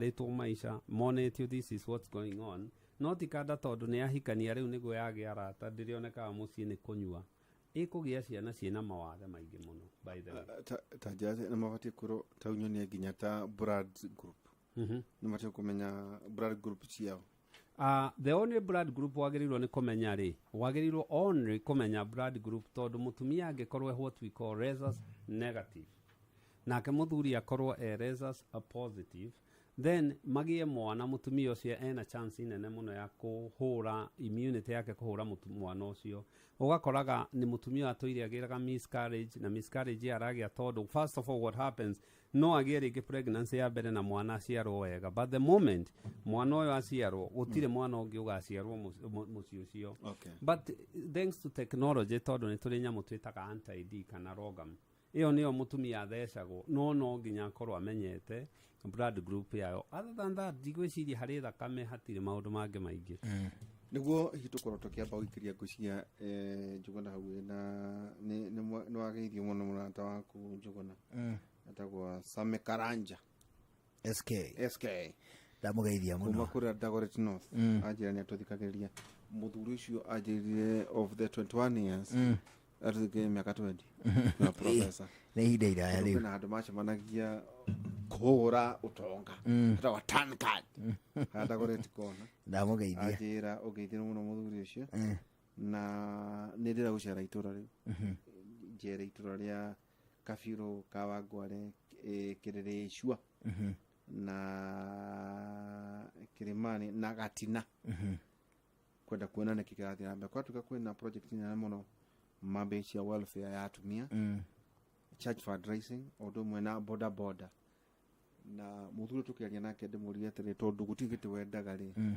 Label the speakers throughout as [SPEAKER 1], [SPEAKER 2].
[SPEAKER 1] Rĩtwo maica monetio, this is what's going on. No ti kanda, tondũ nĩ ahikania rĩu nĩguo yagĩa arata, ndĩrĩonekaga mũciĩ nĩ kũnyua, ĩkũgĩa ciana ciĩna mawathe maingĩ mũno, by the way.
[SPEAKER 2] Ta njĩra nĩ mabatiĩ kwĩrwo ta nyonie nginya ta blood group, nĩ mabatiĩ kũmenya blood group ciao.
[SPEAKER 1] The only blood group wagĩrĩirwo nĩ kũmenya rĩ, wagĩrĩirwo only kũmenya blood group tondũ mũtumia angĩkorwo e what we call rhesus negative, nake mũthuri akorwo e rhesus positive, then magĩe mwana, mũtumia ũcio ena chance nene mũno ya kũhũra immunity yake kũhũra mwana ũcio. Ũgakoraga nĩ mũtumia atũire agĩraga miscarriage, na miscarriage ĩyo aragĩa tondũ first of all, what happens, no agĩe rĩngĩ pregnancy ya mbere na mwana aciarwo wega, but the moment mwana ũyũ aciarwo, gũtirĩ mwana ũngĩ ũgaciarwo mũciĩ ũcio. But thanks to technology, tondũ nĩ tũrĩ nyamũ twĩtaga anti-D kana RhoGAM, ĩyo nĩyo mũtumia athecagwo, no nginya akorwo amenyete blood group yayo. Other than that, ndigwĩciria harĩ thakame hatirĩ maũndũ mangĩ maingĩ.
[SPEAKER 2] Nĩguo hihi tũkorwo tũkĩamba gũikĩria ngũcia Njũgũna hau na nĩ wageithio mũno mũrata waku Njũgũna etagwo Same Karanja.
[SPEAKER 3] SK.
[SPEAKER 2] SK.
[SPEAKER 3] Ndamũgeithia
[SPEAKER 2] kuma
[SPEAKER 3] mũno.
[SPEAKER 2] Kũrĩa Dagoret North, anjĩra nĩ atũthikagĩrĩria. Mũthuri ũcio anjĩrire of the 21 years atũthikĩrĩria mĩaka 20 na professor.
[SPEAKER 3] Nĩ ihinda iraya rĩu.
[SPEAKER 2] Kwĩna handũ macemanagia kũhũra ũtonga etagwo Tankard haha Dagoret kona.
[SPEAKER 3] Ndamũgeithia.
[SPEAKER 2] Anjĩra ũgeithio mũno mũthuri ũcio, na nĩ ndĩra gũcera itũra rĩu, njere itũra rĩa Kabirũ, Kawangware, Kĩrĩrĩcua na Kĩrĩmani na Gatina, kwenda kuona nĩkĩ kĩrathiĩ na mbere. Kwatuĩka kwĩna project nene mũno mambĩcia welfare ya atumia, church fundraising, o ũndũ ũmwe na boda boda. Na mũthuri tũkĩaria nake ndĩmũrie atĩrĩ, tondũ gũtirĩ gĩtĩ wendaga rĩ,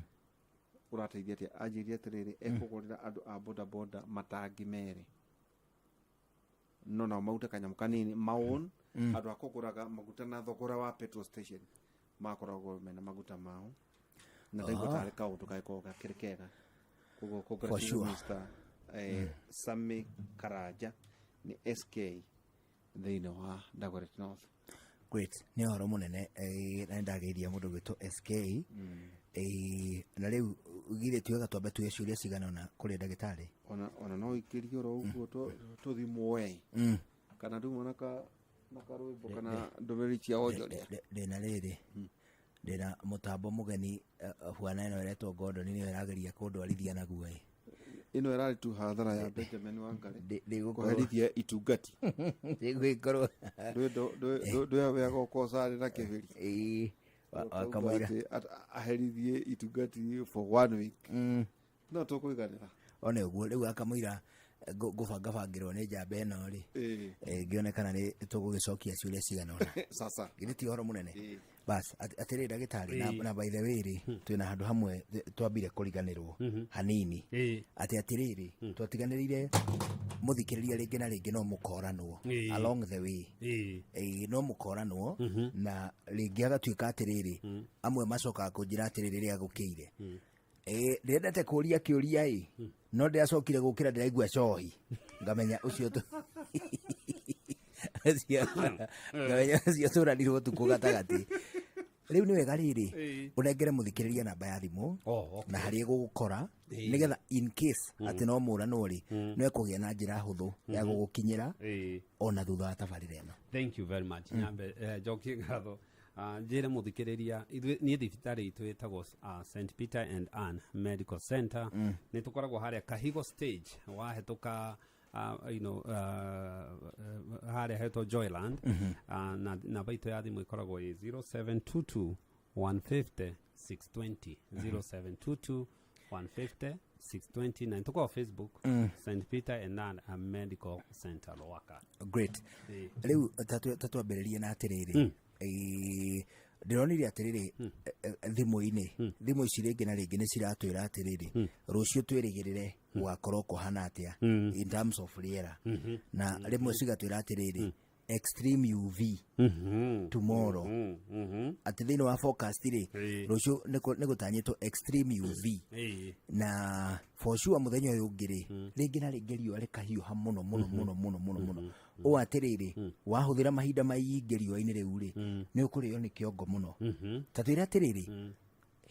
[SPEAKER 2] ũrateithia atĩa? Anjĩrie atĩrĩrĩ, ekũgũrĩra andũ a boda boda matangi merĩ, no nao maute kanyamũ kanini maon andũ a kũgũraga maguta na thogora wa petrol station, makoragwo mena maguta mao, na ndaigua tarĩ kaũndũ gagĩkorwo gakĩrĩ kega. Koguo congratulations, Mr. Sami Karanja nĩ SK thĩinĩ wa Dagoret North.
[SPEAKER 3] Great, nĩ ũhoro mũnene, na nĩndageithia mũndũ gwĩtwo SK. Na rĩu githĩ tiwega twambe tuoe ciũria cigana ũna kũrĩ ndagĩtarĩ?
[SPEAKER 2] Ona no ikĩrie oro ũguo tũthimwo kana ndumwo na karwĩmbo kana ndũmĩrĩri cia wonjoria.
[SPEAKER 3] Ndĩna rĩrĩ, ndĩna mũtambo mũgeni, bwana ĩno ĩretwo Gordon, nĩyo ĩrageria kũndwarithia naguo ĩ.
[SPEAKER 2] Ĩno ĩrarĩ tu hathara ya Benjamin Wangari
[SPEAKER 3] Ndĩgũkorwo
[SPEAKER 2] kũherithia itungati.
[SPEAKER 3] Ndĩgũgĩkorwo
[SPEAKER 2] Ndwĩwega ũkocarĩ na kĩbĩri.
[SPEAKER 3] Ĩĩ, wakamũira.
[SPEAKER 2] Atĩ aherithie itungati for one week, no tũkũiganĩra.
[SPEAKER 3] One ũguo rĩu akamũira ngũbangabangĩrwo nĩ njamba ĩno rĩ, ngĩone kana nĩ tũgũgĩcokia ciũria cigana ũna.
[SPEAKER 2] Sasa.
[SPEAKER 3] Githĩ ti ũhoro mũnene? Bas, atĩrĩ ndagĩtarĩ, na by the way rĩ, twĩna handũ hamwe twambire kũriganĩrwo hanini, atĩ atĩrĩrĩ, twatiganĩrĩire mũthikĩrĩria rĩngĩ na rĩngĩ no mũkoranwo along the way. Ĩĩ, no mũkoranwo na rĩngĩ agatuĩka atĩrĩrĩ, amwe macokaga kũnjĩra atĩrĩ, rĩrĩa gũkĩire, ĩĩ, ndĩrendete kũria kĩũria ĩ, no ndĩracokire gũkĩra ndĩraigua cohi, ngamenya ũcio ngamenya ũcio tũranirwo ũtukũ gatagatĩ. Rĩu nĩ wega rĩrĩ ũnengere mũthikĩrĩria namba ya thimũ
[SPEAKER 1] Oh, okay.
[SPEAKER 3] na harĩa ĩgũgũkora, nĩgetha in case atĩ no mũranwo rĩ, no ĩkũgĩa na njĩra hũthũ ya gũgũkinyĩra ona thutha wa tabarĩra ĩno.
[SPEAKER 1] Thank you very much. Nyambe njokie ngatho. Njĩre mũthikĩrĩria, ithuĩ niĩ thibitarĩ itũ ĩtagwo St Peter and Ann Medical Center. Nĩ tũkoragwo harĩa Kahigo stage, wahĩtũka harĩa hetwo Joyland. Na namba itũ ya thimũ ĩkoragwo ĩ 0722 150 620, 0722 150 620, na nĩtũkoragwo Facebook, St Peter and Ann Medical Center, Rwaka.
[SPEAKER 3] Great. Rĩu ta twambĩrĩrie na atĩrĩrĩ, ndĩronire atĩrĩrĩ, thimũ-inĩ, thimũ ici rĩngĩ na rĩngĩ nĩ ciratwĩra atĩrĩrĩ, rũciũ twĩrĩgĩrĩre gũgakorwo kũhana atĩa in terms of rĩera, na rĩmwe cigatwĩra atĩrĩrĩ, Extreme UV tomorrow, atĩ thĩinĩ wa forecast rĩ, rũciũ nĩ gũtanyĩtwo extreme UV, na for sure mũthenya ũyũ ũngĩ rĩ, rĩngĩ na rĩngĩ riũa rĩkahiũha mũno mũno mũno mũno mũno mũno, ũũ atĩrĩrĩ, wahũthĩra mahinda maingĩ riũa-inĩ rĩu rĩ, nĩ ũkũrĩo nĩ kĩongo mũno. Ta twĩre atĩrĩrĩ,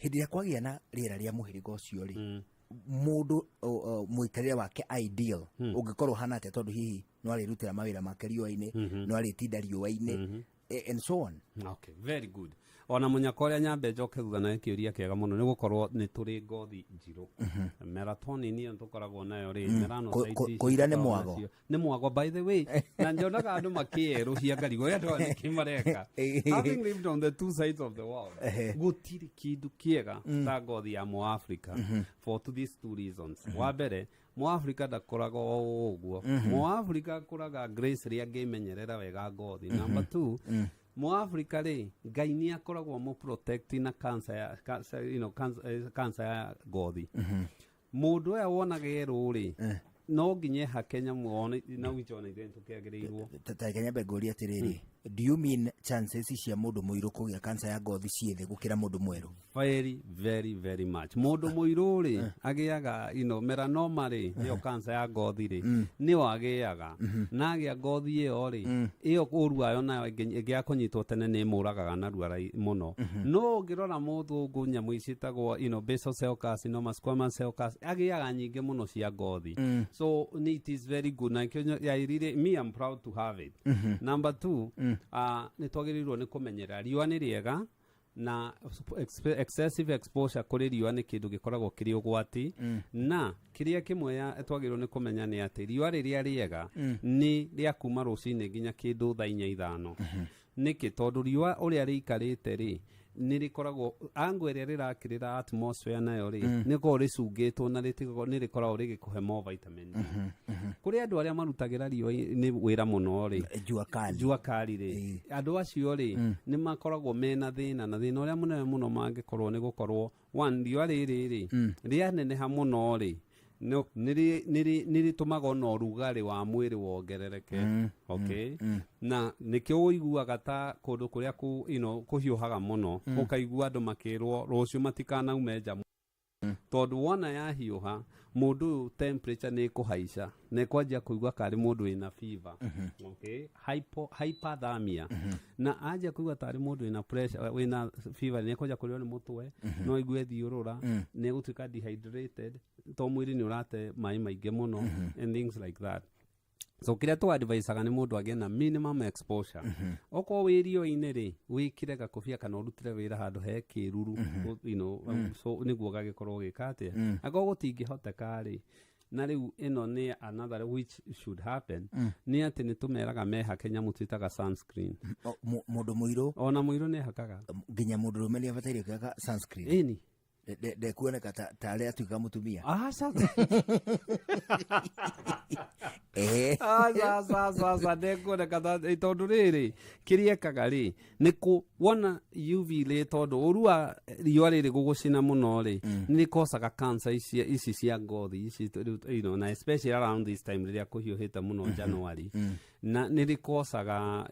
[SPEAKER 3] hĩndĩ ĩrĩa kwagĩa na rĩera rĩa mũhĩrĩga ũcio rĩ, mũndũ mũikarĩre wake ideal ũngĩkorwo hana atĩa? Tondũ hihi no arĩrutĩra mawĩra make riũa-inĩ, no arĩtinda riũa-inĩ, and so on.
[SPEAKER 1] Okay, very good. Ona mũnyaka ũrĩa nyambe njoke thutha na kĩũria kĩega mũno, nĩ gũkorwo nĩ tũrĩ ngothi njirũ, melatonin ĩyo tũkoragwo nayo rĩ, melanocytes ici
[SPEAKER 3] Kũira nĩ
[SPEAKER 1] tũkoragwo
[SPEAKER 3] mwago.
[SPEAKER 1] nacio. Nĩ mwago, by the way, na njonaga andũ makĩerũhia ngarigwo ũrĩa andũ aya nĩkĩ mareka. Having lived on the two sides of the world, gũtirĩ kĩndũ kĩega ta ngothi ya Mũafrika for to these two reasons. Wa mbere, Mũafrika ndakũraga o ũguo. Mũafrika akũraga grace rĩa angĩmenyerera wega ngothi. Number two, Mũafrika rĩ, Ngai nĩ akoragwo mũ protect na cancer ya cancer, cancer ya ngothi. Mũndũ ũyũ wonaga erũ rĩ, no nginya ehake nyamũ one na wicho na ithuĩ tũkĩagĩrĩirwo.
[SPEAKER 3] Ta reke nyambe ngũrie atĩrĩrĩ, do you mean chances cia mũndũ mũirũ kũgĩa cancer ya ngothi ciĩ thĩ gũkĩra mũndũ mwerũ?
[SPEAKER 1] Very, very, very much. Mũndũ mũirũ rĩ, agĩaga melanoma rĩ, nĩyo cancer ya ngothi rĩ, nĩyo agĩaga na agĩa ngothi ĩyo rĩ, ĩyo ũru wayo nayo ĩngĩaga kũnyitwo tene nĩ ĩmũragaga narua mũno. No ũngĩrora mũthũngũ, nyamũ ici ciĩtagwo basal cell carcinoma, squamous cell carcinoma, agĩaga nyingĩ mũno cia ngothi. So it is very good na kĩo I really, me, I'm proud to have it. Number two, nĩ twagĩrĩirwo nĩ kũmenyerera riũa. Nĩ rĩega, na excessive exposure kũrĩ riũa nĩ kĩndũ gĩkoragwo kĩrĩ ũgwati. Na kĩrĩa kĩmwe ya twagĩrĩirwo nĩ kũmenya nĩ atĩ riũa rĩrĩa rĩega nĩ rĩa kuma rũcinĩ nginya kĩndũ thaa 4, 5. Nĩkĩ? Tondũ riũa ũrĩa rĩikarĩte rĩ, nĩ rĩkoragwo angle ĩrĩa rĩrakĩrĩra atmosphere nayo rĩ, nĩ rĩkoragwo rĩcungĩtwo na nĩ rĩkoragwo rĩgĩkũhe more vitamin D. Kũrĩ andũ arĩa marutagĩra riũa-inĩ wĩra mũno rĩ,
[SPEAKER 3] jua kali,
[SPEAKER 1] jua kali rĩ, andũ acio rĩ, nĩ makoragwo mena thĩna, na thĩna ũrĩa mũnene mũno mangĩkorwo nĩ gũkorwo one, riũa rĩrĩ rĩ rĩaneneha mũno rĩ, nĩ rĩtũmaga ona ũrugarĩ wa mwĩrĩ wongerereke, okay? Na nĩkĩo ũiguaga ta kũndũ kũrĩa kũ, kũhiũhaga mũno, ũkaigua andũ makĩrwo rũciũ matikanaume nja, tondũ wona yahiũha mũndũ ũyũ temperature nĩ ĩkũhaica na ĩkwanjia kũigua karĩ mũndũ wĩna fever, okay? Hyperthermia, na anjia kũigua tarĩ mũndũ wĩna pressure, wĩna fever, nĩ ekwanjia kũrĩo nĩ mũtwe, no aigue thiũrũra, nĩ egũtuĩka dehydrated to mwĩrĩ nĩ ũrate maĩ maingĩ mũno and things like that. So kĩrĩa tũ advisaga nĩ mũndũ agĩe na minimum exposure. Okorwo wĩ riũa-inĩ rĩ, wĩkĩre gakobia kana ũrutĩre wĩra handũ he kĩruru, so nĩguo gagĩkorwo gĩka atĩa. Akorwo gũtingĩhoteka rĩ, na rĩu ĩno nĩ another which should happen, nĩ atĩ nĩ tũmeraga mehake nyamũ twĩtaga sunscreen.
[SPEAKER 3] O, mũndũ mũirũ?
[SPEAKER 1] Ona mũirũ nĩ hakaga.
[SPEAKER 3] Nginya mũndũ rũme nĩ abataire kwĩhaka sunscreen?
[SPEAKER 1] Ĩni.
[SPEAKER 3] Ndekuoneka ta arĩa atuĩka mũtumia.
[SPEAKER 1] Aca.
[SPEAKER 3] Ehe.
[SPEAKER 1] Aca, aca, aca, aca, ndekuoneka tondũ rĩrĩ, kĩrĩa ĩkaga rĩ, nĩ kũ wona UV rĩ, tondũ ũru wa riũa rĩrĩ gũgũcina mũno rĩ, nĩ rĩkocaga cancer ici cia ngothi ici rĩu, na especially around this time rĩrĩa kũhiũhĩte mũno January, na nĩ rĩkocaga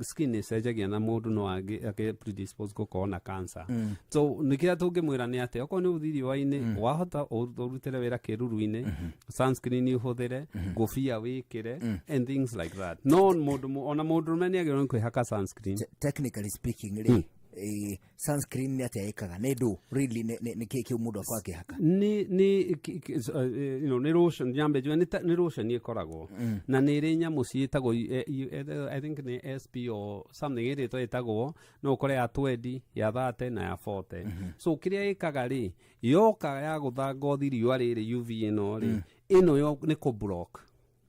[SPEAKER 1] skin ĩcenjagia na mũndũ no agĩ predispose gũkorwo na cancer. So nĩ kĩrĩa tũngĩmwĩra nĩ atĩ okorwo nĩ ũthiĩ riũa-inĩ, wahota ũrutĩre wĩra kĩruru-inĩ, sunscreen ũhũthĩre, ngũbia wĩkĩre and things like that. No mũndũ ona mũndũrũme nĩ agĩrĩirwo nĩ kwĩhaka sunscreen.
[SPEAKER 3] Technically speaking rĩ, sunscreen nĩ atĩa ĩkaga? Nĩ ndũ really nĩ kĩ kĩu mũndũ akorwo akĩhaka?
[SPEAKER 1] Nĩ nĩ lotion, nyambe njuge nĩ lotion ĩkoragwo na nĩ ĩrĩ nyamũ ciĩtagwo I think nĩ SP or something ĩrĩtwo ĩtagwo, no ũkore ya 20, ya 30 na ya 40. So kĩrĩa ĩkaga rĩ, yoka ya gũtha ngothi riũa rĩrĩ, UV ĩno rĩ, ĩno yo nĩ kũ block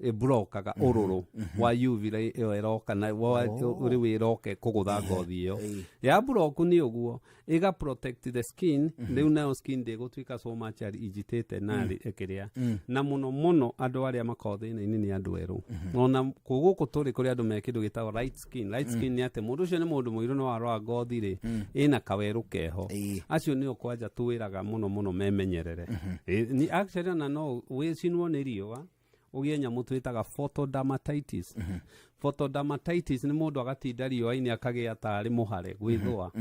[SPEAKER 1] ĩblokaga ũrũrũ wa UV ray ĩyo ĩroka na rĩu ĩroke kũgũtha ngothi ĩyo. Ya block nĩ ũguo ĩga protect the skin. Rĩu nayo skin ndĩgũtuĩka so much agitated na kĩrĩa. Na mũno mũno andũ arĩa makoragwo thĩna-inĩ nĩ andũ erũ. Ona gũkũ tũrĩ kũrĩ andũ me kĩndũ gĩtagwo light skin. Light skin nĩ atĩ mũndũ ũcio nĩ mũndũ mũirũ, no arora ngothi rĩ, ĩna kawerũ keho. Acio nĩo kwanja twĩraga mũno mũno memenyerere. Actually ona no wĩcinwo nĩ riũa ũgĩe nyamũ twĩtaga photodermatitis. Photodermatitis nĩ mũndũ agatinda riũa-inĩ akagĩa tarĩ mũhare gwĩthũa,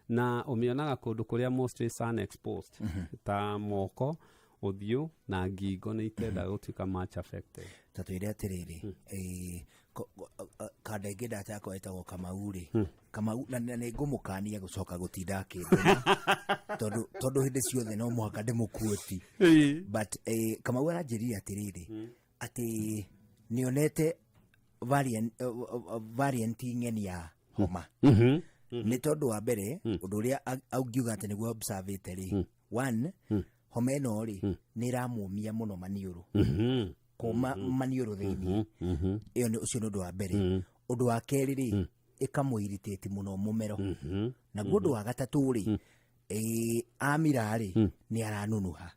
[SPEAKER 1] na ũmĩonaga kũndũ kũrĩa mostly sun exposed, ta moko, ũthiũ na ngingo nĩ itendaga gũtuĩka much affected.
[SPEAKER 3] Ta twĩre atĩrĩrĩ, kanda ĩngĩ ndata yakwa ĩtagwo Kamau rĩ, Kamau na nĩ ngũmũkania gũcoka gũtinda akĩndũma tondũ hĩndĩ ciothe no mũhaka ndĩmũkuoti, but Kamau aranjĩrire atĩrĩrĩ, atĩ nĩonete variant ng'eni ya homa, nĩ tondũ wa mbere ũndũ ũrĩa angiuga atĩ nĩguo observĩte rĩ, one, homa ĩno rĩ nĩ ĩramũmia mũno maniũrũ, kũma maniũrũ thĩinĩ. Ĩyo nĩ ũcio nĩ ũndũ wa mbere. Ũndũ wa kerĩ rĩ, ĩkamũ-irritate mũno mũmero. Naguo ũndũ wa gatatũ rĩ, amira rĩ, nĩ aranunuha.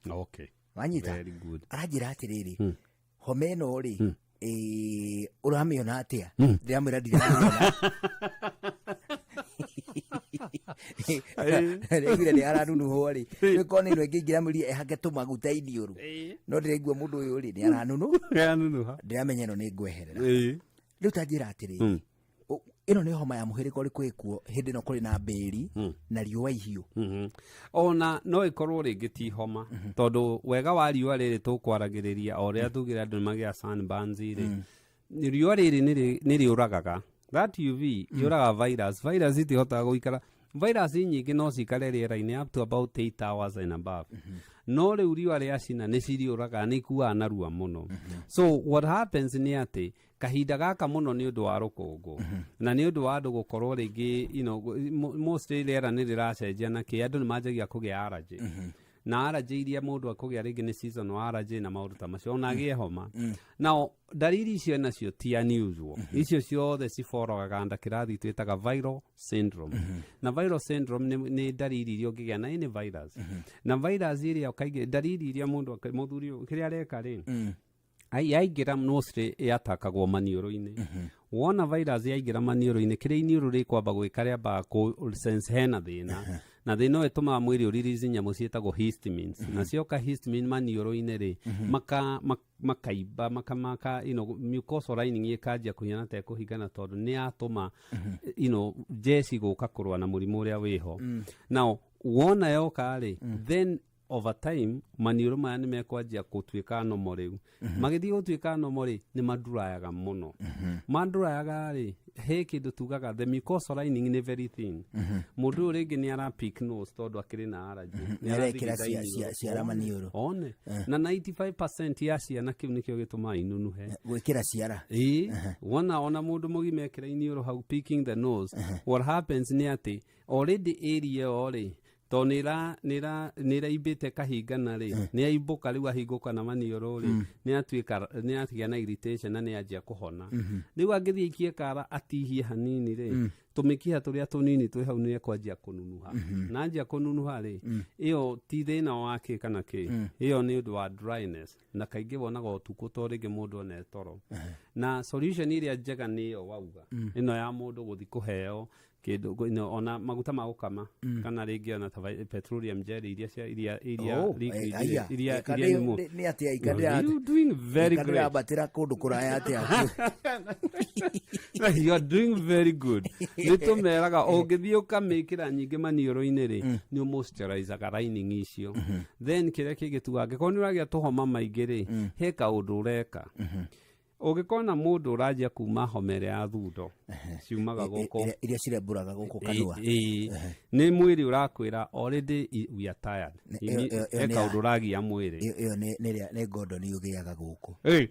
[SPEAKER 3] Wanyita?
[SPEAKER 1] Very good.
[SPEAKER 3] Aranjĩra atĩrĩrĩ, homa ĩno rĩ, ũramĩona atĩa? Ndĩramwĩra ndiramĩona. Rĩguire nĩ aranunuhwo rĩ, rĩkorwo nĩ ĩno ĩngĩ ingĩramwĩrire ehake tũmaguta iniũrũ, no ndĩraigua mũndũ ũyũ rĩ nĩ aranunu.
[SPEAKER 1] Yanunuha.
[SPEAKER 3] Ndĩramenya ĩno nĩ ngweherera. Rĩu ta njĩra atĩrĩrĩ, ĩno nĩ homa ya mũhĩrĩga ũrĩkũ ĩkuo hĩndĩ ĩno kũrĩ na mbĩri na riũa ihiũ?
[SPEAKER 1] Ona no ĩkorwo rĩngĩ ti homa, tondũ wega wa riũa rĩrĩ tũkwaragĩrĩria o ũrĩa tugire andũ nĩmagĩa sunburns rĩ, riũa rĩrĩ nĩ rĩũragaga that UV, yũraga virus. Virus itihotaga gũikara, virus nyingĩ no cikare rĩera-inĩ up to about 8 hours and above, no rĩu riũa rĩacina nĩ ciriũragaga, nĩ ikuaga narua mũno. So what happens nĩ atĩ kahinda gaka mũno nĩ ũndũ wa rũkũngũ na nĩ ũndũ wa andũ gũkorwo rĩngĩ mostly rĩera nĩ rĩracenjia na kĩ, andũ nĩ manjagia kũgĩa allergy, na allergy iria mũndũ akũgĩa rĩngĩ nĩ seasonal allergy na maũndũ ta macio, ona agĩe homa. Now ndariri icio nacio ti unusual, icio ciothe ciborogaga nda kĩrathi twĩtaga viral syndrome. Na viral syndrome nĩ ndariri iria ũngĩgĩa na any virus, na virus ĩrĩa kaingĩ ndariri iria mũndũ mũthuri ũyũ kĩrĩa areka rĩ, yaingĩra mostly yatakagwo maniũrũ-inĩ. Wona virus yaingĩra maniũrũ-inĩ, kĩrĩa iniũrũ rĩkwamba gwĩka, rĩambaga kũ sense hena thĩna, na thĩna ũyũ ĩtũmaga mwĩrĩ ũrelease nyamũ ciĩtagwo histamines, na cioka histamine maniũrũ-inĩ rĩ, makaimba maka mucosal lining ĩkanjia kũhiana ta ĩkũhingana, tondũ nĩ yatũma jeshi gũka kũrũa na mũrimũ ũrĩa wĩho. Now wona yoka rĩ, then over time maniũrũ maya nĩ mekwanjia gũtuĩka nomo. Rĩu magĩthiĩ gũtuĩka nomo rĩ, nĩ mandurayaga mũno. Mandurayaga rĩ, he kĩndũ tugaga the mucosal lining nĩ very thin. Mũndũ ũyũ rĩngĩ nĩ ara pick nose tondũ akĩrĩ na allergy. Nĩ
[SPEAKER 3] Nĩ arekĩra
[SPEAKER 1] arathigitha iniũrũ.
[SPEAKER 3] Ciara maniũrũ.
[SPEAKER 1] One na 95% ya ciana kĩu nĩkĩo gĩtũmaga inunuhe.
[SPEAKER 3] Gwĩkĩra ciara.
[SPEAKER 1] Ĩĩ, wona ona mũndũ mũgima ekĩra iniũrũ hau picking the nose, what happens nĩ atĩ already area ĩyo rĩ, tondũ nĩ ĩraimbĩte kahingana rĩ, nĩ aimbũka rĩu ahingũka na maniũrũ rĩ, nĩ atuĩka nĩ agĩa na irritation na nĩ anjia kũhona. Rĩu angĩthiĩ aikie kara atihie hanini rĩ, tũmĩkiha tũrĩa tũnini twĩ hau nĩ ekwanjia kũnunuha, na anjia kũnunuha rĩ, ĩyo ti thĩna wa kĩ kana kĩ, ĩyo nĩ ũndũ wa dryness, na kaingĩ wonaga ũtukũ to rĩngĩ mũndũ one toro. Na solution ĩrĩa njega nĩ ĩyo wauga, ĩno ya mũndũ gũthi kũheo kĩndũ ona maguta ma gũkama, kana rĩngĩ ona ta petroleum jelly iria cia iria
[SPEAKER 3] Oh,
[SPEAKER 1] liquid
[SPEAKER 3] aya,
[SPEAKER 1] iria
[SPEAKER 3] ĩka
[SPEAKER 1] iria nyũmũ.
[SPEAKER 3] Nĩ atĩa ika
[SPEAKER 1] You doing very
[SPEAKER 3] ika
[SPEAKER 1] great.
[SPEAKER 3] ndĩrambatĩra kũndũ kũraya atĩa?
[SPEAKER 1] You are doing very good. Nĩ tũmeraga ũngĩthiĩ ũkamĩkĩra nyingĩ maniũrũ-inĩ rĩ, nĩ ũmoisturizaga lining icio. Then kĩrĩa kĩngĩ tuga, angĩkorwo nĩ ũragĩa tũhoma maingĩ rĩ, he kaũndũ ũreka. Ũngĩkona mũndũ ũranjia kuma homa ĩrĩa ya thundo ciumaga gũkũ,
[SPEAKER 3] Iria cirembũraga gũkũ kanua.
[SPEAKER 1] Ĩ, nĩ mwĩrĩ ũrakwĩra already we are tired.
[SPEAKER 3] Ĩyo
[SPEAKER 1] He
[SPEAKER 3] nĩ
[SPEAKER 1] kaũndũ ũragia mwĩrĩ.
[SPEAKER 3] Ĩyo nĩ ngondoni ũgĩaga gũkũ.
[SPEAKER 1] Ĩ.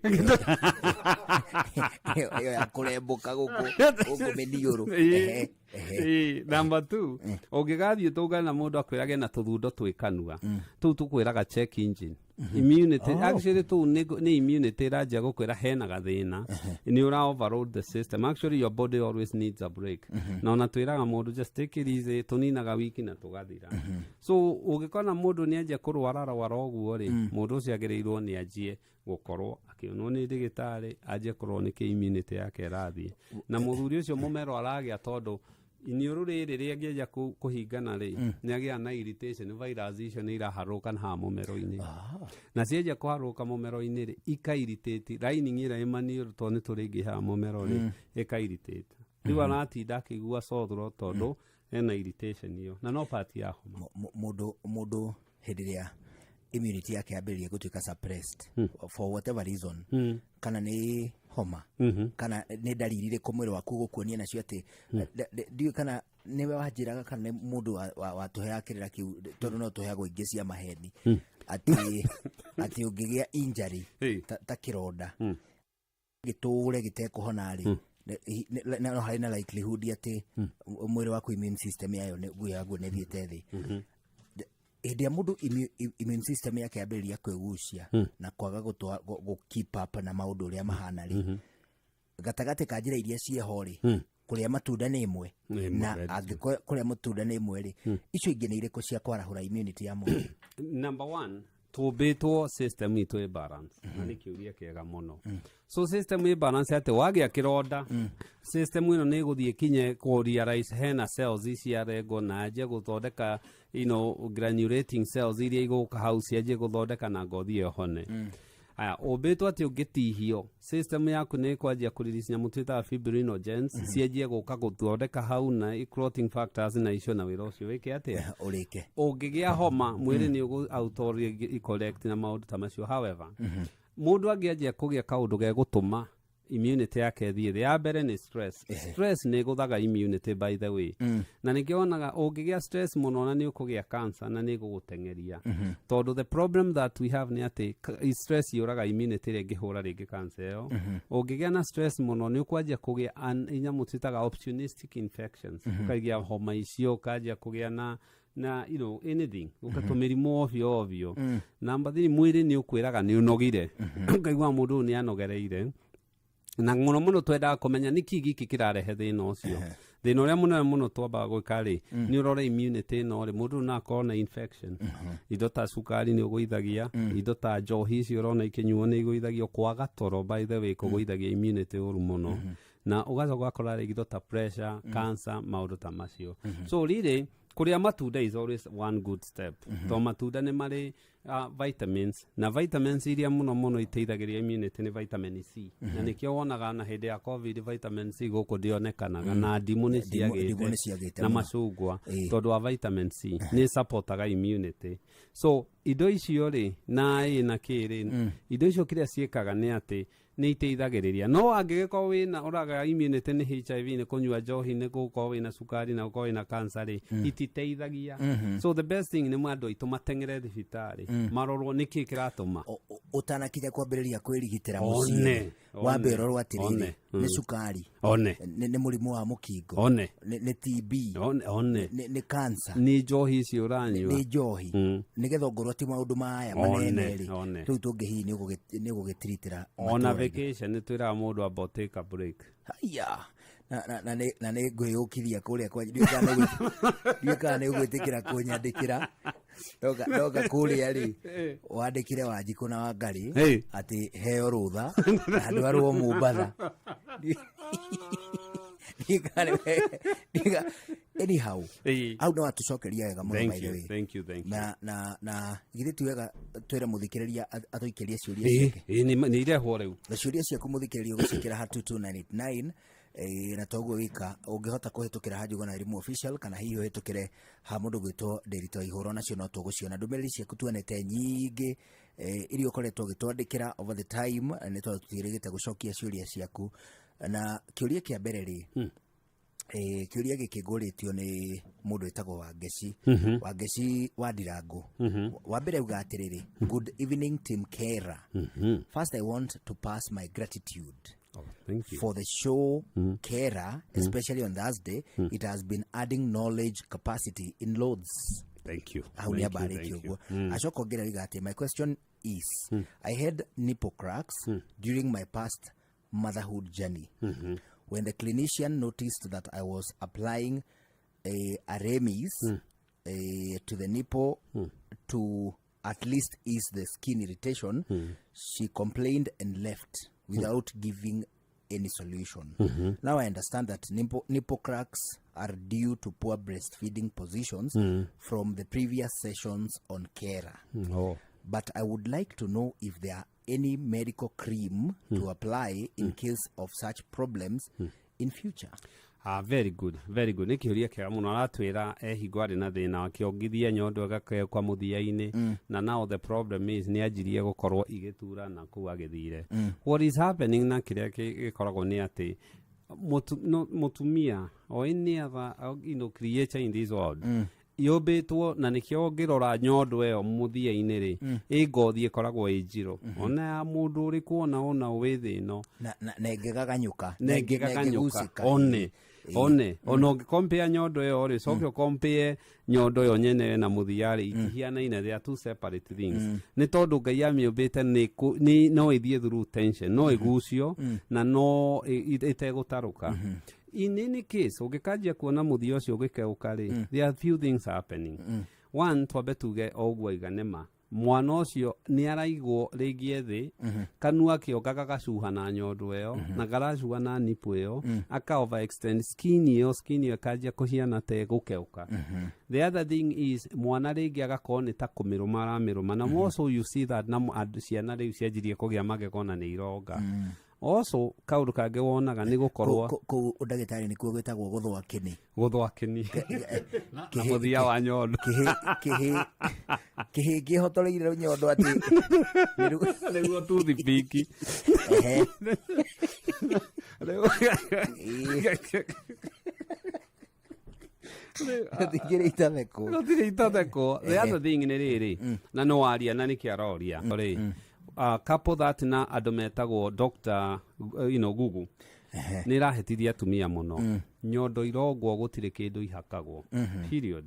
[SPEAKER 3] Ĩyo ya kũrembũka gũkũ mĩniũrũ.
[SPEAKER 1] Ĩ.
[SPEAKER 3] Ehe, ehe.
[SPEAKER 1] Ĩ, number two, ũngĩgathiĩ tũngane na mũndũ akwĩrage na tũthundo twĩ kanua, tũu tũkwĩraga check engine immunity. Actually tũu nĩ immunity ĩranjia gũkwĩra hena gathĩna, nĩ ũra overload the system. Actually your body always needs a break, na ona twĩraga mũndũ just take it easy, tũninaga wiki na tũgathira. So ũngĩkona mũndũ nĩ anjia kũrwara rwara ũguo rĩ, mũndũ ũcio agĩrĩirwo nĩ anjie gũkorwo akĩonwo nĩ ndagĩtarĩ, anjie kũrorwo nĩkĩ immunity yake ĩrathiĩ, na mũthuri ũcio mũmero aragĩa tondũ Iniũrũ rĩrĩ rĩangĩanjia kũhingana rĩ, nĩ agĩa na irritation. Virus icio nĩ iraharũka na haha mũmero-inĩ, na cianjia kũharũka mũmero-inĩ rĩ, ika irritate lining ĩrĩa ĩ maniũrũ, tondũ nĩ tũrĩngĩ haha mũmero rĩ, ĩka irritate. Rĩu aratinda akĩigua sore throat tondũ ena irritation ĩyo, na no part ya homa.
[SPEAKER 3] Mũndũ hĩndĩ ĩrĩa immunity yake yambĩrĩria gũtuĩka suppressed for whatever reason, kana nĩ homa, kana nĩ ndariri irĩkũ mwĩrĩ waku ũgũkuonia nacio atĩ ndiũĩ kana nĩwe wanjĩraga kana nĩ mũndũ watũheaga kĩrĩra kĩu, tondũ no tũheagwo ingĩ cia maheni, atĩ ũngĩgĩa injury ta kĩronda gĩtũre gĩtekũhona rĩ, no harĩ na likelihood atĩ mwĩrĩ waku immune system yayo yaguo nĩ ĩthiĩte thĩ. Hĩndĩ ĩrĩa mũndũ immune system yake yambĩrĩria kwĩgucia na kwaga gũ keep up na maũndũ ũrĩa mahana rĩ, gatagatĩ ka njĩra iria ciĩho rĩ, kũrĩa matunda nĩ ĩmwe?
[SPEAKER 1] Nĩ ĩmwe,
[SPEAKER 3] Na
[SPEAKER 1] very.
[SPEAKER 3] Angĩkorwo kũrĩa matunda nĩ ĩmwe rĩ, icio ingĩ nĩ irĩkũ cia kwarahũra immunity ya mũndũ?
[SPEAKER 1] Number one, tũmbĩtwo system itũ ĩ balance, na nĩ kĩũria kĩega mũno. So system ĩ balance atĩ wagĩa kĩronda, system ĩno nĩ ĩgũthiĩ kinye kũ realize hena cells ciarengwo, na anjie gũthondeka granulating cells iria igũka hau cianjie gũthondeka na ngothi ĩyo hone. Aya, ũmbĩtwo atĩ ũngĩtihio, system yaku nĩ ĩkwanjia kũrelease nyamũ twĩtaga fibrinogens, cianjie gũka gũthondeka hau na clotting factors na icio, na wĩra ũcio wĩke atĩa?
[SPEAKER 3] Ũrĩke.
[SPEAKER 1] Ũngĩgĩa homa, mwĩrĩ nĩ ũgũ auto correct na maũndũ ta macio. However, mũndũ angĩanjia kũgĩa kaũndũ gegũtũma immunity yake ĩthiĩ thĩ, ya mbere nĩ stress. Stress nĩ ĩgũthaga immunity, by the way, na nĩkĩo wonaga ũngĩgĩa stress mũno na nĩ ũkũgĩa cancer na nĩ ĩgũgũteng'eria, tondũ the problem that we have nĩ atĩ stress yũraga immunity ĩrĩa ĩngĩhũra rĩngĩ cancer ĩyo. Ũngĩgĩa na stress mũno, nĩ ũkwanjia kũgĩa inyamũ twĩtaga opportunistic infections, ũkagĩa homa icio, ũkanjia kũgĩa na anything, ũgatũmĩrimũ ovyo ovyo. Number three, mwĩrĩ nĩ ũkwĩraga nĩ ũnogire, ũkaigua mũndũ ũyũ nĩ anogereire, na mũno mũno twendaga kũmenya nĩkĩ gĩkĩ kĩrarehe thĩna ũcio. Thĩna ũrĩa mũnene mũno twambaga gwĩka rĩ, nĩ ũrore immunity ĩno rĩ, mũndũ no akorwo na infection. Indo ta cukari nĩ ũgũithagia, indo ta njohi icio ũrona ikĩnyuo nĩ igũithagio, kwaga toro, by the way, kũgũithagia immunity ũru mũno, na ũgacoka ũgakora rĩngĩ indo ta pressure, cancer, maũndũ ta macio. So rĩrĩ, kũrĩa matunda is always one good step, tondũ matunda nĩ marĩ vitamins, na vitamins iria mũno mũno iteithagĩrĩria immunity nĩ vitamin C, na nĩkĩo wonaga na hĩndĩ ya COVID vitamin C gũkũ ndĩonekanaga, na ndimũ nĩ
[SPEAKER 3] Ndimũ nĩ
[SPEAKER 1] ciagĩte
[SPEAKER 3] ciagĩte
[SPEAKER 1] na
[SPEAKER 3] mũno.
[SPEAKER 1] Macungwa, tondũ wa vitamin C nĩ supportaga immunity. So indo icio rĩ, na ĩ na kĩ rĩ, indo icio kĩrĩa ciĩkaga nĩ atĩ nĩ iteithagĩrĩria. No angĩgĩkorwo wĩna ũraga immunity nĩ HIV, nĩ kũnyua njohi, nĩ gũkorwo wĩna cukari, na gũkorwo wĩna cancer rĩ, ititeithagia. So the best thing nĩ andũ aitũ mateng'ere thibitarĩ marorwo nĩkĩ kĩratũma.
[SPEAKER 3] Ũtanakinya kwambĩrĩria kwĩrigitĩra
[SPEAKER 1] One,
[SPEAKER 3] mũciĩ, wambe
[SPEAKER 1] one,
[SPEAKER 3] ũrorwo atĩrĩrĩ,
[SPEAKER 1] one,
[SPEAKER 3] nĩ cukari,
[SPEAKER 1] one,
[SPEAKER 3] nĩ mũrimũ wa mũkingo,
[SPEAKER 1] one,
[SPEAKER 3] nĩ TB,
[SPEAKER 1] one, one,
[SPEAKER 3] nĩ cancer,
[SPEAKER 1] nĩ njohi icio ũranyua,
[SPEAKER 3] nĩ njohi, nĩgetha ongorwo ti maũndũ maya manene rĩ,
[SPEAKER 1] one.
[SPEAKER 3] rĩu tũngĩ hihi nĩ ũgũgĩtiritĩra
[SPEAKER 1] Ona
[SPEAKER 3] matũũra-inĩ.
[SPEAKER 1] Vacation nĩ twĩraga mũndũ amba take a break.
[SPEAKER 3] Haya, na nĩ ngwĩyũkithia kũrĩa kwanyu. Ndiũĩ kana nĩ ũgwĩtĩkĩra kũnyandĩkĩra ndoka kũrĩa rĩ, wandĩkĩre Wanjikũ na Wangarĩ
[SPEAKER 1] Hey.
[SPEAKER 3] atĩ heo rũtha na ndwarwo Mombatha. Ndiũĩ kana anyhow, hau no atũcokeria wega mũno,
[SPEAKER 1] Thank
[SPEAKER 3] by the
[SPEAKER 1] you,
[SPEAKER 3] way.
[SPEAKER 1] thank you, thank you.
[SPEAKER 3] Na githĩ ti wega twĩre mũthikĩrĩria atũikĩrie ciũria ciake?
[SPEAKER 1] Ĩ, nĩ irehwo rĩu.
[SPEAKER 3] Na ciũria ciaku, mũthikĩrĩria, ũgũciĩkĩra ha 22989, na toguo wika ũngĩhota kũhĩtũkĩra ha Njuguna Elimu Official, kana hihi ũhĩtũkĩre ha mũndũ gwĩtwo Ndĩritũ Ihũro, nacio no tũgũciona. Ndũmĩrĩri ciaku tuonete nyingĩ, iria ũkoretwo ũgĩtwandĩkĩra over the time, nĩ tondũ tũtiĩrĩgĩte gũcokia ciũria ciaku. Na kĩũria kĩa mbere rĩ, kĩũria gĩkĩ ngũrĩtio nĩ mũndũ wĩtagwo Wangeci, Wangeci wa Ndirango. Wa mbere auga atĩrĩrĩ, "Good evening, team Kera. First I want to pass my gratitude
[SPEAKER 1] Oh, thank you.
[SPEAKER 3] for the show Kera, especially on Thursday. It has been adding knowledge capacity in loads."
[SPEAKER 1] Thank you.
[SPEAKER 3] Hau nĩ
[SPEAKER 1] Thank you,
[SPEAKER 3] ambarĩtie
[SPEAKER 1] thank you.
[SPEAKER 3] ũguo. Acoka ongerera oiga atĩ, "My question is, I had nipple cracks during my past motherhood journey. When the clinician noticed that I was applying a Arimis to the nipple to at least ease the skin irritation, she complained and left without giving any solution. Now I understand that nipple cracks are due to poor breastfeeding positions from the previous sessions on Kera.
[SPEAKER 1] Oh.
[SPEAKER 3] But I would like to know if there are any medical cream to apply in case of such problems in future.
[SPEAKER 1] Ah, very good, very good. Nä kä å ria kä ega må no. Aratwä ra ehingo arä na thä na akĩongithia nyondo ĩgakekwa mũthia-inĩ, na now the problem is nĩ anjirie gũkorwo igĩturana kũu agĩthire. What is happening na kĩrĩa gĩkoragwo nĩ atĩ mũtumia or any other creature in this world yũmbĩtwo na nĩkĩo ũngĩrora nyondo ĩyo mũthia-inĩ rĩ, ĩ ngothi ĩkoragwo ĩ njirũ ona ya mũndũ ũrĩkũ ona wĩ thĩ ĩno.
[SPEAKER 3] Na ĩngĩgaganyũka.
[SPEAKER 1] Na ĩngĩgaganyũka one ona ũngĩkompea nyondo ĩyo rĩ, coke ũkompee nyondo ĩyo nyene na mũthia rĩ, itihianaine. They are two separate things, nĩ tondũ Ngai amĩũmbĩte no ĩthiĩ through tension, no ĩgucio na no ĩtegũtarũka. In any case, ũngĩkanjia kuona mũthia ũcio ũgĩkeũka rĩ, there are few things happening. One, twambe tuge o ũguo aiga nĩma mwana ũcio nĩ araigwo rĩngĩ ethĩ kanua kĩonga gagacuha na nyondo ĩyo na garacuha na nipple ĩyo, aka overextend skin ĩyo, skin ĩyo ĩkanjia kũhiana ta ĩgũkeũka. The other thing is mwana rĩngĩ agakorwo nĩ ta kũmĩrũma aramĩrũma, na also you see that na andũ ciana rĩu cianjirie kũgĩa magego na nĩ ironga. Also kaũndũ kangĩ wonaga nĩ gũkorwo
[SPEAKER 3] Kũu ndagĩtarĩ nĩkuo gwĩtagwo gũthũa kĩni.
[SPEAKER 1] Gũthũa kĩni na mũthia wa nyondo.
[SPEAKER 3] Kĩhĩ kĩhotoreire nyondo atĩ
[SPEAKER 1] nĩguo toothpick.
[SPEAKER 3] Ehe. Gũtingĩrĩ itathekwo.
[SPEAKER 1] Gũtirĩ itathekwo. The other thing nĩ rĩrĩ, na no waria na nĩkĩ aroria rĩ, couple that na andũ metagwo Dr Google nĩ ĩrahĩtithia atumia mũno. Nyondo irongwo gũtirĩ kĩndũ ihakagwo, period.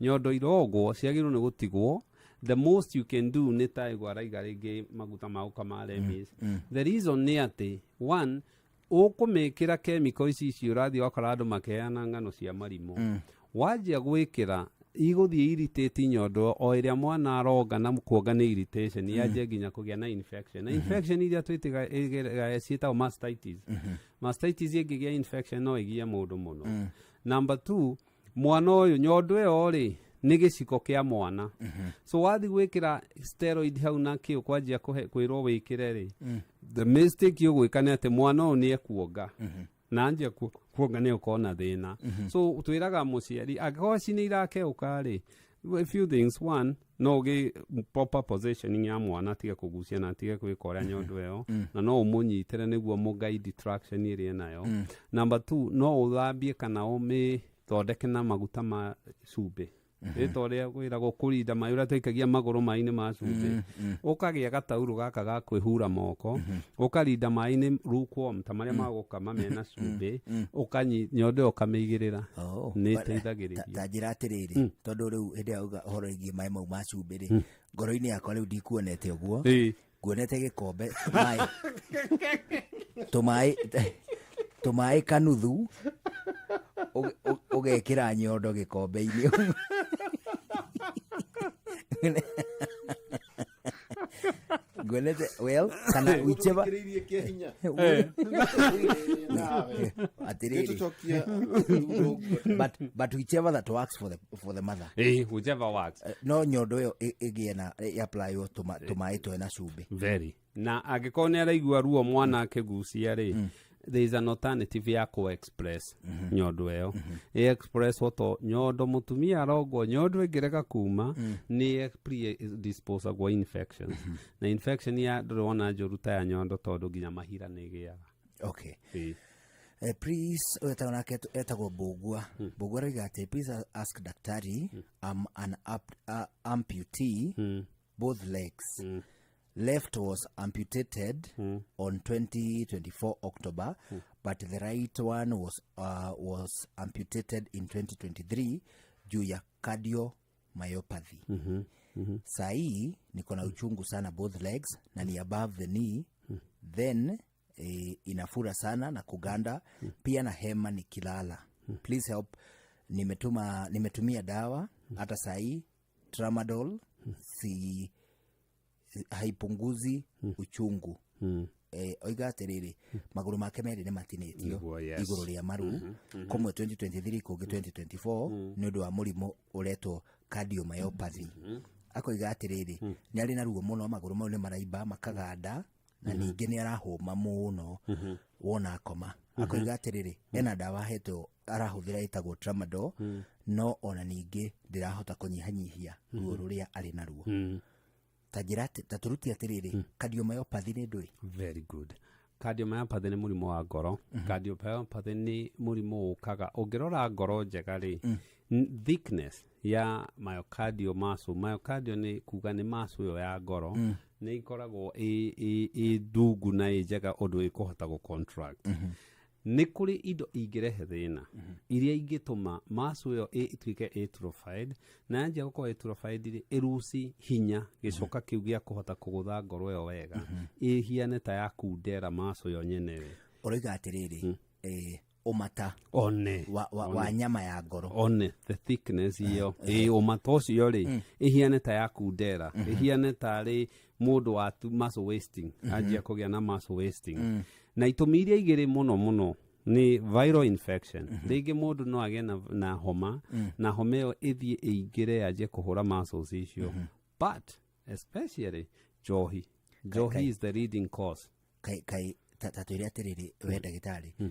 [SPEAKER 1] Nyondo irongwo ciagĩrĩirwo nĩ gũtigwo. The most you can do nĩ ta ĩguo araiga rĩngĩ maguta ma gũkama Remis. The reason nĩ atĩ one, ũkũmĩkĩra chemical ici ici ũrathiĩ wakora andũ makeana ng'ano cia marimũ. Wanjia gwĩkĩra igũthiĩ irritate nyondo o ĩrĩa mwana aronga, na kuonga nĩ irritation, yanjie nginya kũgĩa na infection, na infection iria twĩtĩga ciĩtagwo mastitis. Mastitis ĩngĩgĩa infection no ĩgie mũndũ mũno. Number two, mwana ũyũ nyondo ĩyo rĩ nĩ gĩciko kĩa mwana, so wathiĩ gwĩkĩra steroid hau na kĩ ũkwanjia kwĩrwo wĩkĩre rĩ, the mistake ũgwĩka nĩ atĩ mwana ũyũ nĩ ekuonga, na anjia kuonga nĩ ũkorwo na thĩna. So twĩraga mũciari angĩkorwo ci nĩ irakeũka rĩ, a few things. One, no ũgĩ proper positioning ya mwana, atige kũgucia na atige gwĩka ũrĩa nyondo ĩyo, na no ũmũnyitĩre nĩguo mũguide traction ĩrĩa enayo. Number two, no ũthambie kana ũmĩthondeke na maguta ma cumbĩ, ĩ ta ũrĩa kwĩragwo kũrinda maĩ, ũrĩa twaikagia magũrũ maĩ-inĩ ma cumbĩ, ũkagĩa gataurũ gaka ga kwĩhura moko, ũkarinda maĩ-inĩ lukewarm ta marĩa ma gũkama mena cumbĩ, ũkanyi nyondo ĩyo ũkamĩigĩrĩra.
[SPEAKER 3] Oh,
[SPEAKER 1] nĩ ĩteithagĩrĩria.
[SPEAKER 3] Ta njĩra atĩrĩrĩ, tondũ rĩu hĩndĩ ĩrĩa auga ũhoro wĩgiĩ maĩ mau ma cumbĩ rĩ, ngoro-inĩ yakwa rĩu ndikuonete ũguo. Nguonete gĩkombe maĩ tũmaĩ kanuthu, ũgekĩra nyondo gĩkombe-inĩ. Nguonete, well, kana whichever.
[SPEAKER 2] Ũkĩrĩirie kĩa hinya.
[SPEAKER 3] Atĩrĩrĩ.
[SPEAKER 2] Nĩtũcokia.
[SPEAKER 3] But whichever that works for the mother.
[SPEAKER 1] Ĩ, whichever works.
[SPEAKER 3] No nyondo ĩyo ĩgĩe na ĩapplywo tũmaĩ twena cumbĩ.
[SPEAKER 1] Very. Na angĩkorwo nĩ araigua ruo mwana akĩgucia rĩ, there is an alternative ya kũ-express nyondo ĩyo, ĩ-express to nyondo mũtumia arongwo nyondo ĩngĩrega kuma nĩ predisposagwo infections, na infection ya ndũrĩ wona njũru ta ya nyondo, tondũ nginya mahira nĩ ĩgĩaga.
[SPEAKER 3] Okay.
[SPEAKER 1] Ĩ.
[SPEAKER 3] Please, ũyũ nake etagwo Mbũgua. Mbũgua aroiga atĩ, "Please ask daktari, I'm an amputee both legs. Left was amputated on 2024 October, but the right one was amputated in 2023 juu ya cardiomyopathy. Sahii niko na uchungu sana both legs na ni above the knee, then inafura sana na kuganda, pia na hema nikilala. Please help. Nimetumia dawa hata sahii tramadol, si haipunguzi uchungu." Oiga atĩrĩrĩ, magũrũ make merĩ nĩ matinĩtio
[SPEAKER 1] Nĩguo, yes.
[SPEAKER 3] igũrũ rĩa maru, kũmwe 2023, kũngĩ 2024, nĩ ũndũ wa mũrimũ ũretwo cardiomyopathy. Akoiga atĩrĩrĩ, nĩ arĩ na ruo mũno, magũrũ mau nĩ maraimba makaganda, na ningĩ nĩ arahũma mũno wona akoma. Akoiga atĩrĩrĩ, ena ndawa ahetwo arahũthĩra ĩtagwo tramadol, no ona ningĩ ndĩrahota kũnyihanyihia ruo rũrĩa arĩ naruo. Ta njĩra ta tũruti atĩrĩrĩ, cardiomyopathy nĩ ndũĩ?
[SPEAKER 1] Very good. Cardiomyopathy nĩ mũrimũ wa ngoro. Cardiomyopathy nĩ mũrimũ ũkaga ũngĩrora ngoro njega rĩ, thickness ya myocardial muscle, myocardial nĩ kuga nĩ muscle ĩyo ya ngoro, nĩ ikoragwo ĩ ndungu na ĩ njega ũndũ ĩkũhota gũ contract. Nĩ kũrĩ indo ingĩrehe thĩna iria ingĩtũma muscle ĩyo ĩtuĩke atrophied, na yanjia gũkorwo atrophied rĩ, ĩruci hinya gĩcoka kĩu gĩa kũhota kũgũtha ngoro ĩyo wega, ĩhiane ta yakundera muscle ĩyo nyenewe.
[SPEAKER 3] Ũroiga atĩrĩrĩ, ũmata
[SPEAKER 1] one
[SPEAKER 3] wa nyama ya ngoro.
[SPEAKER 1] One the thickness ĩyo, ĩ ũmata ũcio rĩ, ĩhiane ta yakundera, ĩhiane tarĩ mũndũ wa muscle wasting, anjia kũgĩa na muscle wasting. Na itũmi iria igĩrĩ mũno mũno nĩ viral infection. Rĩngĩ mũndũ no agĩe na homa, na homa ĩyo ĩthiĩ ĩingĩre yanjie kũhũra muscles icio, but especially njohi. Njohi is the leading cause.
[SPEAKER 3] Kai ta twĩre atĩrĩrĩ, we ndagĩtarĩ,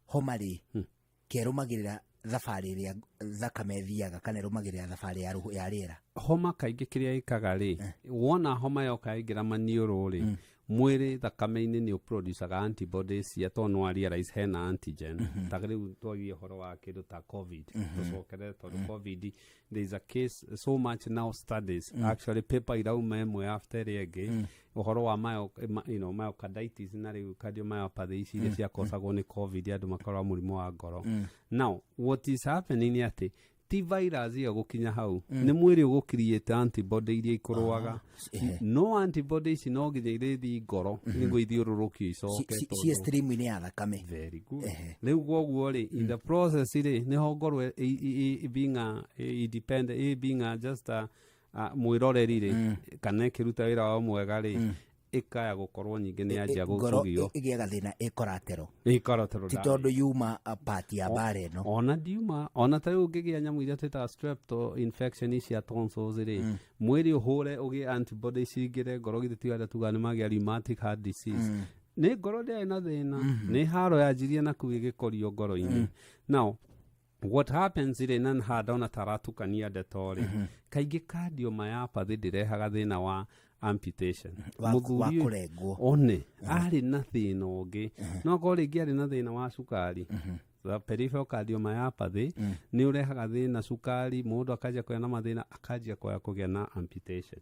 [SPEAKER 3] homa rĩ, kerũmagĩrĩra thabarĩ ĩrĩa thakame ĩthiaga kana ĩrũmagĩrĩra thabarĩ ya rĩera?
[SPEAKER 1] Homa kaingĩ kĩrĩa ĩkaga rĩ, wona homa yoka yaingĩra maniũrũ rĩ, mwĩrĩ thakame-inĩ nĩ ũproducaga antibodies cia, tondũ nĩ wa realize hena antigen. Ta rĩu twagie ũhoro wa kĩndũ ta COVID, tũcokere, tondũ COVID there is a case so much now, studies actually, paper irauma ĩmwe after ĩrĩa ĩngĩ, ũhoro wa myocarditis na rĩu cardiomyopathy ici iria ciakosagwo nĩ COVID, andũ makorwo mũrimũ wa ngoro. Now what is happening nĩ atĩ ti virus ĩyo gũkinya hau, nĩ mwĩrĩ ũgũcreate antibody iria ikũrũaga. No antibody ici no nginya irĩthiĩ ngoro nĩguo ithiũrũrũkio icoke
[SPEAKER 3] ciĩ stream-inĩ ya thakame.
[SPEAKER 1] Very good. Rĩu koguo rĩ, in the process rĩ, nĩho ngoro being a independent, being a just a mwĩroreri rĩ, kana ĩkĩruta wĩra wao mwega rĩ, ĩkaya gũkorwo nyingĩ nĩ yanjia
[SPEAKER 3] Ngoro
[SPEAKER 1] gũkũgio.
[SPEAKER 3] Ĩgĩaga thĩna ĩkoratero.
[SPEAKER 1] Ĩkorotero.
[SPEAKER 3] Ti tondũ yuma part ya mbara ĩno.
[SPEAKER 1] Ona ndiuma, ona ta rĩu ũngĩgĩa nyamũ iria twĩtaga strepto infection cia tonsils rĩ, mwĩrĩ ũhũre ũgĩe antibody cingĩre ngoro. Githĩ ti arĩa tugaga nĩ magĩa rheumatic heart disease? Nĩ ngoro ndĩarĩ na thĩna, nĩ haro yanjirie na kũu ĩgĩkorio ngoro-inĩ. Now what happens rĩ, na haha ndona ta aratukania ndeto rĩ, kaingĩ cardiomyopathy ndĩrehaga thĩna wa amputation.
[SPEAKER 3] Wa
[SPEAKER 1] Mũthuri ũyũ
[SPEAKER 3] kũrengwo.
[SPEAKER 1] One arĩ na thĩna ũngĩ, no korwo rĩngĩ arĩ na thĩna wa cukari. The peripheral cardiomyopathy nĩ ũrehaga thĩna cukari, mũndũ akanjia kũgĩa na mathĩna, akanjia kwaga kũgĩa na amputation.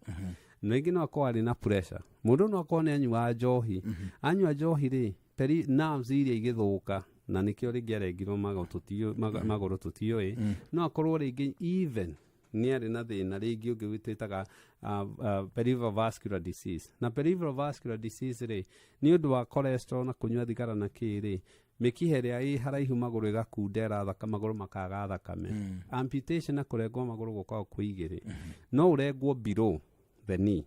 [SPEAKER 1] Na rĩngĩ no akorwo arĩ na pressure, mũndũ no akorwo nĩ anyuaga njohi. Anyua njohi rĩ, peri nerves iria igĩthũka, na nĩkĩo rĩngĩ arengirwo magũrũ tũtiũĩ. No akorwo rĩngĩ even nĩ arĩ na thĩna rĩngĩ ũngĩ twĩtaga peripheral vascular disease. Na peripheral vascular disease rĩ, nĩ ũndũ wa cholesterol na kũnyua thigara na kĩ rĩ, mĩkiha ĩrĩa ĩ haraihu magũrũ ĩgakundera thaka, magũrũ makaga thakame. Amputation na kũrengwo magũrũ gũkoragwo kwĩ igĩrĩ: no ũrengwo below the knee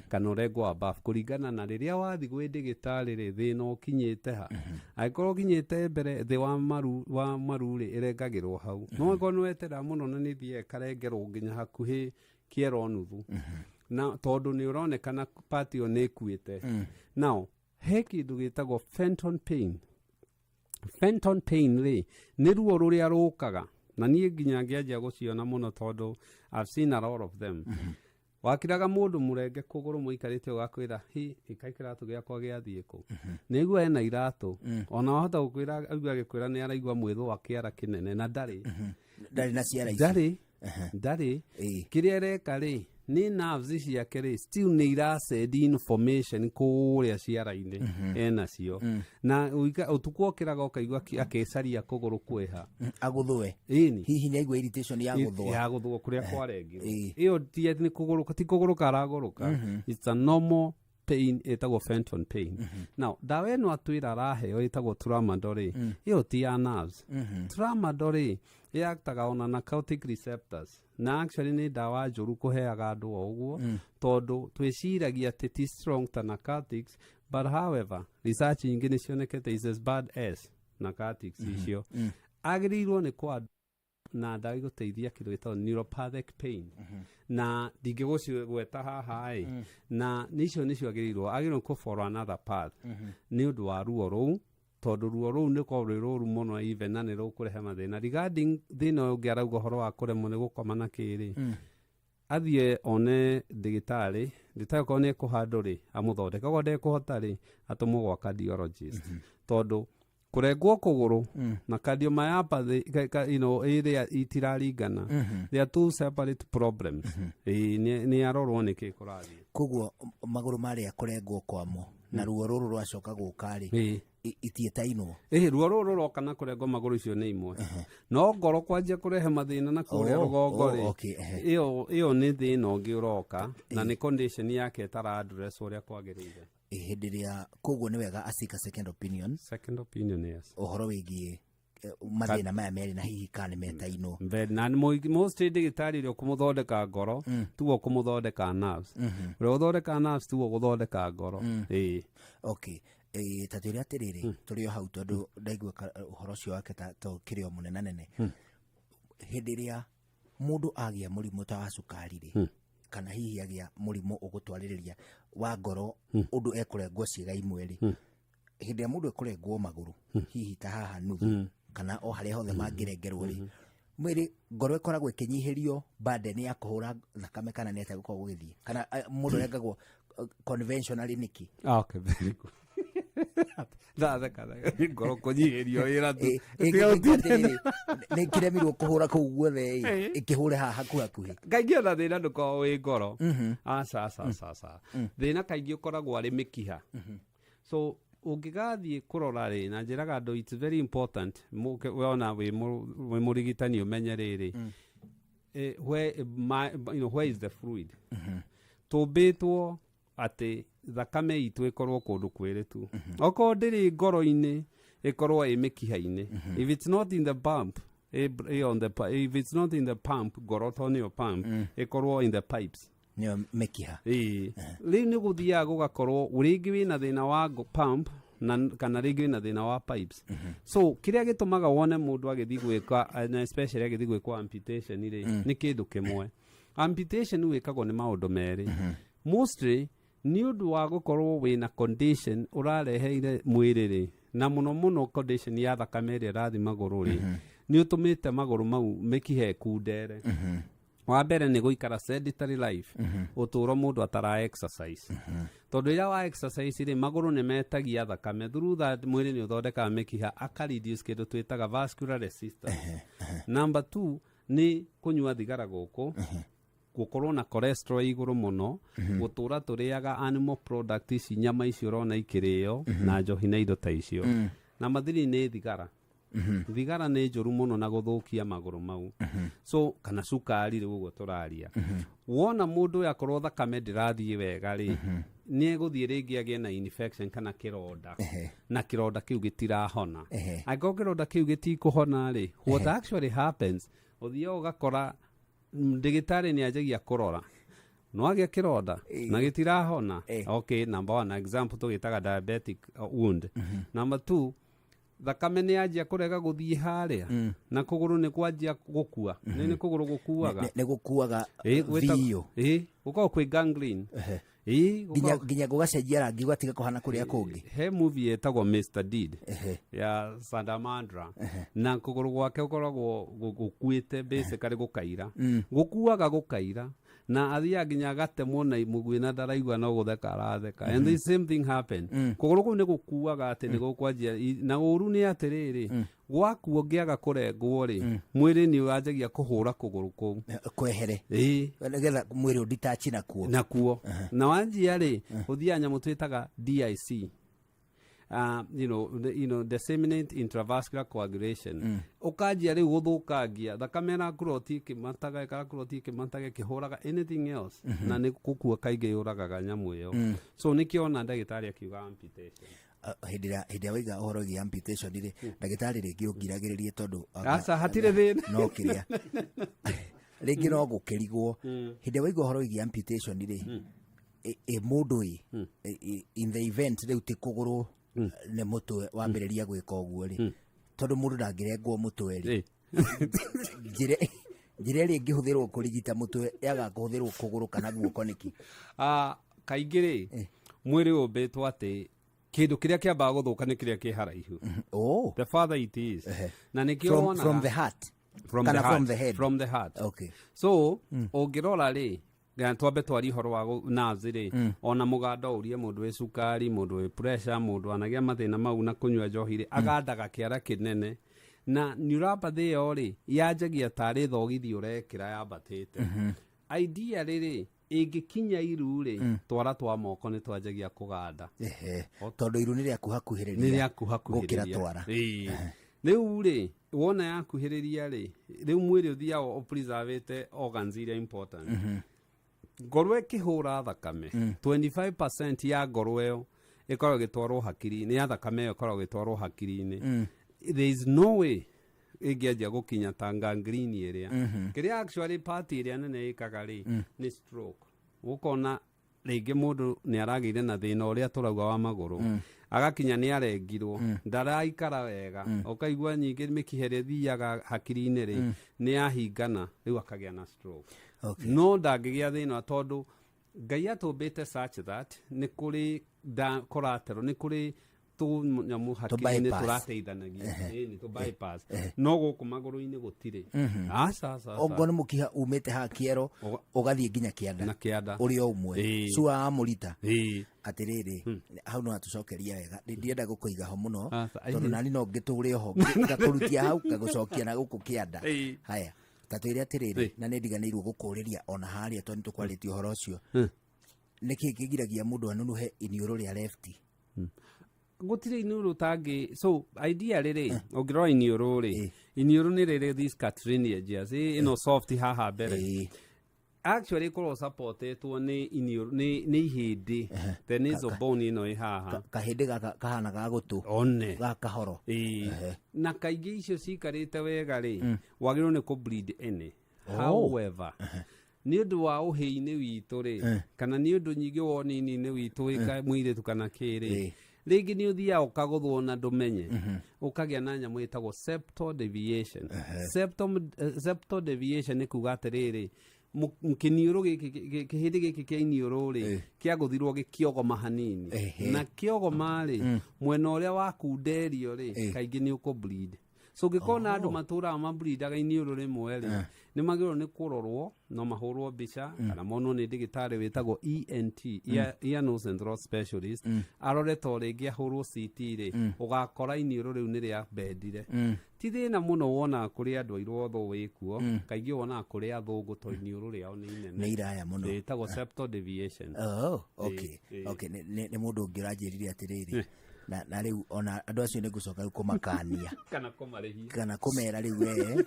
[SPEAKER 1] kana ũrengwo above, kũringana na rĩrĩa wathiĩ gwĩ ndĩgĩtarĩ rĩ, thĩna ũkinyĩte ha. Angĩkorwo ũkinyĩte mbere thĩ wa maru rĩ, ĩrengagĩrwo hau. No angĩkorwo nĩ wetera mũno na nĩ thiaga ĩkarengerwo nginya hakuhĩ kĩero nuthu, na tondũ nĩ ũronekana part ĩyo nĩ ĩkuĩte. Now he kĩndũ gĩtagwo phantom pain. Phantom pain rĩ, nĩ ruo rũrĩa rũkaga, na niĩ nginya ngĩanjia gũciona mũno tondũ I've seen a lot of them. Wakiraga mũndũ mũrenge kũgũrũ, mũikarĩte, ũgakwĩra, "Hi, ĩka kĩratũ gĩakwa gĩathiĩ kũ?" Nĩigua ena iratũ, ona wahota gũkwĩra, aigua agĩkwĩra nĩ araigua mwĩthũ wa kĩara kĩnene, na ndarĩ.
[SPEAKER 3] Ndarĩ na ciara ici.
[SPEAKER 1] Ndarĩ. Kĩrĩa ĩreka rĩ, nĩ nerves ciake rĩ, still nĩ irasend information kũrĩa ciara-inĩ enacio, na ũtukũ okĩraga ũkaigua akĩcaria kũgũrũ kwĩha.
[SPEAKER 3] Agũthũe.
[SPEAKER 1] Ĩni.
[SPEAKER 3] Hihi nĩ aigua irritation ya gũthũa.
[SPEAKER 1] Ya gũthũa kũrĩa kwarengirwo.
[SPEAKER 3] Ĩĩ.
[SPEAKER 1] Ĩyo ti atĩ nĩ kũgũrũka, ti kũgũrũka aragũrũka, it's a normal pain ĩtagwo phantom pain. Now ndawa ĩno atwĩra araheo ĩtagwo tramadol rĩ, ĩyo ti ya nerves. Tramadol rĩ, ĩactaga ona narcotic receptors, na actually nĩ ndawa njũru kũheaga andũ o ũguo, tondũ twĩciragia atĩ ti strong ta narcotics. But however, research ingĩ nĩ cionekete is as bad as narcotics icio. Agĩrĩirwo nĩ kwa na ndawa igũteithia kĩndũ gĩtagwo neuropathic pain, na ndingĩgũcigweta haha ĩ, na nicio nĩcio agĩrĩirwo kũ follow another path nĩ ũndũ wa ruo rũu, tondũ ruo rũu nĩ korwo rwĩ rũru mũno even na nĩ rũkũrehe mathĩna. Regarding thĩna ũyũ ũngĩ arauga ũhoro wa kũremwo nĩ gũkoma na kĩrĩ, athiĩ one ndĩgĩtarĩ. Ndĩgĩtarĩ okorwo nĩ ekũhandũ rĩ, amũthondeke, okorwo ndekũhota rĩ, atũmwo gwa cardiologist, tondũ kũrengwo kũgũrũ na cardiomyopathy ĩrĩa itiraringana, they are two separate problems. Ĩĩ, nĩ arorwo nĩkĩ kũrathiĩ.
[SPEAKER 3] Koguo magũrũ marĩa kũrengwo kwamo na ruo rũrũ rwacoka gũka rĩ, itiĩtainwo?
[SPEAKER 1] Ĩĩ, ruo rũrũ rũroka na kũrengwo magũrũ, icio nĩ imwe, no ngoro kwanjia kũrehe mathĩna na kũrĩa rũgongo rĩ, ĩyo nĩ thĩna ũngĩ ũroka na nĩ condition yake ĩtara address ũrĩa kwagĩrĩire.
[SPEAKER 3] Hĩndĩ ĩrĩa koguo nĩ wega acika second opinion.
[SPEAKER 1] Second opinion, yes.
[SPEAKER 3] Ũhoro wĩgiĩ mathĩna maya merĩ na hihi kana nĩ metainwo.
[SPEAKER 1] Na most ndĩgĩtarĩ ũrĩa ũkũmũthondeka ngoro tuo ũkũmũthondeka nerves, ũrĩa ũthondeka nerves tuo ũgũthondeka ngoro, ĩĩ.
[SPEAKER 3] Okay, ta twĩre atĩrĩrĩ, tũrĩ o hau, tondũ ndaigua ũhoro ũcio wake ta to kĩrĩ o mũnena nene, hĩndĩ ĩrĩa mũndũ agĩa mũrimũ ta wa cukari rĩ, kana hihi agĩa mũrimũ ũgũtwarĩrĩria wa ngoro ũndũ ekũrengwo ciĩga imwe rĩ, hĩndĩ ĩrĩa mũndũ ekũrengwo magũrũ, hihi ta haha nuthu kana o harĩa hothe mangĩrengerwo rĩ, mwĩrĩ ngoro ĩkoragwo ĩkĩnyihĩrio burden ya kũhũra thakame, kana nĩ atĩa gũkoragwo gũgĩthiĩ, kana mũndũ arengagwo conventionally nĩkĩ?
[SPEAKER 1] Ah, okay, very good. Ndatheka ngoro kũnyihĩrio wĩra tu.
[SPEAKER 3] Atĩrĩrĩ, nĩ kĩremirwo kũhũra kũu guothe ĩ, ĩkĩhũre haha hakuhĩ hakuhĩ?
[SPEAKER 1] Kaingĩ ona thĩna ndũkoragwo wĩ ngoro, aca aca aca aca, thĩna kaingĩ ũkoragwo arĩ mĩkiha. So ũngĩgathiĩ kũrora rĩ, na njĩraga andũ it's very important wona wĩ mũrigitani ũmenye rĩrĩ, where, where is the fluid. Tũmbĩtwo atĩ thakame itũ ĩkorwo kũndũ kwĩrĩ tu, okorwo ndĩrĩ ngoro-inĩ ĩkorwo ĩ mĩkiha-inĩ. If it's not in the pump, ĩ on the if it's not in the pump, ngoro to nĩyo pump, ĩkorwo in the pipes.
[SPEAKER 3] Nĩyo mĩkiha.
[SPEAKER 1] Ĩĩ, rĩu nĩ gũthiaga gũgakorwo rĩngĩ wĩna thĩna wa pump na kana rĩngĩ wĩna thĩna wa pipes. So kĩrĩa gĩtũmaga wone mũndũ agĩthiĩ gwĩka, na especially agĩthiĩ gwĩkwo amputation rĩ, nĩ kĩndũ kĩmwe. Amputation wĩkagwo nĩ maũndũ merĩ mostly, nĩ ũndũ wa gũkorwo wĩna condition ũrareheire mwĩrĩ rĩ, na mũno mũno condition ya thakame ĩrĩa ĩrathiĩ magũrũ rĩ, nĩ ũtũmĩte magũrũ mau mĩkiha ĩkundere. Wa mbere nĩ gũikara sedentary life, ũtũũro mũndũ atara exercise, tondũ rĩrĩa wa exercise rĩ, magũrũ nĩ metagia thakame. Through that mwĩrĩ nĩ ũthondekaga mĩkiha aka reduce kĩndũ twĩtaga vascular resistance. Number two nĩ kũnyua thigara, gũkũ gũkorwo na cholesterol igũrũ mũno, gũtũra tũrĩaga animal product ici, nyama ici ũrona ikĩrĩo na njohi na indo ta icio. Number three nĩ thigara. Thigara nĩ njũru mũno na gũthũkia magũrũ mau, so kana cukari rĩu ũguo tũraria. Wona mũndũ ũyũ akorwo thakame ndĩrathiĩ wega rĩ, nĩ egũthiĩ rĩngĩ agĩe na infection kana kĩronda, na kĩronda kĩu gĩtirahona. Angĩkorwo kĩronda kĩu gĩtikũhona rĩ, what actually happens, ũthiaga ũgakora ndĩgĩtarĩ nĩ anjagia kũrora no agĩa kĩronda na gĩtirahona. Okay, number one example tũgĩtaga diabetic wound. Number two, thakame nĩ yanjia kũrega gũthiĩ harĩa na kũgũrũ nĩ kwanjia gũkua, nĩ kũgũrũ gũkuaga.
[SPEAKER 3] Nĩ gũkuaga biũ.
[SPEAKER 1] Ĩ, gũkoragwo kwĩ gangrene, ĩ.
[SPEAKER 3] Nginya gũgacenjia rangi, gũgatiga kũhana kũrĩa kũngĩ.
[SPEAKER 1] He movie ĩtagwo Mr. Deed ya Sandamandra, na kũgũrũ gwake gũkoragwo gũkuĩte, basically gũkaira, gũkuaga gũkaira, na athiaga nginya agatemwo na mũguĩ na ndaraigua, no gũtheka aratheka. And the same thing happened, kũgũrũ kũu nĩ gũkuaga atĩ nĩ gũkwanjia na ũru nĩ atĩrĩrĩ, gwakuo ngĩaga kũrengwo rĩ, mwĩrĩ nĩ wanjagia kũhũra kũgũrũ kũu.
[SPEAKER 3] Kwehere.
[SPEAKER 1] Ĩĩ.
[SPEAKER 3] Nĩgetha mwĩrĩ ũditachi nakuo.
[SPEAKER 1] Nakuo na wanjia rĩ, ũthiaga nyamũ twĩtaga DIC, disseminate intravascular coagulation, ũkanjia rĩu gũthũkangia thakame, ĩrakuroti ĩkĩmataga, ĩrakuroti ĩkĩmataga, ĩkĩhũraga anything else, na nĩ gũkua kaingĩ yũragaga nyamũ ĩyo. So nĩkĩo ona ndagĩtarĩ akiuga amputation.
[SPEAKER 3] Hĩndĩ ĩrĩa waiga ũhoro wĩgiĩ amputation rĩ, ndagĩtarĩ, rĩngĩ ũngiragĩrĩrie tondũ
[SPEAKER 1] Aca, hatirĩ thĩna.
[SPEAKER 3] No kĩrĩa rĩngĩ no gũkĩrigwo, hĩndĩ ĩrĩa waigua ũhoro wĩgiĩ amputation rĩ, Ĩ mũndũ ĩ in the event rĩu ti kũgũrũ nĩ mũtwe wambĩrĩria gwĩka ũguo rĩ, tondũ mũndũ ndangĩrengwo mũtwe rĩ, njĩra ĩrĩa ĩngĩhũthĩrwo kũrigita mũtwe yaga kũhũthĩrwo kũgũrũ kana guoko nĩkĩ?
[SPEAKER 1] Ah, kaingĩ rĩ, mwĩrĩ ũmbĩtwo atĩ kĩndũ kĩrĩa kĩambaga gũthũka nĩ kĩrĩa kĩ haraihu. The farther it is, na nĩkĩo wonaga
[SPEAKER 3] From the heart?
[SPEAKER 1] From
[SPEAKER 3] Kana
[SPEAKER 1] the heart.
[SPEAKER 3] From the head?
[SPEAKER 1] From the heart. So ũngĩrora rĩ, twambe twarie ũhoro wa nerves rĩ, ona mũganda ũrie mũndũ wĩ cukari, mũndũ wĩ pressure, mũndũ anagĩa mathĩna mau na kũnyua njohi rĩ, agandaga kĩara kĩnene na neuropathy ĩyo rĩ, yanjagia tarĩ thogithi ũrekĩra yambatĩte. Idea rĩrĩ, ĩngĩkinya iru rĩ, twara twa moko nĩ twanjagia kũganda.
[SPEAKER 3] Ehe, tondũ iru nĩ rĩaku hakuhĩrĩria
[SPEAKER 1] Nĩ rĩakuhakuhĩrĩria
[SPEAKER 3] gũkĩra twara.
[SPEAKER 1] Ĩĩ. Rĩu rĩ, wona yakuhĩrĩria rĩ, rĩu mwĩrĩ ũthiaga ũpreservĩte organs iria important. Ngoro ĩkĩhũra thakame, 25% ya ngoro ĩyo ĩkoragwo ĩgĩtwarwo hakiri-inĩ, ya thakame ĩyo ĩkoragwo ĩgĩtwarwo hakiri-inĩ. There is no way ĩngĩanjia gũkinya ta gangrene ĩrĩa kĩrĩa actually part ĩrĩa nene ĩkaga rĩ nĩ stroke. Ũkona rĩngĩ mũndũ nĩ aragĩire na thĩna ũrĩa tũrauga wa magũrũ, agakinya nĩ arengirwo, ndaraikara wega, ũkaigua nyingĩ mĩkiha ĩrĩa ĩthiaga hakiri-inĩ rĩ nĩ yahingana, rĩu akagĩa na stroke. No ndangĩgĩa thĩna tondũ Ngai atũmbĩte such that nĩ kũrĩ collateral, nĩ kũrĩ tũnyamũ hakiri-inĩ
[SPEAKER 3] Bypass.
[SPEAKER 1] Tũrateithanagia. Ĩĩ, nĩ tũ bypass, no gũkũ magũrũ-inĩ gũtirĩ, aca, aca, aca.
[SPEAKER 3] Ongo nĩ mũkiha umĩte haha kĩero ũgathiĩ nginya kĩanda.
[SPEAKER 1] Na kĩanda.
[SPEAKER 3] Ũrĩ o ũmwe. Cua wa mũrita. Atĩrĩrĩ, hau no atũcokeria wega. Ndienda gũkũiga ho mũno
[SPEAKER 1] Aca,
[SPEAKER 3] tondũ nani no ngĩtũre oho ngakũrutia hau ngagũcokia na gũkũ kĩanda. Haya, ta twĩre atĩrĩrĩ, na nĩ ndiganĩirwo gũkũrĩria ona harĩa tondũ nĩ tũkwarĩtie ũhoro ũcio, nĩkĩ kĩgiragia mũndũ anunuhe iniũrũ rĩa left?
[SPEAKER 1] Gũtirĩ iniũrũ tangĩ. So idea rĩrĩ, ũngĩrora iniũrũ rĩ, iniũrũ nĩ rĩrĩ these cartilages ĩno soft haha mbere. Actually ĩkoragwo supportetwo nĩ iniũrũ, nĩ ihĩndĩ, the nasal bone ĩno ĩ haha.
[SPEAKER 3] Kahĩndĩ gaka kahana ga gũtũ.
[SPEAKER 1] One.
[SPEAKER 3] Ga kahoro.
[SPEAKER 1] Ĩĩ. Na kaingĩ icio cikarĩte wega rĩ, wagĩrĩirwo nĩ kũ bleed any. However, nĩ ũndũ wa ũhĩi-inĩ witũ rĩ, kana nĩ ũndũ nyingĩ wa ũnini-inĩ witũ wĩ mũirĩtu kana kĩrĩ, rĩngĩ nĩ ũthiaga ũkagũthwo na ndũmenye, ũkagĩa na nyamũ ĩtagwo septal deviation. Septal deviation nĩ kuga atĩrĩrĩ, kĩniũrũ gĩkĩ, kĩhĩndĩ gĩkĩ kĩa iniũrũ rĩ, kĩagũthirwo gĩkĩogoma hanini. Na kĩogoma rĩ, mwena ũrĩa wakunderio rĩ, kaingĩ nĩ ũkũ bleed. So ũngĩkorwo na andũ matũraga mableedaga iniũrũ rĩmwe rĩ, nĩ magĩrĩirwo nĩ kũrorwo, no mahũrwo mbica kana monwo nĩ ndagĩtarĩ wĩtagwo ENT, ear, nose and throat specialist, arore to rĩngĩ ahũrwo CT rĩ, ũgakora iniũrũ rĩu nĩ rĩa bendire. Ti thĩna mũno wonaga kũrĩ andũ airũ otho wĩkuo, kaingĩ wonaga kũrĩ athũngũ to iniũrũ rĩao nĩ inene.
[SPEAKER 3] Nĩ iraya mũno.
[SPEAKER 1] Rĩtagwo septal deviation.
[SPEAKER 3] Oh, okay.
[SPEAKER 1] Ĩĩ.
[SPEAKER 3] Okay, nĩ mũndũ ũngĩ ũranjĩrire atĩrĩrĩ, na rĩu ona andũ acio nĩ ngũcoka rĩu kũmakania
[SPEAKER 1] kana kũmarĩhia.
[SPEAKER 3] Kana kũmera rĩu we,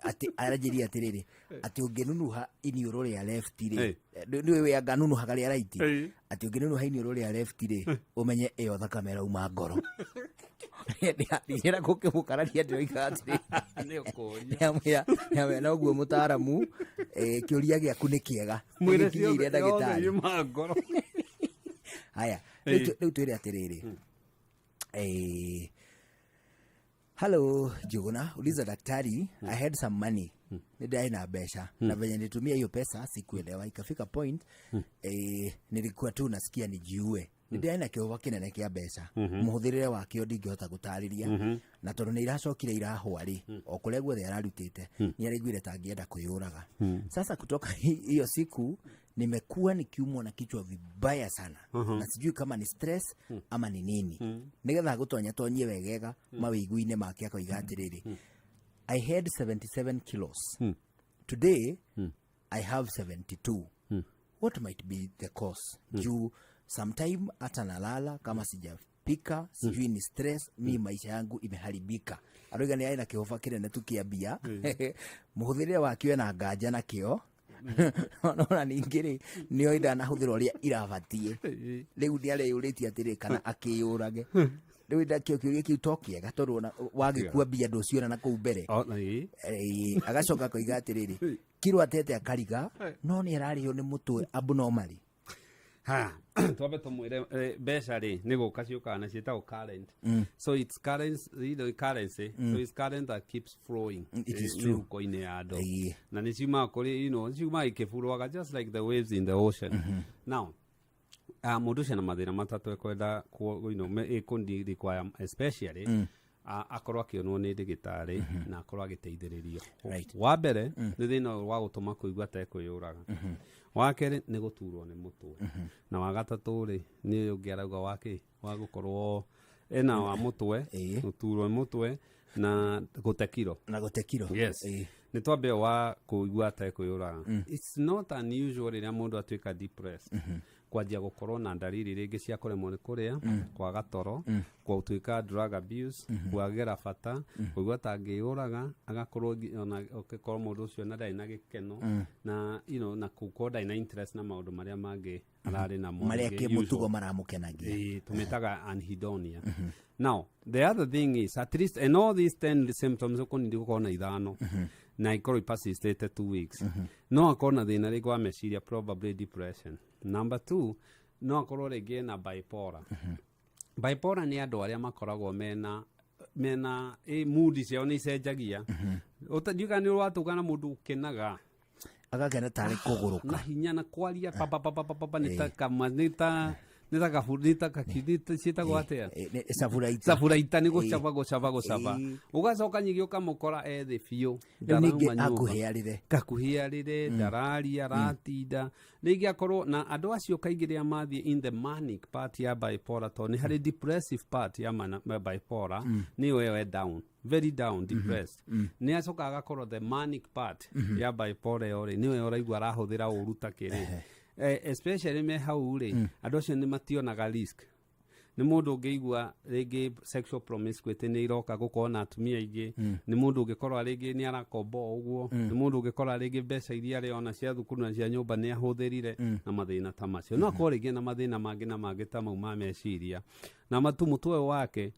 [SPEAKER 3] atĩ aranjĩrire atĩrĩrĩ, atĩ ũngĩnunuha iniũrũ rĩa left rĩ, nĩ wĩ anga nunuhaga rĩa right, atĩ ũngĩnunuha iniũrũ rĩa left rĩ, ũmenye ĩyo thakame ĩrauma ngoro. Ndĩra gũkĩmũkararia, ndĩroiga atĩrĩ,
[SPEAKER 1] Nĩ ũkũria.
[SPEAKER 3] Nĩamwĩra noguo mũtaaramu, kĩũria gĩaku nĩ kĩega.
[SPEAKER 1] Mwĩre
[SPEAKER 3] Nĩgĩkinyĩire
[SPEAKER 1] ciothe
[SPEAKER 3] ndagĩtarĩ.
[SPEAKER 1] yuma ngoro.
[SPEAKER 3] Haya, rĩu twĩre atĩrĩrĩ, hello Juguna, uliza daktari, I had some money, nĩ ndarĩ na mbeca, na venye nilitumia hiyo pesa sikuelewa, ikafika point nilikuwa tu nasikia nijiue. Nĩ ndarĩ na kĩhũba kĩnene kĩa mbeca, mũhũthĩrĩre wakĩo ndingĩhota gũtarĩria, na tondũ nĩ iracokire irahũa rĩ, o kũrĩa guothe ararutĩte nĩ araiguire ta angĩenda kwĩyũraga. Sasa kutoka hiyo siku nimekuwa nikiumwa na kichwa vibaya sana, na sijui kama ni stress ama ni nini. Nigetha gũtonya tonyie wegega mawĩigui-inĩ make, akoiga atĩrĩrĩ, I had 77 kilos, today I have 72. What might be the cause? Juu sometime hata nalala kama sijapika, sijui ni stress. Mi maisha yangu imeharibika. Aroiga nĩ arĩ na kĩhoba kĩnene tu kĩa mbia, mũhũthĩrĩre wakĩo ena nganja nakĩo, nona ningĩ rĩ, nĩoĩ ndanahũthĩra ũrĩa irabatiĩ. Rĩu nĩ areyũrĩtie atĩrĩ, kana akĩyũrage rĩu. Ndakĩo kĩũria kĩu to kĩega, tondũ ona wagĩkua mbia ndũciona na kũu mbere.
[SPEAKER 1] O, ĩĩ.
[SPEAKER 3] Agacoka akoiga atĩrĩrĩ, kiro atete akariga no nĩ ararĩo nĩ mũtwe abnormally.
[SPEAKER 1] Ha, twambe tũmwĩre mbeca rĩ nĩ gũka ciũkaga na ciĩtagwo current. So it's currency, currency. So it's current that keeps flowing.
[SPEAKER 3] It is true.
[SPEAKER 1] Mĩhuko-inĩ ya andũ.
[SPEAKER 3] Ĩĩ.
[SPEAKER 1] Na nĩ ciumaga kũrĩ, ciumaga ikĩburwaga just like the waves in the ocean. Now, mũndũ ũcio na mathĩna matatũ ekwenda ĩkũndi require especially akorwo akĩonwo nĩ ndagĩtarĩ na akorwo agĩteithĩrĩrio. Wa mbere nĩ thĩna ũyũ wa gũtũma kũigua ta ekwĩyũraga. Wa kerĩ nĩ gũturwo nĩ mũtwe. Na wa gatatũ rĩ, nĩ ũyũ ũngĩ arauga wa kĩ, wa gũkorwo ena wa mũtwe, gũturwo nĩ mũtwe na gũte kiro.
[SPEAKER 3] Na gũte kiro.
[SPEAKER 1] Yes. Nĩ twambe wa kũigua ta ekwĩyũraga. It's not unusual rĩrĩa mũndũ atuĩka depressed kwanjia gũkorwo na ndariri rĩngĩ cia kũremwo nĩ kũrĩa, kwaga toro, gũtuĩka drug abuse, kwagĩra bata, kũigua ta angĩyũraga, agakorwo ona ũngĩkorwo mũndũ ũcio na ndarĩ na gĩkeno na na gũkorwo ndarĩ na interest na maũndũ marĩa mangĩ ararĩ namo
[SPEAKER 3] marĩa
[SPEAKER 1] rĩngĩ
[SPEAKER 3] kĩmũtugo
[SPEAKER 1] usual.
[SPEAKER 3] maramũkenagia.
[SPEAKER 1] Ĩĩ, tũmĩtaga anhedonia. Now the other thing is, at least in all these 10 symptoms ũkũnindi gũkorwo na ithano na ikorwo ipersistĩte 2 weeks, no akorwo na thĩna rĩngĩ wa meciria, probably depression. Number two, no akorwo rĩngĩ ena bipolar. Bipolar nĩ andũ arĩa makoragwo mena mood ciao nĩ icenjagia. Ndiũĩ kana nĩ ũratũngana na mũndũ ũkenaga
[SPEAKER 3] agakena tarĩ kũgũrũka
[SPEAKER 1] na hinya na kwaria pa pa pa pa pa pa pa, nĩ ta kama nĩ ta kabu nĩ ta kaki nĩ ta ciĩtagwo atĩa?
[SPEAKER 3] Caburaita.
[SPEAKER 1] Caburaita, nĩ gũcaba gũcaba gũcaba. Ũgacoka nyingĩ ũkamũkora ethĩ biũ.
[SPEAKER 3] Rĩu ningĩ
[SPEAKER 1] Ndarauma nyũmba.
[SPEAKER 3] Akuhĩarĩre.
[SPEAKER 1] Kakuhiarĩre, ndararia, aratinda rĩngĩ akorwo na andũ acio kaingĩ rĩrĩa mathiĩ in the manic part ya bipolar, tondũ nĩ harĩ depressive part ya bipolar, nĩyo ĩyo e down, very down, depressed, nĩ acoka agakorwo the manic part ya bipolar ĩyo rĩ, nĩyo ũraigua arahũthĩra ũru ta kĩrĩ, especially me hau rĩ, andũ acio nĩ mationaga risk. Nĩ mũndũ ũngĩigua rĩngĩ sexual promiscuity nĩ iroka, gũkorwo na atumia aingĩ. Nĩ mũndũ ũngĩkorwo rĩngĩ nĩ arakomba o ũguo. Nĩ mũndũ ũngĩkora rĩngĩ mbeca iria arĩona cia thukuru na cia nyũmba nĩ ahũthĩrire na mathĩna ta macio. No akorwo rĩngĩ na mathĩna mangĩ na mangĩ ta mau ma meciria na matu mũtwe wake.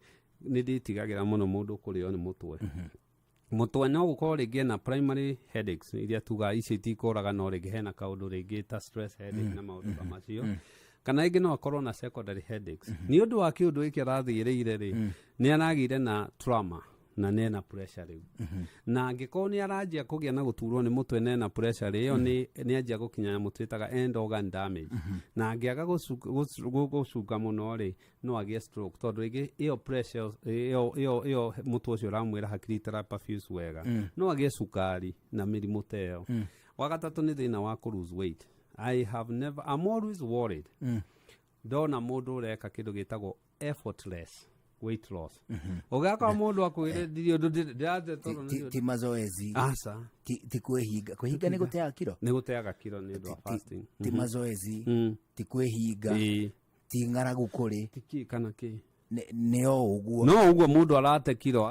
[SPEAKER 1] Nĩ ndĩtigagĩra mũno mũndũ kũrĩo nĩ mũtwe. Mũtwe no gũkorwo rĩngĩ na primary headaches iria tugaga icio itikũraga, no rĩngĩ hena kaũndũ rĩngĩ ta stress headache na maũndũ ta macio, kana rĩngĩ no akorwo na secondary headaches nĩ ũndũ wa kĩũndũ gĩkĩ arathiĩrĩire rĩ, nĩ aragĩire na trauma na nena pressure rĩu. Na angĩkorwo nĩ aranjia kũgĩa na gũturwo nĩ mũtwe nena pressure rĩ, ĩyo nĩ anjia gũkinya nyamũ twĩtaga end organ damage, na angĩaga gũcunga mũno rĩ, no agĩe stroke, tondũ rĩngĩ ĩyo pressure ĩyo mũtwe ũcio ũramwĩra hakiri itaraperfuse wega, no agĩe cukari na mĩrimũ ta ĩyo. Wa gatatũ nĩ thĩna wa kũ lose weight. I have never, I'm always worried ndona mũndũ ũreka kĩndũ gĩtagwo effortless weight loss. Ũgakora mũndũ akwĩre ndirĩ ũndũ ndĩrate tondũ
[SPEAKER 3] Ti mazoezi.
[SPEAKER 1] Aca.
[SPEAKER 3] Ti kwĩhinga. Kwĩhinga nĩ gũteaga kiro.
[SPEAKER 1] Nĩ gũteaga kiro nĩ ũndũ wa fasting.
[SPEAKER 3] Ti mazoezi, ti kwĩhinga, ti ng'aragu kũrĩ.
[SPEAKER 1] Ti kĩ kana kĩ.
[SPEAKER 3] Nĩ o ũguo.
[SPEAKER 1] No ũguo mũndũ arate kiro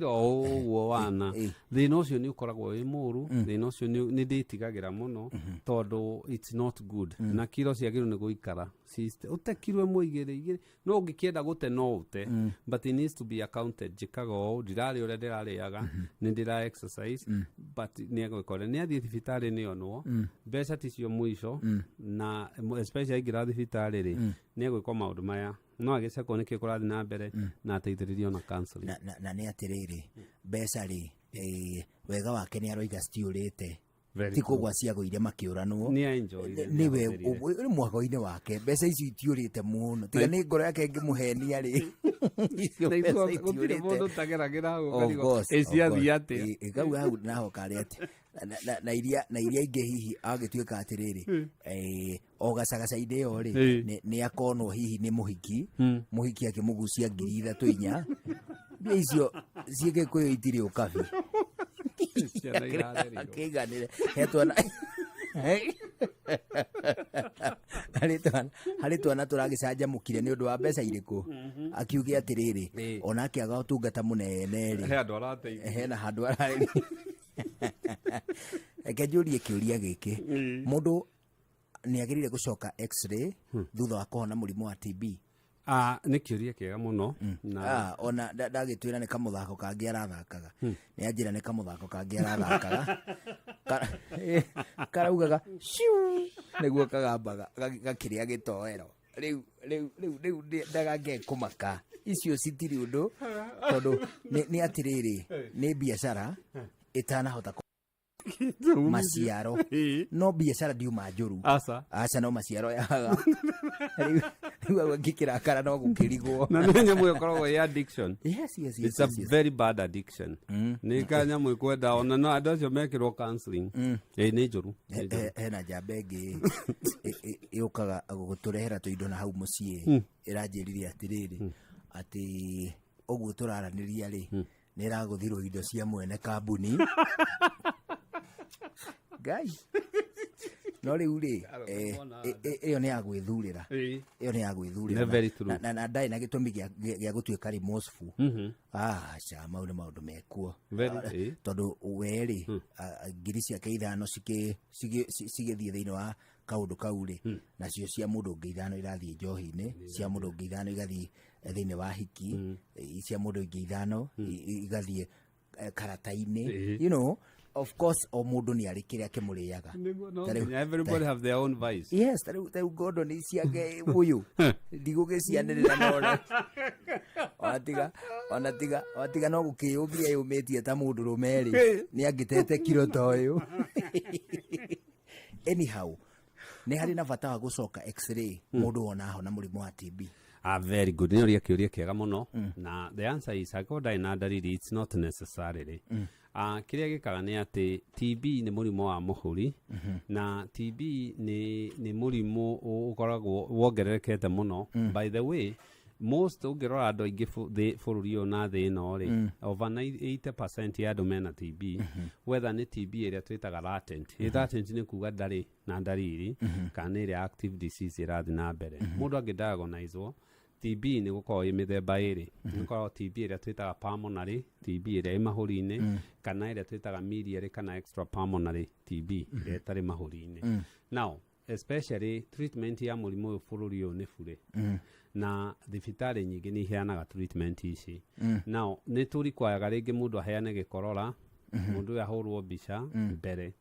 [SPEAKER 1] o ũguo wana. Thĩna ũcio nĩ ũkoragwo wĩ mũru. Thĩna ũcio nĩ ndĩtigagĩra mũno tondũ it's not good, na kiro ciagĩrĩirwo nĩ gũikara ũte kiro ĩmwe, igĩrĩ, igĩrĩ. No ũngĩkĩenda gũte no ũte, but it needs to be accounted. Njĩkaga ũũ, ndirarĩa ũrĩa ndĩrarĩaga, nĩ ndĩra exercise, but nĩ egwĩka ũrĩa nĩ athiĩ thibitarĩ nĩ onwo. Mbeca ticio mũico, na especially aingĩra thibitarĩ rĩ, nĩ egwĩkwo maũndũ maya, no agĩcekwo nĩkĩ kũrathiĩ na mbere na ateithĩrĩrio na counseling.
[SPEAKER 3] Na nĩ atĩrĩrĩ, mbeca rĩ, wega wake nĩ aroiga citiũrĩte.
[SPEAKER 1] Very.
[SPEAKER 3] Ti kũgwa ciagũire makĩũranwo.
[SPEAKER 1] Nĩ enjoyire, nĩ
[SPEAKER 3] Nĩwe
[SPEAKER 1] ahũthĩrire.
[SPEAKER 3] Nĩ mwago-inĩ wake mbeca icio itiũrĩte mũno, tiga nĩ ngoro yake ĩngĩmũhenia rĩ, icio
[SPEAKER 1] Na
[SPEAKER 3] mbeca
[SPEAKER 1] gũtirĩ
[SPEAKER 3] itiũrĩte.
[SPEAKER 1] mũndũ ũtageragĩra hau
[SPEAKER 3] Of
[SPEAKER 1] ũkarigwo,
[SPEAKER 3] course,
[SPEAKER 1] "Ĩ,
[SPEAKER 3] of
[SPEAKER 1] ciathiĩ
[SPEAKER 3] course.
[SPEAKER 1] atĩa?"
[SPEAKER 3] Ĩ, kau hau naho karĩ atĩ na iria ingĩ hihi agĩtuĩka atĩrĩrĩ, o gacagaca-inĩ ĩyo rĩ, nĩ akonwo hihi nĩ mũhiki, mũhiki akĩmũgucia 3,000 4,000. Mbia icio ciĩ Gĩkũyũ itirĩ ũkabi.
[SPEAKER 1] Ciana irarerirwo.
[SPEAKER 3] Akĩiganĩre he twana harĩ twana tũragĩcanjamũkire nĩ ũndũ wa mbeca irĩkũ, akiuge atĩrĩrĩ, ona akĩaga ũtungata mũnene rĩ,
[SPEAKER 1] He andũ arateithia.
[SPEAKER 3] Hena handũ ararĩ. Reke njũrie kĩũria gĩkĩ: mũndũ nĩ agĩrĩire gũcoka x-ray thutha wa kũhona mũrimũ wa TB?
[SPEAKER 1] Ah, nĩ kĩũria kĩega mũno na
[SPEAKER 3] Ah, ona ndagĩtwĩra nĩ kamũthako kangĩ arathakaga, nĩ anjĩra nĩ kamũthako kangĩ arathakaga. Karaugaga ciu nĩguo kagambaga gakĩrĩa gĩtoero. Rĩu rĩu rĩu rĩu ndagangĩe kũmaka icio citirĩ ũndũ, tondũ nĩ atĩrĩrĩ, nĩ biacara ĩtanahota maciaro, no biacara ndiuma njũru.
[SPEAKER 1] Aca.
[SPEAKER 3] Aca, no maciaro yagaga. Rĩu hau angĩkĩrakara no gũkĩrigwo.
[SPEAKER 1] Na nĩ nyamũ ĩkoragwo ĩ addiction.
[SPEAKER 3] Yes.
[SPEAKER 1] It's a very bad addiction. Nĩ ka nyamũ ĩkwenda ona no andũ acio mekĩrwo counseling. Ĩ nĩ njũru, nĩ njũru.
[SPEAKER 3] Hena njamba ĩngĩ yũkaga gũtũrehera tũindo na hau mũciĩ, ĩranjĩrire atĩrĩrĩ, atĩ ũguo tũraranĩria rĩ, nĩ ĩragũthirwo indo cia mwene kambuni. Ngai, no rĩu rĩ, ĩyo nĩ ya gwĩthurĩra. Ĩyo nĩ ya gwĩthurĩra.
[SPEAKER 1] Nĩ very true.
[SPEAKER 3] Na ndarĩ na gĩtũmi gĩa gũtuĩka remorseful. Aca, mau nĩ maũndũ mekuo. Tondũ we rĩ, ngiri ciake 5 cigĩthiĩ thĩinĩ wa kaũndũ kau rĩ, nacio cia mũndũ ũngĩ 5 irathiĩ njohi-inĩ, cia mũndũ ũngĩ 5 igathiĩ thĩinĩ wa hiki, cia mũndũ ũngĩ 5 igathiĩ karata-inĩ. Of course o mũndũ nĩ arĩ kĩrĩa kĩmũrĩaga.
[SPEAKER 1] Nĩguo, no
[SPEAKER 3] Ta rĩu-
[SPEAKER 1] nginya everybody have their own vice.
[SPEAKER 3] Yes, ta rĩu ngondo nĩ ciake ũyũ ndigũgĩcianĩrĩra none, ona tiga no gũkĩyũmbia yũmĩtie ta mũndũ rũme rĩ, nĩ angĩtete kiro ta ũyũ. Anyhow, nĩ harĩ na bata wa gũcoka X-ray mũndũ wona ahona mũrimũ wa TB?
[SPEAKER 1] Ah, very good. Nĩ ũria kĩũria kĩega mũno. Na the answer is, angĩkorwo ndarĩ na ndariri, it's not necessarily. Ah, kĩrĩa gĩkaga nĩ atĩ TB nĩ mũrimũ wa mũhũri, na TB nĩ mũrimũ ũkoragwo wongererekete mũno. By the way, most ũngĩrora andũ aingĩ bũrũri ũyũ na thĩ ĩno rĩ, over 80% ya andũ mena TB, whether nĩ TB ĩrĩa twĩtaga latent. Latent nĩ kuga ndarĩ na ndariri, kana nĩ ĩrĩa active disease ĩrathiĩ na mbere. Mũndũ angĩdiagnoswo TB, nĩ gũkoragwo ĩ mĩthemba ĩrĩ. Nĩ gũkoragwo TB ĩrĩa twĩtaga pulmonary TB, ĩrĩa ĩ mahũri-inĩ, kana ĩrĩa twĩtaga miliary kana extra pulmonary TB, ĩrĩa ĩtarĩ mahũri-inĩ. Now, especially treatment ya mũrimũ ũyũ bũrũri ũyũ nĩ bure, na thibitarĩ nyingĩ nĩ iheanaga treatment ici. Now, nĩ tũrikwayaga rĩngĩ mũndũ aheane gĩkorora, mũndũ ũyũ ahũrwo mbica mbere,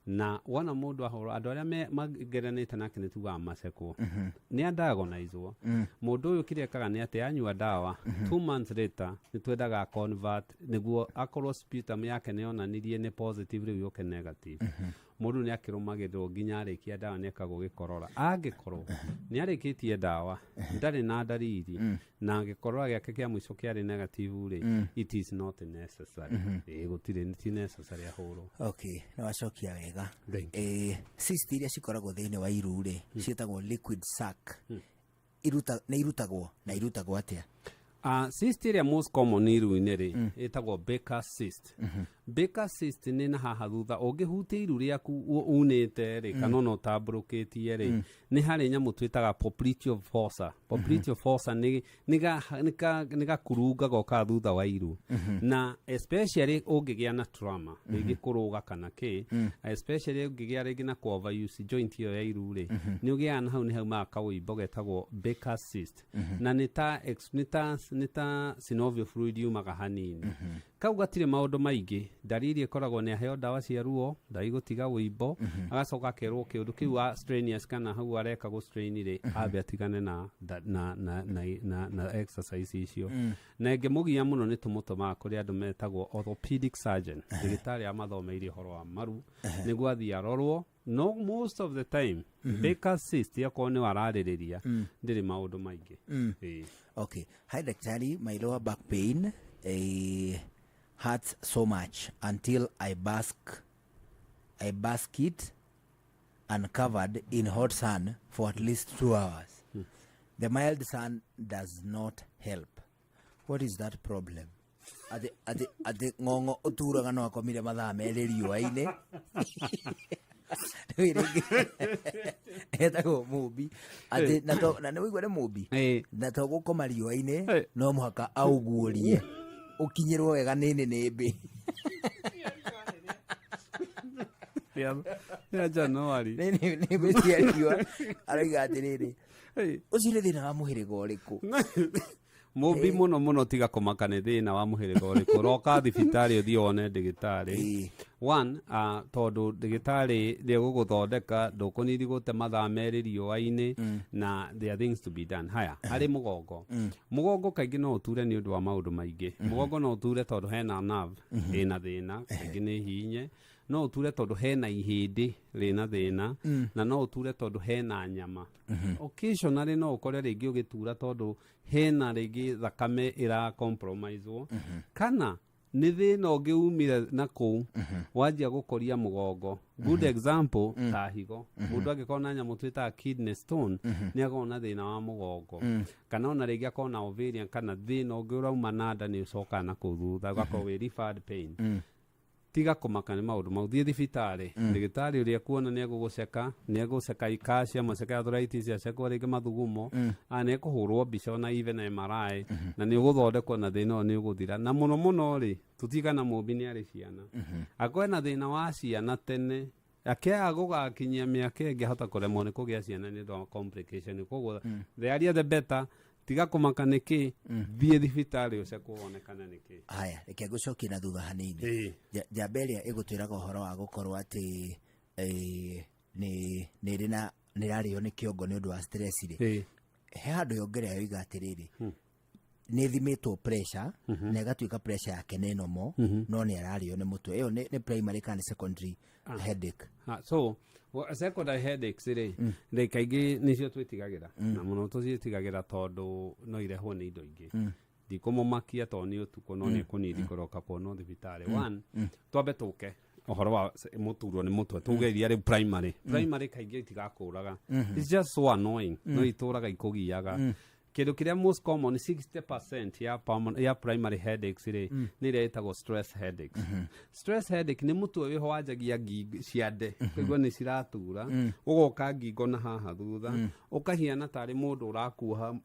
[SPEAKER 1] na wona mũndũ ahũrwo, andũ arĩa mageranĩte nake nĩ tugaga macekwo nĩ adiagnoswo mũndũ ũyũ. Kĩrĩa ekaga nĩ atĩ anyua ndawa, 2 months later nĩ twendaga convert nĩguo akorwo sputum yake nĩ yonanirie nĩ positive, rĩu yũke negative. Mũndũ nĩ akĩrũmagĩrĩrwo nginya arĩkia ndawa, nĩ ekagwo gĩkorora. Angĩkorwo nĩ arĩkĩtie ndawa, ndarĩ na ndariri, na gĩkorora gĩake kĩa mũico kĩarĩ negative rĩ, it is not necessary. Ĩĩ, gũtirĩ, ti necessary ahũrwo.
[SPEAKER 3] Okay, nĩ wacokia wega.
[SPEAKER 1] Thank
[SPEAKER 3] Cyst iria cikoragwo thĩinĩ wa iru rĩ, ciĩtagwo liquid sac. Iruta, nĩ irutagwo na irutagwo atĩa?
[SPEAKER 1] Cyst ĩrĩa most common iru-inĩ rĩ, ĩtagwo Baker cyst. Baker cyst nĩ na haha thutha, ũngĩhutia iru rĩaku unĩte rĩ, kana ona ũtambũrũkĩtie rĩ, nĩ harĩ nyamũ twĩtaga popliteal fossa. Popliteal fossa nĩ gakurunga gokaga thutha wa iru, na especially ũngĩgĩa na trauma rĩngĩ kũrũga kana kĩ, especially ũngĩgĩa rĩngĩ na kũ overuse joint ĩyo ya iru rĩ, nĩ ũgĩaga na hau nĩ haumaga kawĩimbo getagwo Baker cyst, na nĩ ta synovial fluid yumaga hanini. Kau gatirĩ maũndũ maingĩ. Ndariri ĩkoragwo nĩ aheo ndawa cia ruo, ndaigũtiga wĩimbo, agacoka akerwo kĩũndũ kĩu wa strenuous kana hau areka gũ strain rĩ, ambe atigane na exercise icio. Na ĩngĩmũgia mũno, nĩ tũmũtũmaga kũrĩ andũ metagwo orthopedic surgeon, ndagĩtarĩ amathomeire ũhoro wa maru, nĩguo athiĩ arorwo. No most of the time, Baker cyst, akorwo nĩ wararĩrĩria, ndĩrĩ maũndũ maingĩ. Ĩĩ.
[SPEAKER 3] Okay. Hi, Daktari. My lower back pain hurts so much until I bask it uncovered in hot sun for at least 2 hours. The mild sun does not help. What is that problem? Atĩ ng'ong'o ũturaga no akomire mathaa 2 riũa-inĩ. Rĩu rĩngĩ etagwo Mũmbi, atĩ na nĩ wĩigua nĩ Mũmbi, na to gũkoma riũa-inĩ, no mũhaka aũguũrie ũkinyĩrwo wega nĩ nĩnĩmbĩ.
[SPEAKER 1] Ya January.
[SPEAKER 3] Nĩnĩmbĩ cia riũa. Aroiga atĩrĩrĩ, ũcio nĩ thĩna wa mũhĩrĩga ũrĩkũ?
[SPEAKER 1] Mũmbi mũno mũno, tiga kũmaka nĩ thĩna wa mũhĩrĩga ũrĩkũ, roka thibitarĩ ũthiĩ wone ndĩgĩtarĩ. One, tondũ ndĩgĩtarĩ nĩegũgũthondeka, ndũkũnidi gũte mathaa 2 riũa-inĩ, na there are things to be done. Haya, harĩ mũgongo. Mũgongo kaingĩ no ũture nĩ ũndũ wa maũndũ maingĩ. Mũgongo no ũture tondũ hena nerve ĩna thĩna, kaingĩ nĩ hinye. No ũture tondũ hena ihĩndĩ rĩna thĩna, na no ũture tondũ hena nyama. Occasionally no ũkore rĩngĩ ũgĩtura tondũ hena rĩngĩ thakame ĩra compromisewo, kana nĩ thĩna ũngĩ umire na kũu wanjia gũkũria mũgongo. Good example, ta higo. Mũndũ angĩkorwo na nyamũ twĩtaga kidney stone, nĩ akoragwo na thĩna wa mũgongo, kana ona rĩngĩ akorwo na ovarian, kana thĩna ũngĩ ũrauma na nda nĩ ũcokaga na kũu thutha, ũgakorwo wĩ referred pain. Tiga kũmaka nĩ maũndũ mau, thiĩ thibitarĩ. Ndagĩtarĩ ũrĩa kuona nĩ egũgũceka, nĩ egũceka calcium, aceke arthritis, acekwo rĩngĩ mathugumo, nĩ ekũhũrwo mbica ona even MRI, na nĩ ũgũthondekwo na thĩna ũyũ nĩ ũgũthira. Na mũno mũno rĩ, tũtigana mũmbi nĩ arĩ ciana, akorwo ena thĩna wa ciana tene, akĩaga gũgakinyia mĩaka ĩngĩ ahota kũremwo nĩ kũgĩa ciana nĩ ũndũ wa complication. Koguo the earlier the better. Tiga kũmaka nĩkĩ, thiĩ thibitarĩ ũcekwo wonekane nĩkĩ.
[SPEAKER 3] Haya, reke ngũcokie na thutha hanini. Njamba ĩrĩa ĩgũtwĩraga ũhoro wa gũkorwo atĩ nĩ ĩrĩ na nĩ ĩrarĩo nĩ kĩongo nĩ ũndũ wa stress rĩ, he handũ yongerera yoiga atĩrĩrĩ, nĩ ĩthimĩtwo pressure na ĩgatuĩka pressure yake nĩ normal, no nĩ ararĩo nĩ mũtwe. Ĩyo nĩ primary kana nĩ secondary headache?
[SPEAKER 1] So secondary headaches rĩ kaingĩ nĩcio twĩtigagĩra, na mũno tũciĩtigagĩra tondũ no irehwo nĩ indo ingĩ. Ndikũmũmakia tondũ nĩ ũtukũ, no nĩ ekũnidi kũroka kuonwo thibitarĩ. One, twambe tũke ũhoro wa mũturwo nĩ mũtwe, tuge iria rĩ primary kaingĩ itigakũraga. It's just so annoying, no itũraga ikũgiaga. Kĩndũ kĩrĩa most common, 60% ya primary headaches rĩ, nĩ ĩrĩa ĩtagwo stress headaches. Stress headache nĩ mũtwe wĩho wanjagia ngingo, ciande ũkaigua nĩ ciratura, ũgoka ngingo na haha thutha, ũkahiana tarĩ mũndũ ũrakuoha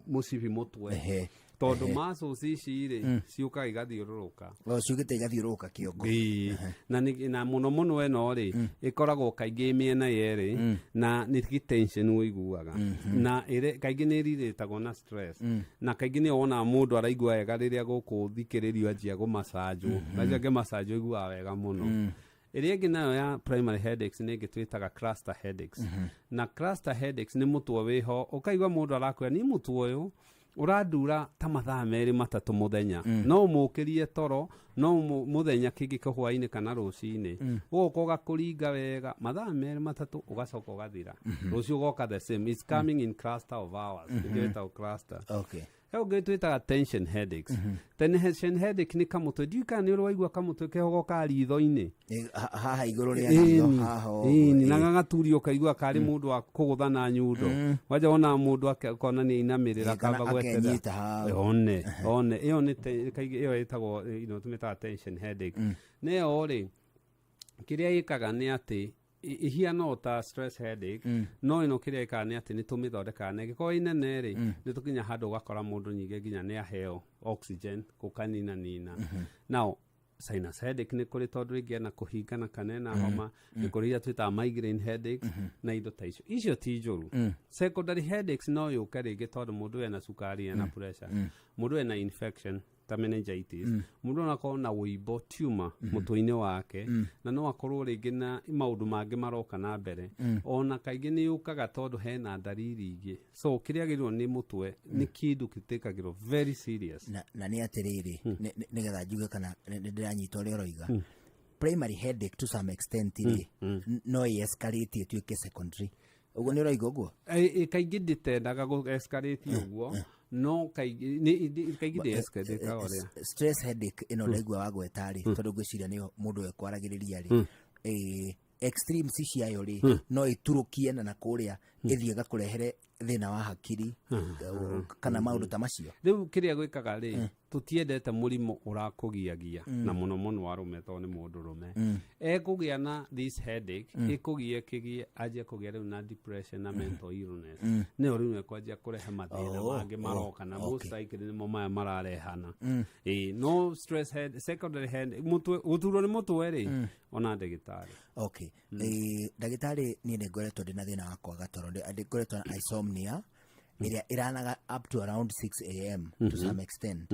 [SPEAKER 1] mũcibi mũtwe, tondũ muscles ici rĩ, ciũkaga igathiũrũrũka.
[SPEAKER 3] O ciugĩte igathiũrũrũka kĩongo.
[SPEAKER 1] Ĩĩ. Na mũno mũno ĩno rĩ, ĩkoragwo kaingĩ mĩena yerĩ, na nĩ tension ũiguaga, na kaingĩ nĩ ĩrirĩtagwo na stress, na kaingĩ nĩ wonaga mũndũ araigua wega rĩrĩa gũkũ thikĩrĩrio anjia gũmacanjwo, anjia ngĩmacanjwo iguaga wega mũno. Ĩrĩa ĩngĩ nayo ya primary headaches nĩ ĩngĩ twĩtaga cluster headaches. Na cluster headaches nĩ mũtwe wĩho ũkaigua mũndũ arakwĩra, niĩ mũtwe ũyũ ũrandura ta mathaa 2 3 mũthenya, no ũmũkĩrie toro, no mũthenya kĩngĩ hwainĩ kana rũcinĩ, ũgoka ũgakũringa wega mathaa 2 3, ũgacoka ũgathira, rũciũ ũgoka the same. It's coming in cluster of hours, nĩkĩo ĩtagwo cluster. He ũngĩ twĩtaga tension headaches. Tension headache nĩ kamũtwe, ndiũĩ kana nĩ ũrĩ waigua kamũtwe keho ka ritho-inĩ.
[SPEAKER 3] Haha igũrũ rĩa ritho haha ũguo,
[SPEAKER 1] Ĩni, na gagaturio ũkaigua karĩ mũndũ wa kũgũtha na nyundo, wanja wona mũndũ akona nĩ ainamĩrĩra.
[SPEAKER 3] Kana
[SPEAKER 1] kamba gweterera.
[SPEAKER 3] Akenyita hau.
[SPEAKER 1] One ĩyo nĩ kaingĩ ĩyo ĩtagwo tũmĩtaga tension headache. Nĩyo rĩ, kĩrĩa ĩkaga nĩ atĩ ihiana o ta stress headache, no ĩno kĩrĩa ĩkaga nĩ atĩ nĩ tũmĩthondekaga, na ĩngĩkorwo ĩ nene rĩ, nĩ tũkinya handũ ũgakora mũndũ nyingĩ nginya nĩ aheo oxygen gũkanina nina. Now sinus headache nĩ kũrĩ, tondũ rĩngĩ ena kũhingana kana ena homa, nĩ kũrĩ iria twĩtaga migraine headaches na indo ta icio. Icio ti njũru. Secondary headaches no yũke rĩngĩ tondũ mũndũ ena cukari, ena pressure, mũndũ ena infection ta meningitis, mũndũ no akorwo na wũimbo, tumor mũtwe-inĩ wake, na no akorwo rĩngĩ na maũndũ mangĩ maroka na mbere. Ona kaingĩ nĩ yũkaga tondũ hena ndariri ingĩ. So kĩrĩa agĩrĩirwo nĩ mũtwe nĩ kĩndũ gĩtĩkagĩrwo very serious.
[SPEAKER 3] Na nĩ atĩrĩrĩ, nĩgetha njuge kana nĩ ndĩranyita ũrĩa ũroiga, primary headache to some extent rĩ, no ĩ escalate ĩtuĩke secondary, ũguo nĩ ũroiga ũguo?
[SPEAKER 1] Kaingĩ ndĩtendaga gũ escalate ũguo, no kaingĩ kaingĩ ndĩ escalate ũrĩa
[SPEAKER 3] Stress headache ĩno ndaigua wagweta rĩ, tondũ ngwĩciria nĩyo mũndũ ekwaragĩrĩria rĩ, extremes ciayo rĩ, no ĩturũkie na kũrĩa ĩthiĩ ĩgakũrehere thĩna wa hakiri kana maũndũ ta macio.
[SPEAKER 1] Rĩu kĩrĩa gwĩkaga rĩ, tũtiendete mũrimũ ũrakũgiagia, na mũno mũno arũme, tondũ nĩ mũndũ rũme ekũgĩa na this headache, ĩkũgie kĩgie anjie kũgĩa rĩu na depression na mental illness, nĩyo rĩu ĩkwanjia kũrehe mathĩna mangĩ maroka, na most likely nĩmo maya mararehana. Ĩĩ, no stress head, secondary head, mũtwe gũturwo nĩ mũtwe rĩ, ona ndagĩtarĩ.
[SPEAKER 3] Okay. Ndagĩtarĩ, niĩ nĩ ngoretwo ndĩna thĩna wa kwaga toro. Ndĩ ngoretwo na insomnia. Ĩrĩa ĩranaga up to around 6 a.m. to some extent,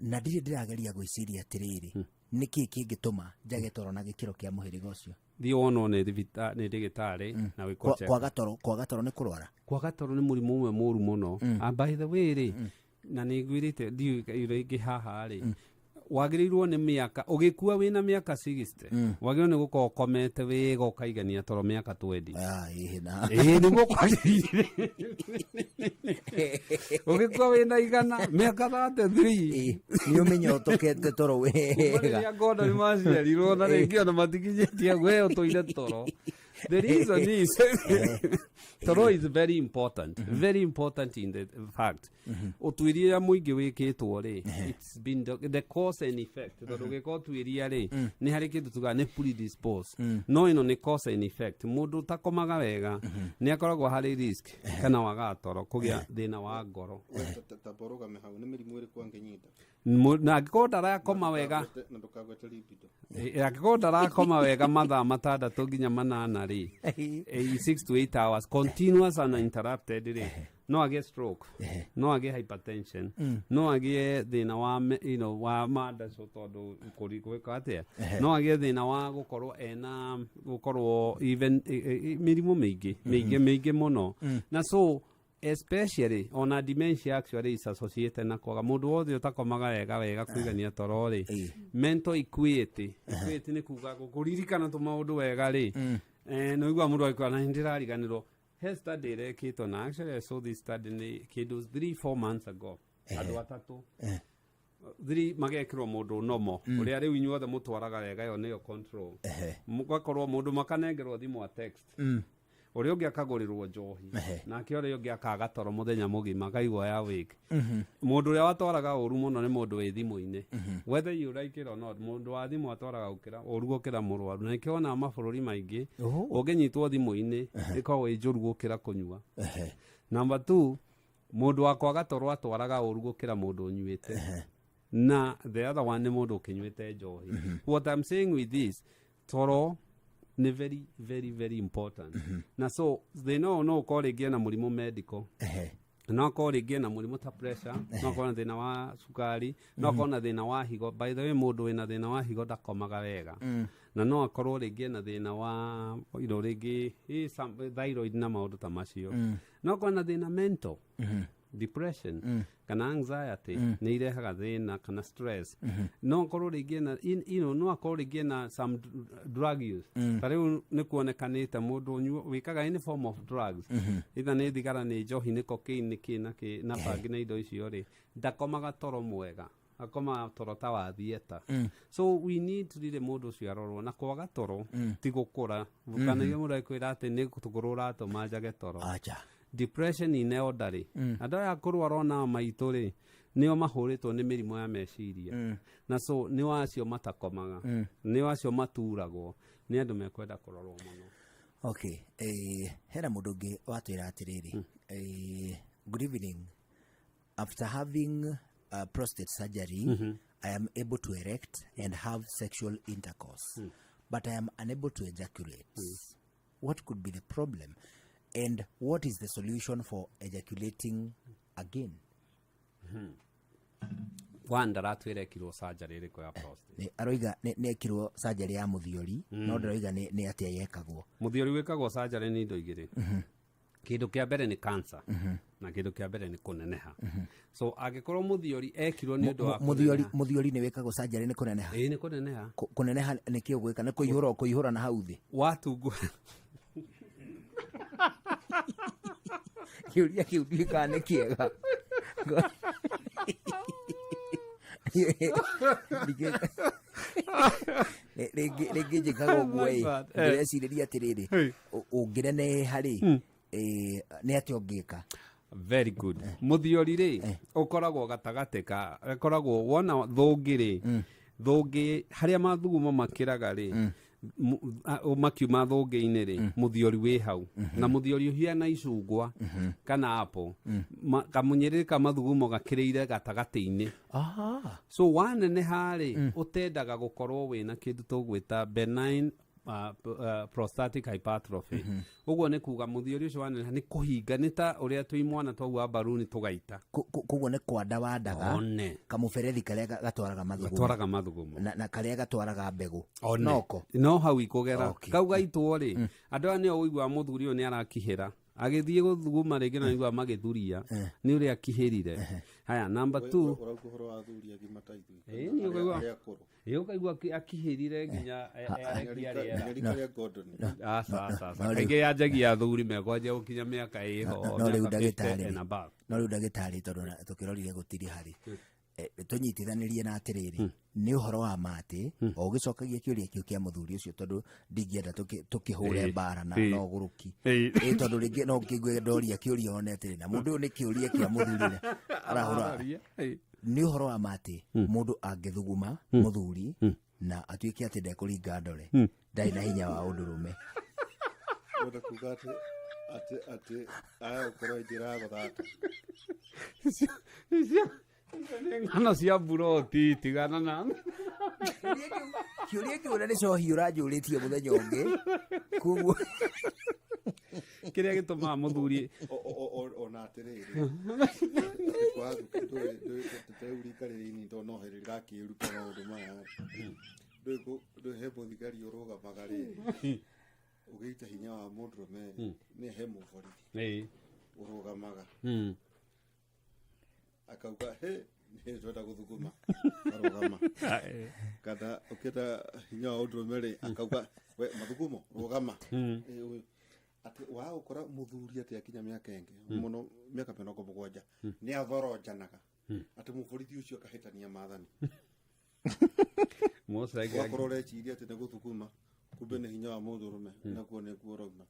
[SPEAKER 3] na ndirĩ ndĩrageria gwĩciria atĩrĩrĩ, nĩkĩ kĩngĩtũma njage toro na gĩkĩro kĩa mũhĩrĩga ũcio?
[SPEAKER 1] Thiĩ wonwo nĩ ndĩgĩtarĩ na wĩkwo check.
[SPEAKER 3] Kwaga toro nĩ kũrwara?
[SPEAKER 1] Kwaga toro nĩ mũrimũ ũmwe mũru mũno. And by the way rĩ, na nĩ ngwĩrĩte ndiũĩ rĩngĩ haha rĩ, wagĩrĩirwo nĩ mĩaka ũgĩkua wĩna mĩaka 60, wagĩrĩirwo nĩ gũkorwo ũkomete wega ũkaigania toro mĩaka 20.
[SPEAKER 3] Ah, ĩhĩ na.
[SPEAKER 1] Ĩĩ, nĩguo kwagĩrĩire. Ũgĩkua wĩna 100, mĩaka 33.
[SPEAKER 3] Ĩ, nĩ ũmenye ũtokete toro wega.
[SPEAKER 1] Rĩrĩa ngona nĩ maciarirwo na rĩngĩ ona matikinyĩtie we ũtũire toro. The reason is toro is very important, very important. In the fact ũtuĩria mũingĩ wĩkĩtwo rĩ, it's been the cause and effect, tondũ ũgĩka ũtuĩria rĩ, nĩ harĩ kĩndũ tugaga nĩ predispose, no ĩno nĩ cause and effect. Mũndũ ũtakomaga wega nĩ akoragwo harĩ risk kana wagaga toro kũgĩa thĩna wa ngoro.
[SPEAKER 2] Tamba ũrũgame hau, nĩ mĩrimũ ĩrĩkũ angĩnyita?
[SPEAKER 1] Na angĩkorwo ndarakoma wega.
[SPEAKER 2] Na ndũkagwete libido.
[SPEAKER 1] Angĩkorwo ndarakoma wega mathaa 6 nginya 8 rĩ, 6 to 8 hours continuous and uninterrupted rĩ, no agĩe stroke, no agĩe hypertension, no agĩe thĩna wa wa mandaco, tondũ kũri gwĩka atĩa, no agĩe thĩna wa gũkorwo ena gũkorwo even mĩrimũ mĩingĩ mĩingĩ mĩingĩ mũno. Na so especially ona dementia actually is associated na kwaga. Mũndũ wothe ũtakomaga wega wega kũigania toro rĩ, mental acuity, acuity nĩ kuga kũririkana tũmaũndũ wega rĩ, nĩ ũiguaga mũndũ agĩkora na nĩndĩrariganĩrwo. He study ĩrekĩtwo, na actually I saw this study nĩ kĩndũ 3 4 months ago. Andũ atatũ, three, magekĩrwo mũndũ nomo ũrĩa rĩu inyuothe mũtwaraga wega, ĩyo nĩyo control. Mũgakorwo mũndũ makanengerwo thimũ a text, ũrĩa ũngĩ akagũrĩrwo njohi, nake ũrĩa ũngĩ akaga toro mũthenya mũgima akaigua ya wake. Mũndũ ũrĩa watwaraga ũru mũno nĩ mũndũ wĩ thimũ-inĩ. Whether you like it or not, mũndũ wa thimũ atwaraga gũkĩra ũru gũkĩra mũrwaru, na nĩkĩo wonaga mabũrũri maingĩ ũngĩnyitwo thimũ-inĩ ĩkoragwo ĩ njũru gũkĩra kũnyua. Number two, mũndũ wa kwaga toro atwaraga ũru gũkĩra mũndũ ũnyuĩte, na the other one nĩ mũndũ ũkĩnyuĩte njohi. What I'm saying with this, toro nĩ very very very important. Na so thĩna ũyũ no ũkorwo rĩngĩ ena mũrimũ medical, no akorwo rĩngĩ ena mũrimũ ta pressure, no akorwo na thĩna wa cukari, no akorwo na thĩna wa higo. By the way, mũndũ wĩna thĩna wa higo ndakomaga wega, na no akorwo rĩngĩ ena thĩna wa rĩngĩ thyroid na maũndũ ta macio. No akorwo na thĩna mental, depression kana anxiety nĩ irehaga thĩna, kana stress. No akorwo rĩngĩ na no akorwo rĩngĩ na some drug use. Ta rĩu nĩ kuonekanĩte mũndũ wĩkaga any form of drugs, either nĩ thigara, nĩ njohi, nĩ cocaine, nĩ kĩ na kĩ na bangi na indo icio rĩ, ndakomaga toro mwega, akomaga toro ta wa theatre. So we need rĩrĩ mũndũ ũcio arorwo. Na kwaga toro ti gũkũra, kana mũndũ akwĩra atĩ nĩ tũkũrũ ũratũma njage toro.
[SPEAKER 3] Acha.
[SPEAKER 1] Depression in elderly, andũ aya akũrũ arona maitũ rĩ, nĩo mahũrĩtwo nĩ mĩrimũ ya meciria, na so nĩo acio matakomaga, nĩo acio maturagwo nĩ andũ mekwenda kũrorwo mũno.
[SPEAKER 3] Okay, hena mũndũ ũngĩ watwĩra atĩrĩrĩ, "Good evening, after having prostate surgery, I am able to erect and have sexual intercourse, but I am unable to ejaculate. What could be the problem and what is the solution for ejaculating again?"
[SPEAKER 1] One, ndaratwĩra ekirwo surgery ĩrĩkũ ya prostate.
[SPEAKER 3] Aroiga nĩ ekirwo surgery ya mũthiori, no ndaroiga nĩ atĩa yekagwo.
[SPEAKER 1] Mũthiori wĩkagwo surgery nĩ indo igĩrĩ. Kĩndũ kĩa mbere nĩ cancer, na kĩndũ kĩa mbere nĩ kũneneha. So angĩkorwo mũthiori ekirwo nĩ ũndũ wa
[SPEAKER 3] Mũthiori?
[SPEAKER 1] kũneneha.
[SPEAKER 3] Mũthiori nĩ wĩkagwo surgery nĩ kũneneha?
[SPEAKER 1] Ĩĩ, nĩ kũneneha.
[SPEAKER 3] Kũneneha nĩ kĩ ũgwĩka? Nĩ kũihũra na hau thĩ?
[SPEAKER 1] Watungu.
[SPEAKER 3] Kĩũria kĩu ndiũĩ kana nĩ kĩega. Rĩngĩ njĩkaga ũguo ĩ.
[SPEAKER 1] My bad.
[SPEAKER 3] Ndĩrecirĩria atĩrĩrĩ,
[SPEAKER 1] Hey.
[SPEAKER 3] ũngĩneneha rĩ, nĩ atĩa ũngĩka?
[SPEAKER 1] Very good. Mũthiori rĩ, ũkoragwo gatagatĩ ka, ĩkoragwo wona thũngĩ rĩ, thũngĩ harĩa mathugumo makĩraga rĩ, makiuma thũngĩ-inĩ rĩ, mũthiori wĩ hau, na mũthiori ũhiana icungwa kana apple. Kamũnyĩrĩrĩ ka mathugumo gakĩrĩire gatagatĩ-inĩ. So waneneha rĩ, ũtendaga gũkorwo wĩna kĩndũ tũgwĩta benign. prostatic hypertrophy. Ũguo nĩ kuga mũthiori ũcio waneneha nĩ kũhinga, nĩ ta ũrĩa twĩ mwana twaua mbaruni tũgaita.
[SPEAKER 3] Koguo nĩ kwanda wandaga
[SPEAKER 1] One.
[SPEAKER 3] Kamũberethi karĩa gatwaraga mathugumo.
[SPEAKER 1] Gatwaraga mathugumo.
[SPEAKER 3] Na karĩa gatwaraga mbegũ.
[SPEAKER 1] One.
[SPEAKER 3] Noko.
[SPEAKER 1] No hau ikũgera.
[SPEAKER 3] Okay.
[SPEAKER 1] Kau gaitwo rĩ, andũ aya nĩo ũiguaga mũthuri ũyũ nĩ arakihĩra agĩthiĩ gũthuguma rĩngĩ na nĩguo magĩthuria nĩ ũrĩa akihĩrire. Haya, number two.
[SPEAKER 2] Ũrauga ũhoro wa athuri agima ta ithuĩ.
[SPEAKER 1] Ĩĩ, nĩ ũkaigua.
[SPEAKER 2] Arĩa akũrũ.
[SPEAKER 1] Ĩ, ũkaigua akihĩrire nginya arekia rĩera.
[SPEAKER 2] Rika rĩa Gordon.
[SPEAKER 1] Aca, aca, aca.
[SPEAKER 3] No rĩu-
[SPEAKER 1] Kaingĩ yanjagia athuri mekwanjia gũkinya mĩaka ĩho
[SPEAKER 3] No rĩu
[SPEAKER 1] mĩaka 50
[SPEAKER 3] ndagĩtarĩ
[SPEAKER 1] and above.
[SPEAKER 3] No rĩu ndagĩtarĩ, tondũ tũkĩrorire gũtirĩ harĩ tũnyitithanĩrie na atĩrĩrĩ, nĩ ũhoro wa ma atĩ o ũgĩcokagia kĩũria kĩu kĩa mũthuri ũcio, tondũ ndingĩenda tũkĩhũre mbara na na ũgũrũki. Ĩ, tondũ rĩngĩ no ngĩigue ndoria kĩũria one atĩrĩ na mũndũ ũyũ nĩ kĩũria kĩa mũthuri arahũra.
[SPEAKER 1] Araria.
[SPEAKER 3] Nĩ ũhoro wa ma atĩ mũndũ angĩthuguma mũthuri na atuĩke atĩ ndekũringa ndore, ndarĩ na hinya wa ũndũrũme?
[SPEAKER 2] Wenda kuga atĩ aya gũkorwo njĩra ya gũthaka.
[SPEAKER 1] Icio nĩ ng'ano cia buroti, tigana na
[SPEAKER 3] Kĩũria kĩu na nĩ cohi ũranjũrĩtie mũthenya ũngĩ, koguo
[SPEAKER 1] kĩrĩa gĩtũmaga mũthuri
[SPEAKER 2] Ona atĩrĩrĩ, rĩu rika rĩrĩ inini, tondũ no hĩndĩ rĩrakĩruta maũndũ maya, ndũĩ he mũthigari ũrũgamaga rĩrĩ ũgĩita hinya wa mũndũrũme, nĩ he mũborithi ũrũgamaga akauga he nĩ twenda gũthuguma, arũgama, kana ũkĩenda hinya wa ũndũrũme rĩ, akauga we mathugumo rũgama. Ĩ, ũyũ. Atĩ wagũkora mũthuri atĩ akinya mĩaka ĩngĩ mũno, mĩaka 70, nĩ athoronjanaga atĩ mũborithi ũcio akahĩtania maathani.
[SPEAKER 1] Most likely.
[SPEAKER 2] Wakorwo ũreciria atĩ nĩ gũthuguma, kumbe nĩ hinya wa mũndũrũme nakuo nĩkuo ũrauma.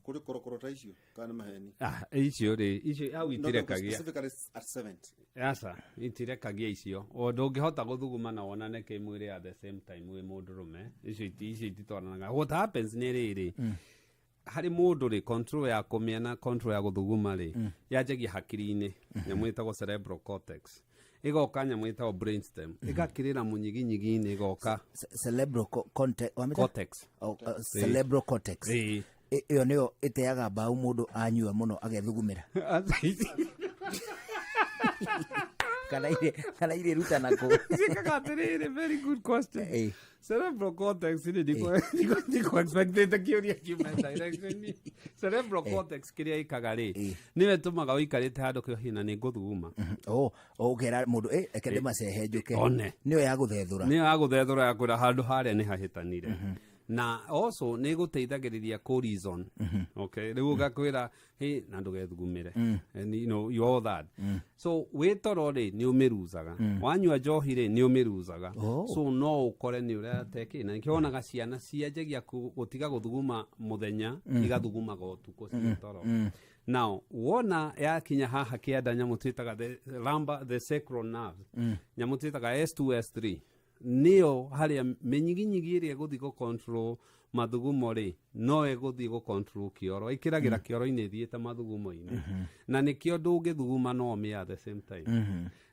[SPEAKER 2] Kũrĩ korokoro ta icio kana nĩ maheni?
[SPEAKER 1] Ah, icio rĩ, icio hau
[SPEAKER 2] No, no,
[SPEAKER 1] itirekagia.
[SPEAKER 2] specifically at 70.
[SPEAKER 1] Aca, itirekagia icio. O ndũngĩhota gũthuguma na wonane kĩmwĩrĩ at the same time wĩ mũndũrũme. Icio ititwaranaga. What happens nĩ rĩrĩ, harĩ mũndũ rĩ, control ya kũmĩa na control ya gũthuguma rĩ, yanjagia hakiri-inĩ, nyamũ ĩtagwo cerebral cortex, ĩgoka nyamũ ĩtagwo brainstem, ĩgakĩrĩra mũnyiginyigi-inĩ, ĩgoka
[SPEAKER 3] Cerebral context wamĩta?
[SPEAKER 1] Cortex.
[SPEAKER 3] Oh, cerebral cortex.
[SPEAKER 1] Ĩĩ.
[SPEAKER 3] Ĩyo nĩyo ĩteaga mbaũ mũndũ anyua mũno agethugumĩra, kana irĩ ruta nako?
[SPEAKER 1] Ciĩkaga atĩrĩrĩ, very good question. Cerebral cortex rĩ, ndikũ expectĩte kĩũria kiume direction. Cerebral cortex kĩrĩa ĩkaga rĩ, nĩyo ĩtũmaga ũikarĩte handũ kĩo na nĩ ngũthuguma.
[SPEAKER 3] Oh, ũkera mũndũ, "Ĩ, reke ndĩmacehe njũke."
[SPEAKER 1] One.
[SPEAKER 3] Nĩyo ya gũthethũra.
[SPEAKER 1] Nĩyo ya gũthethũra, ya kwĩra handũ harĩa nĩ hahĩtanire, na also nĩ ĩgũteithagĩrĩria kũ reason. Okay, rĩu ũgakwĩra hey, na ndũgethugumĩre, and you know you all that. So wĩ toro rĩ, nĩ ũmĩruzaga, wanyua njohi rĩ, nĩ ũmĩruzaga. So no ũkore nĩ ũrate kĩ, na nĩkĩo wonaga ciana cianjagia gũtiga gũthuguma mũthenya, igathugumaga ũtukũ ciĩ toro. Now wona yakinya haha kĩanda, nyamũ twĩtaga the lumbar, the sacral nerves, nyamũ twĩtaga S2 S3, nĩyo harĩa mĩnyiginyigi ĩrĩa ĩgũthiĩ gũ control mathugumo rĩ, no ĩgũthiĩ gũ control kĩoro, ĩkĩragĩra kĩoro-inĩ ĩthiĩte mathugumo-inĩ, na nĩkĩo ndũngĩthuguma no ũmĩe at the same time.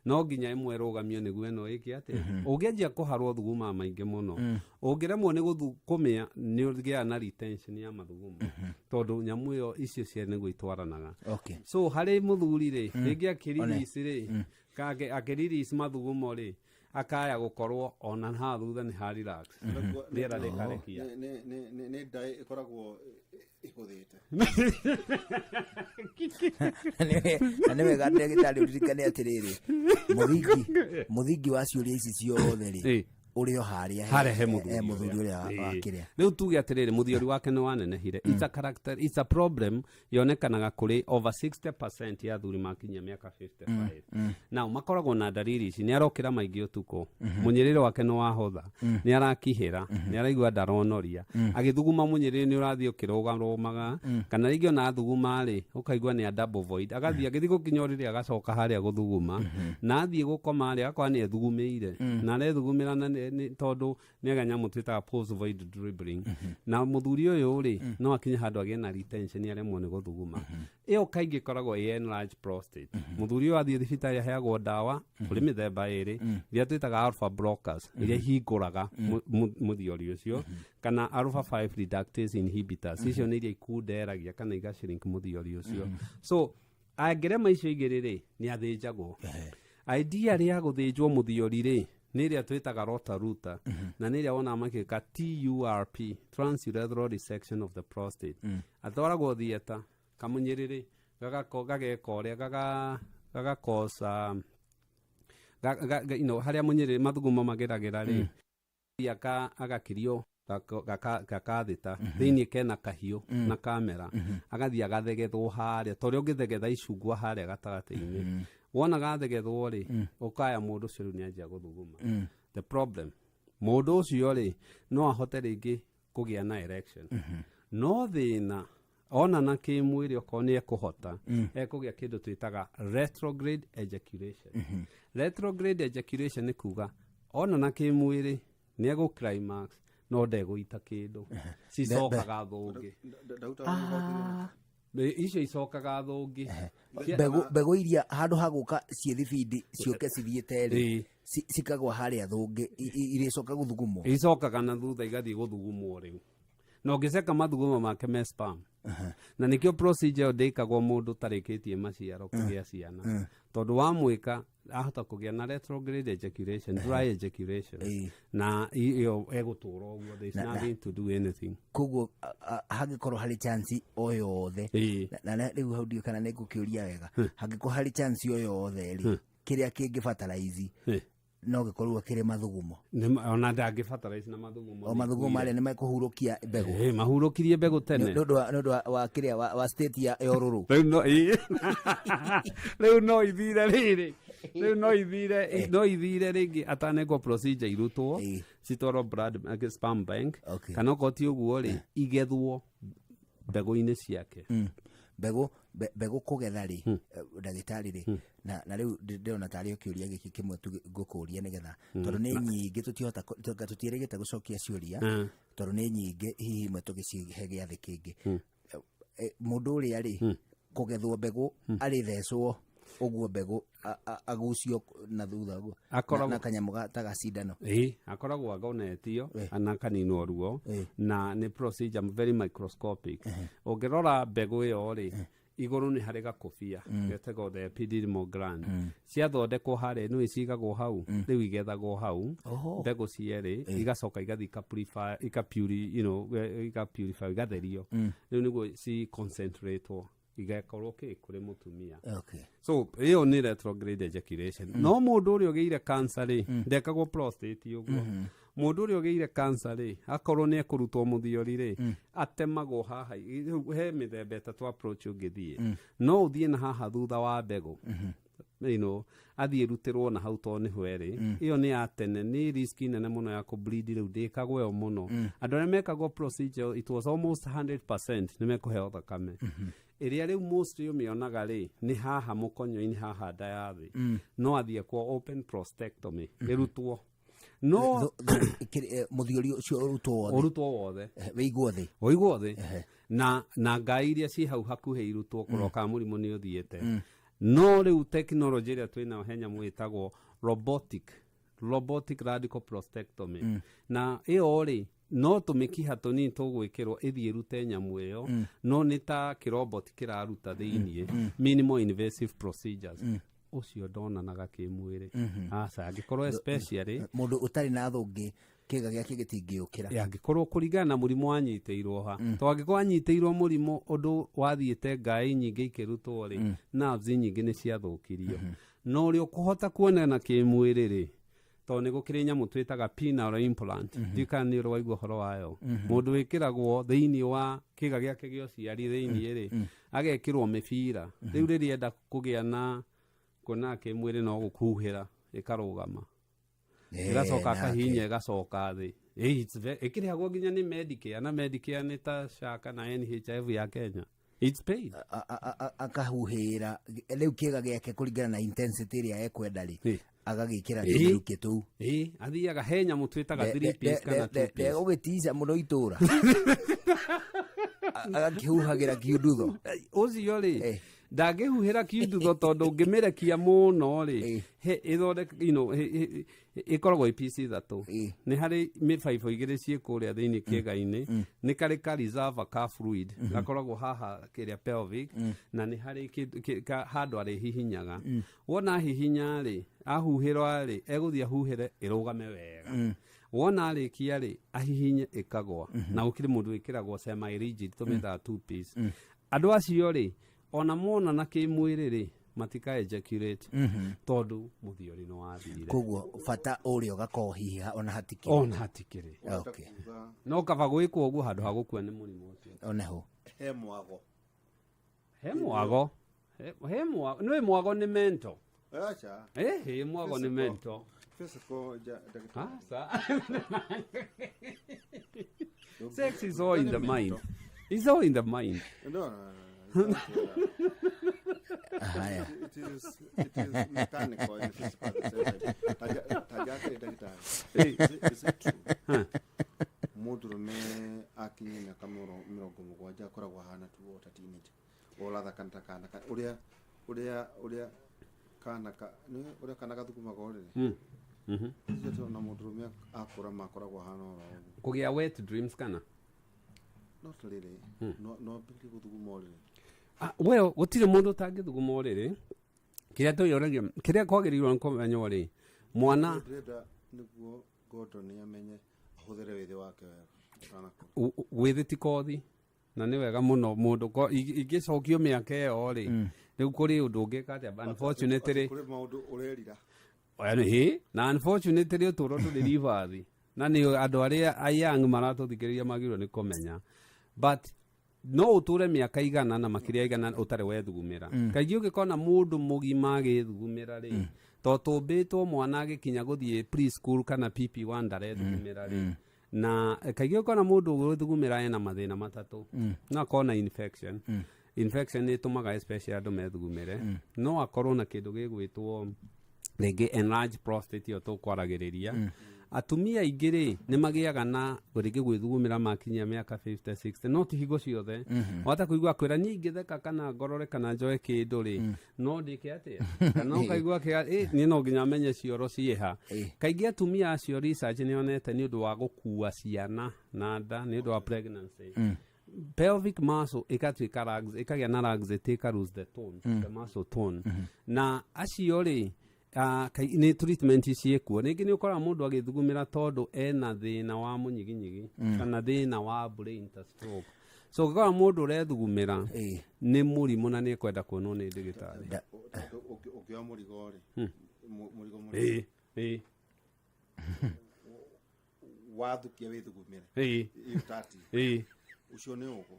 [SPEAKER 1] No nginya ĩmwe ĩrũgamio nĩguo ĩno ĩke atĩa. Ũngĩanjia kũharwo thuguma maingĩ mũno, ũngĩremwo nĩ kũmĩa, nĩ ũgĩaga na retention ya mathugumo, tondũ nyamũ ĩyo, icio cierĩ nĩguo itwaranaga. So harĩ mũthuri rĩ, rĩngĩ akĩrelease rĩ, akĩrelease mathugumo rĩ, akaya gũkorwo ona haha thutha nĩ ha relax, rĩera rĩkarekia.
[SPEAKER 2] Nĩ ndaĩ ĩkoragwo ĩhũthĩte.
[SPEAKER 3] Na nĩ wega ndagĩtarĩ ũririkane atĩrĩrĩ, mũthingi wa ciũria ici ciothe rĩ, ũrĩ o harĩa
[SPEAKER 1] harĩa he mũthuri.
[SPEAKER 3] He mũthuri ũrĩa wa kĩrĩa.
[SPEAKER 1] Rĩu tuge atĩrĩrĩ, mũthiori wake nĩ wanenehire. It's a character, it's a problem yonekanaga kũrĩ over 60% ya athuri makinyia mĩaka 55. Now makoragwo na ndariri ici: nĩ arokĩra maingĩ ũtukũ, mũnyĩrĩre wake nĩ wahotha, nĩ arakihĩra, nĩ araigua ndaronoria, agĩthuguma mũnyĩrĩre nĩ ũrathiĩ ũkĩrũgarũmaga, kana rĩngĩ ona athuguma rĩ, ũkaigua nĩ a double void, agathiĩ agĩthiĩ gũkinya ũrĩrĩ, agacoka harĩa gũthuguma, na athiĩ gũkoma rĩ, agakorwo nĩ ethugumĩire na arethugumĩra na Tondũ nĩ aga nyamũ twĩtaga post void dribbling, na mũthuri ũyũ rĩ, no akinye handũ agĩe na retention, aremwo nĩ gũthuguma. Ĩyo kaingĩ ĩkoragwo ĩ enlarged prostate. Mũthuri ũyũ athiĩ thibitarĩ aheagwo ndawa kũrĩ mĩthemba ĩrĩ, iria twĩtaga alpha blockers, iria ihingũraga mũthiori ũcio, kana alpha 5 reductase inhibitors, icio nĩ iria ikunderagia kana igashrink mũthiori ũcio. So angĩrema icio igĩrĩ rĩ, nĩ athĩnjagwo. Idea rĩa gũthĩnjwo mũthiori rĩ, nĩ ĩrĩa twĩtaga rotaruta, na nĩ ĩrĩa wonaga makĩka TURP, transurethral resection of the prostate. Atwaragwo theatre, kamũnyĩrĩrĩ gageka ũrĩa gagakosa harĩa mũnyĩrĩrĩ mathugumo mageragĩra rĩ, agakirio gakathĩta thĩinĩ kena kahiũ na kamera, agathiĩ agathegethwo harĩa ta ũrĩa ũngĩthegetha icungwa harĩa gatagatĩ-inĩ. Wona gathegethwo rĩ, ũkaya mũndũ ũcio rĩu nĩanjia gũthuguma. The problem, mũndũ ũcio rĩ, no ahote rĩngĩ kũgĩa na erection, no thĩna ona na kĩmwĩrĩ okorwo nĩ ekũhota, ekũgĩa kĩndũ twĩtaga retrograde ejaculation. Retrograde ejaculation nĩ kuga ona na kĩmwĩrĩ nĩ egũ climax no ndegũita kĩndũ, cicokaga thũngĩ. Icio icokaga thũngĩ.
[SPEAKER 3] Mbegũ iria handũ ha gũka ciĩ thibindi ciũke cithiĩte rĩ, cikagwa harĩa thũngĩ, irĩcoka gũthugumwo.
[SPEAKER 1] Icokaga na thutha igathiĩ gũthugumwo rĩu, na ũngĩceka mathugumo make me sperm. Na nĩkĩo procedure ĩyo ndĩkagwo mũndũ ũtarĩkĩtie maciaro kũgĩa ciana, tondũ wamwĩka ahota kũgĩa na retrograde ejaculation, dry ejaculation, na ĩyo egũtũra ũguo. There is nothing to do anything.
[SPEAKER 3] Koguo hangĩkorwo harĩ chance o yothe, na rĩu hau ndiũĩ kana nĩ ngũkĩũria wega, hangĩkorwo harĩ chance o yothe rĩ, kĩrĩa kĩngĩbatara no gĩkorwo kĩrĩ mathugumo?
[SPEAKER 1] Ona ndangĩbatara ici na mathugumo.
[SPEAKER 3] O mathugumo marĩa nĩ mekũhurũkia mbegũ.
[SPEAKER 1] Mahurũkirie mbegũ tene.
[SPEAKER 3] Nĩ ũndũ wa kĩrĩa wa state ya ũrũrũ.
[SPEAKER 1] Rĩu no ithire rĩrĩ, rĩu no ithire rĩngĩ atanekwo procedure, irutwo citwarwo blood sperm bank, kana okorwo ti ũguo rĩ, igethwo mbegũ-inĩ ciake.
[SPEAKER 3] Mbegũ kũgetha rĩ, ndagĩtarĩ rĩ, na rĩu ndĩrona tarĩ o kĩũria gĩkĩ kĩmwe tu ngũkũria, nĩgetha tondũ nĩ nyingĩ tũtihota tũtiĩrĩgĩte gũcokia ciũria, tondũ nĩ nyingĩ, hihi imwe tũgĩcihe gĩathĩ kĩngĩ. Mũndũ ũrĩa rĩ, kũgethwo mbegũ arĩthecwo ũguo, mbegũ agucio na thutha ũguo na kanyamũ ta gacindano?
[SPEAKER 1] Ĩĩ, akoragwo agonetio na kaninwo ruo, na nĩ procedure very microscopic. Ũngĩrora mbegũ ĩyo rĩ, igũrũ nĩ harĩ gakũbia getagwo the epididymal gland. Ciathondekwo harĩa nĩ cigagwo hau, rĩu igethagwo hau mbegũ cierĩ, igacoka igathiĩ ikapurify, igatherio, rĩu nĩguo ci concentratwo igakorwo kĩ kũrĩ mũtumia. So ĩyo nĩ retrograde ejaculation. No mũndũ ũrĩa ũgĩire cancer rĩ, ndekagwo prostate ũguo. Mũndũ ũrĩa ũgĩire cancer rĩ, akorwo nĩ ekũrutwo mũthiori rĩ, atemagwo haha. Rĩu he mĩthemba ĩtatũ approach ũngĩthiĩ. No ũthiĩ na haha thutha wa mbegũ, athiĩ rutĩrwo na hau tondũ nĩho ĩrĩ. Ĩyo nĩ ya tene, nĩ risk nene mũno ya kũbleed, rĩu ndĩkagwo ĩyo mũno. Andũ arĩa mekagwo procedure, it was almost 100% nĩ mekũheo thakame. Ĩrĩa rĩu mostly ũmĩonaga rĩ, nĩ haha mũkonyo-inĩ, haha nda ya thĩ. No athiĩ kwa open prostatectomy, ĩrutwo no
[SPEAKER 3] Mũthiori ũcio ũrutwo wothe?
[SPEAKER 1] Ũrutwo wothe.
[SPEAKER 3] Wĩigwo thĩ?
[SPEAKER 1] Ũigwo thĩ na ngai iria ci hau hakuhĩ irutwo kũrora kana mũrimũ nĩ ũthiĩte. No rĩu technology ĩrĩa twĩnayo, he nyamũ ĩtagwo robotic radical prostatectomy, na ĩyo rĩ, no tũmĩkiha tũnini tũgwĩkĩrwo ĩthiĩ ĩrute nyamũ ĩyo, no nĩ ta kĩrobot kĩraruta thĩiniĩ, minimal invasive procedures. Ũcio ndonanaga kĩmwĩrĩ, aca, angĩkorwo especially
[SPEAKER 3] Mũndũ ũtarĩ na thũngĩ, kĩga gĩake gĩtingĩũkĩra.
[SPEAKER 1] Angĩkorwo kũringana na mũrimũ wanyitĩirwo ha, to angĩkorwo anyitĩirwo mũrimũ ũndũ wathiĩte ngai nyingĩ ikĩrutwo rĩ, nerves nyingĩ nĩ ciathũkirio. No ũrĩa ũkũhota kuonana kĩmwĩrĩ rĩ, tondũ nĩ gũkĩrĩ nyamũ twĩtaga penile implant, ndiũĩ kana nĩ ũrĩ waigua ũhoro wayo. Mũndũ wĩkĩragwo thĩinĩ wa kĩga gĩake gĩa ũciari thĩinĩ rĩ, agekĩrwo mĩbira. Rĩu rĩrĩa enda kũgĩa na kuonana kĩmwĩrĩ, no gũkuhĩra ĩkarũgama, ĩgacoka akahihinya ĩgacoka thĩ. Ĩkĩrĩhagwo nginya nĩ Medicare, na Medicare nĩ ta SHA kana NHIF ya Kenya. It's paid.
[SPEAKER 3] Akahuhĩra rĩu kĩga gĩake kũringana na intensity ĩrĩa ekwenda rĩ. Agagĩkĩra
[SPEAKER 1] Ĩĩ.
[SPEAKER 3] tũmĩrukĩ tũu.
[SPEAKER 1] Ĩĩ, athiaga he nyamũ twĩtaga three piece kana two piece.
[SPEAKER 3] Ndegũgĩtica mũno itũra, agakĩhuhagĩra kiundutho.
[SPEAKER 1] Ũcio rĩ,
[SPEAKER 3] Eh.
[SPEAKER 1] ndangĩhuhĩra kiundutho tondũ ũngĩmĩrekia mũno rĩ,
[SPEAKER 3] Eh.
[SPEAKER 1] he ĩthondeka ĩkoragwo ĩ piece ithatũ.
[SPEAKER 3] Eh.
[SPEAKER 1] Nĩ harĩ mĩbaibũ igĩrĩ ciĩ kũrĩa thĩinĩ kĩĩga-inĩ, nĩ karĩ ka reserve ka fluid gakoragwo haha kĩrĩa pelvic, na nĩ harĩ handũ arĩhihinyaga. Wona ahihinya rĩ, ahuhĩrwa rĩ, egũthiĩ ahuhĩre ĩrũgame wega. Wona arĩkia rĩ, ahihinye ĩkagwa. Na gũkĩrĩ mũndũ wĩkĩragwo semi rigid, tũmĩtaga two piece. Andũ acio rĩ, ona monana kĩmwĩrĩ rĩ, matika ejaculate tondũ mũthiori nĩ wathirire.
[SPEAKER 3] Koguo bata ũrĩa ũgakorwo hihi ona hatikĩrĩ.
[SPEAKER 1] Ona hatikĩrĩ.
[SPEAKER 3] Okay.
[SPEAKER 2] Kuga
[SPEAKER 1] No kaba gwĩkwo ũguo handũ ha gũkua nĩ mũrimũ ũcio.
[SPEAKER 3] Oneho.
[SPEAKER 2] He mwago.
[SPEAKER 1] He mwago. He mwago, nĩ mwago nĩ mental.
[SPEAKER 2] Acha.
[SPEAKER 1] Ĩhĩ, mwago nĩ
[SPEAKER 2] Physical.
[SPEAKER 1] mental.
[SPEAKER 2] Physical ndagĩtarĩ.
[SPEAKER 1] Aca. Sex is all in the mind. It's all in the mind.
[SPEAKER 2] No. It's not,
[SPEAKER 3] Haya.
[SPEAKER 2] It is mechanical and physical at the same time. Taja ndagĩtarĩ.
[SPEAKER 1] Ĩ.
[SPEAKER 2] Is it true? Mũndũrũme akinyia mĩaka 70 akoragwo ahana tu o ta teenager. Ũrathaka ta kana ũrĩa kana ka nĩ ũrĩa kana gathugumaga ũrĩrĩ. Icio tũrona mũndũrũme akũra makoragwo ahana oro ũguo.
[SPEAKER 1] Kũgĩa wet dreams kana?
[SPEAKER 2] Not really. No ambĩrĩrie gũthuguma ũrĩrĩ.
[SPEAKER 1] Ah, well, gũtirĩ mũndũ ũtangĩthuguma ũrĩrĩ. Kĩrĩa twĩyũragia, kĩrĩa kwagĩrĩirwo nĩ kũmenywo rĩ, mwana
[SPEAKER 2] Ndĩrenda nĩguo Gordon amenye ahũthĩre wĩthĩ wake wega atanakũra.
[SPEAKER 1] Wĩthĩ ti kothi, na nĩ wega mũno mũndũ ingĩcokio mĩaka ĩyo rĩ, rĩu kũrĩ ũndũ ũngĩka atĩa? Unfortunately,
[SPEAKER 2] Kũrĩ maũndũ ũrerira.
[SPEAKER 1] Ĩ, na unfortunately ũtũũro ndũrĩ ribathi, na nĩ andũ arĩa a young maratũthikĩrĩria magĩrĩirwo nĩ kũmenya, but no ũtũre mĩaka 100 na makĩria 100 ũtarĩ wethugumĩra. Kaingĩ ũngĩkona mũndũ mũgima agĩthugumĩra rĩ, to tũmbĩtwo mwana agĩkinya gũthiĩ preschool kana PP1 ndarethugumĩra rĩ. Na kaingĩ ũkona mũndũ ũgĩthugumĩra ena mathĩna matatũ. No akorwo na infection. Infection nĩ ĩtũmaga especially andũ methugumĩre. No akorwo na kĩndũ gĩgwĩtwo rĩngĩ enlarged prostate, ĩyo tũkwaragĩrĩria. Atumia aingĩ rĩ, nĩ magĩaga na rĩngĩ gwĩthugumĩra makinyia mĩaka 50, 60, no ti hingo ciothe. Wata kũigua kwĩra niĩ ingĩtheka kana ngorore kana njoe kĩndũ rĩ, no ndĩke atĩa, kana ũkaigua niĩ no nginya menye cioro ciĩha. Kaingĩ atumia acio, research nĩ yonete nĩ ũndũ wa gũkua ciana na nda, nĩ ũndũ wa pregnancy, pelvic muscle ĩgatuĩka lax, ĩkagĩa na laxity, ĩka lose the tone, the muscle tone. Na acio rĩ, nĩ treatment ciĩkuo. Rĩngĩ nĩ ũkoraga mũndũ agĩthugumĩra tondũ ena thĩna wa mũnyiginyigi kana thĩna wa brain ta stroke. So ũngĩkora mũndũ ũrethugumĩra, nĩ mũrimũ na nĩ ekwenda kuonwo nĩ ndagĩtarĩ.
[SPEAKER 2] Tondũ ũngĩoya mũrigo rĩ, mũrigo mũritũ,
[SPEAKER 1] ĩ ĩ
[SPEAKER 2] wathukia wĩthugumĩre, ĩyo tati, ũcio nĩ ũgũ.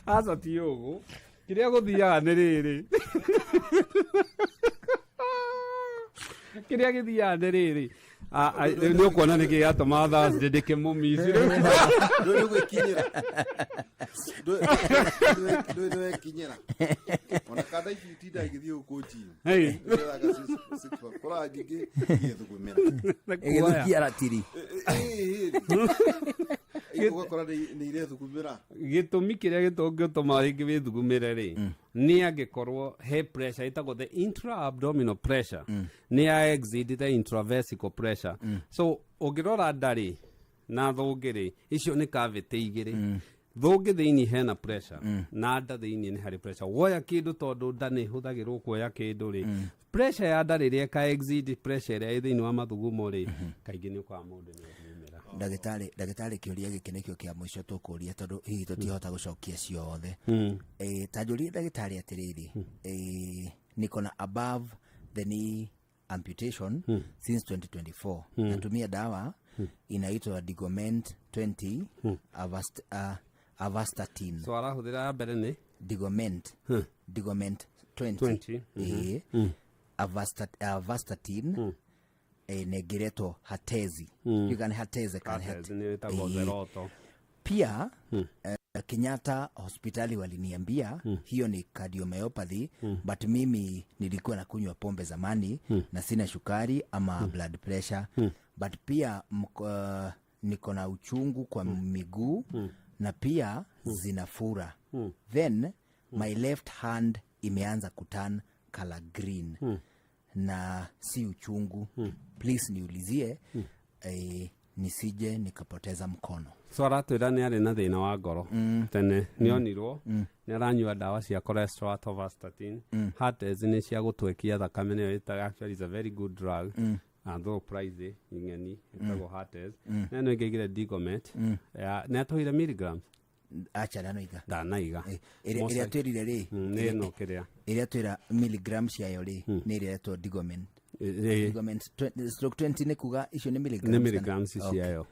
[SPEAKER 1] Aca, ti ũgũ. Kĩrĩa gũthiaga nĩ rĩrĩ, kĩrĩa gĩthiaga nĩ rĩrĩ. Rĩu nĩ ũkuona nĩkĩ gĩatũma Thursday ndĩkĩmũmici rĩu.
[SPEAKER 2] Ndũĩ nĩ gwĩkinyĩra. Ndũĩ nĩ wekinyĩra ona kanda ici itinda igĩthiĩ gũkũ gym. Ĩgĩraga six pack. Kũraga nyingĩ igĩthugumĩra.
[SPEAKER 3] Ĩgĩthukia ratiri.
[SPEAKER 2] Ũgakora nĩ irethugumĩra.
[SPEAKER 1] Gĩtũmi kĩrĩa gĩtũngĩtũma rĩngĩ wĩthugumĩre rĩ, nĩ angĩkorwo he pressure ĩtagwo the intra abdominal pressure nĩ ya exceed the intravesical pressure. So ũngĩrora nda rĩ na thũngĩ rĩ, icio nĩ cavity igĩrĩ. Thũngĩ thĩinĩ hena pressure, na nda thĩinĩ nĩ harĩ pressure. Woya kĩndũ, tondũ nda nĩ ĩhũthagĩrwo kuoya kĩndũ rĩ, pressure ya nda rĩrĩa ĩka exceed pressure ĩrĩa ĩ thĩinĩ wa mathugumo rĩ, kaingĩ nĩ ũkoraga mũndũ nĩ ethugumĩra.
[SPEAKER 3] Ndagĩtarĩ, kĩũria gĩkĩ nĩkĩo kĩa mũico tũkũria tondũ hihi tũtihota gũcokia ciothe. Ta njũrie ndagĩtarĩ atĩrĩrĩ, niko na above the knee amputation since 2024. Natumia dawa inaitwa Digoment 20, Avastatin.
[SPEAKER 1] So arahũthĩra ya mbere nĩ
[SPEAKER 3] Digoment, Digoment 20.
[SPEAKER 1] 20.
[SPEAKER 3] Ĩĩ. Avastatin, na ĩngĩ ĩretwo Hatezi. Ndiũĩ kana nĩ Hateze kana
[SPEAKER 1] nĩ ĩtagwo
[SPEAKER 3] Ĩĩ.
[SPEAKER 1] Zeroto.
[SPEAKER 3] Pia. Kenyatta hospitali waliniambia hiyo ni cardiomyopathy, but mimi nilikuwa nakunywa pombe zamani na sina sukari ama blood pressure, but pia niko na uchungu kwa miguu na pia zinafura. Then my left hand imeanza kuturn color green na si uchungu. Please niulizie nisije nikapoteza mkono.
[SPEAKER 1] So aratwĩra nĩ arĩ na thĩna wa ngoro tene, nĩ onirwo nĩ aranyua ndawa cia cholesterol, atorvastatin. Heart disease nĩ cia gũtwekia thakame, nĩyo ĩtaga, actually is a very good drug, although pricey, ing'eni ĩtagwo heart disease. Na ĩno ĩngĩ aigire Digomet. Nĩ atũheire milligrams?
[SPEAKER 3] Acha, ndanoiga.
[SPEAKER 1] Ndanaiga.
[SPEAKER 3] Ĩrĩa twĩrire rĩ?
[SPEAKER 1] Nĩ ĩno kĩrĩa.
[SPEAKER 3] Ĩrĩa twĩra milligram ciayo rĩ, nĩ ĩrĩa ĩretwo Digomen. Digomen stroke 20, nĩ kuga icio nĩ milligrams
[SPEAKER 1] Nĩ milligrams ciayo.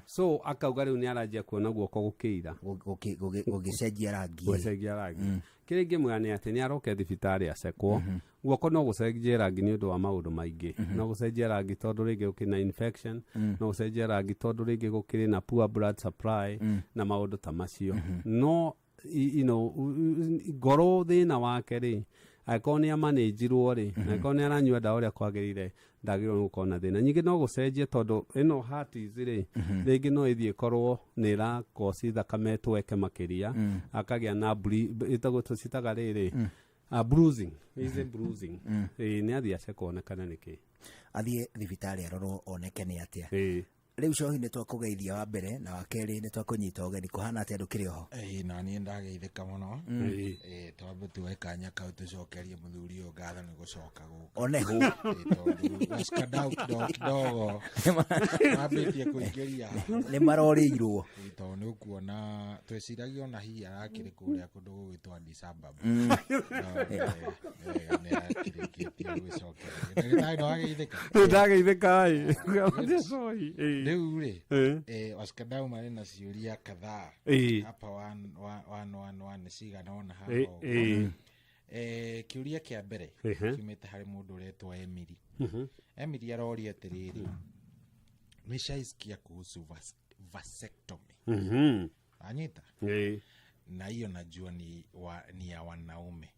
[SPEAKER 1] So akauga rĩu nĩ aranjia kuona guoko gũkĩira.
[SPEAKER 3] Gũgĩcenjia rangi.
[SPEAKER 1] Gũcenjia rangi. Kĩrĩa ingĩmwĩra nĩ atĩ nĩ aroke thibitarĩ acekwo. Guoko no gũcenjie rangi nĩ ũndũ wa maũndũ maingĩ. No gũcenjie rangi tondũ rĩngĩ gũkĩrĩ na infection, no gũcenjie rangi tondũ rĩngĩ gũkĩrĩ na poor blood supply na maũndũ ta macio. No ngoro thĩna wake rĩ, angĩkorwo nĩ amanĩnjirwo rĩ, angĩkorwo nĩ aranyua ndawa ũrĩa kwagĩrĩire, ndagĩrĩirwo nĩ gũkorwo na thĩna. Nyingĩ no gũcenjie tondũ ĩno heart disease rĩ, rĩngĩ no ĩthiĩ ĩkorwo nĩ ĩrakoci thakame ĩtweke makĩria, akagĩa na ĩtagwo tũcitaga rĩrĩ bruising, easy bruising. Ĩĩ, nĩ athiĩ acekwo onekane nĩkĩ.
[SPEAKER 3] Athiĩ thibitarĩ arorwo oneke nĩ atĩa.
[SPEAKER 1] Ĩĩ.
[SPEAKER 3] Rĩu cohi, nĩ twakũgeithia wa mbere, na wa kerĩ nĩ twakũnyita ũgeni. Kũhana atĩa ndũkĩrĩ oho?
[SPEAKER 4] Ĩĩ, na niĩ ndageithĩka mũno.
[SPEAKER 1] Ĩĩ.
[SPEAKER 4] Ĩĩ, twambe tuoe kanya kau tũcokerie mũthuri ũyũ ngatho nĩ gũcoka gũkũ.
[SPEAKER 3] Oneho.
[SPEAKER 4] Ĩĩ, tondũ washikadau kidogo kidogo mambĩtie kũingĩria.
[SPEAKER 3] Nĩ marorĩirwo.
[SPEAKER 4] Ĩĩ, tondũ nĩ ũkuona tweciragia ona hihi arakĩrĩ kũrĩa kũndũ gũgwĩtwo Addis Ababa. No, wega nĩ akĩrĩkĩtie gwĩcokeria. Ndagĩtarĩ, nĩ wageithĩka?
[SPEAKER 1] Ndageithĩka ĩ cohi.
[SPEAKER 4] Rĩu rĩ, washikadau marĩ na ciũria kadhaa hapa, one, one, one, one, one, cigana ũna haha ũguo. Kĩũria kĩa mbere kiumĩte harĩ mũndũ ũretwo Emily. Emily aroria atĩrĩrĩ, nishaisikia kuhusu vasectomy. Anyita? Na hiyo najua ni ya wanaume,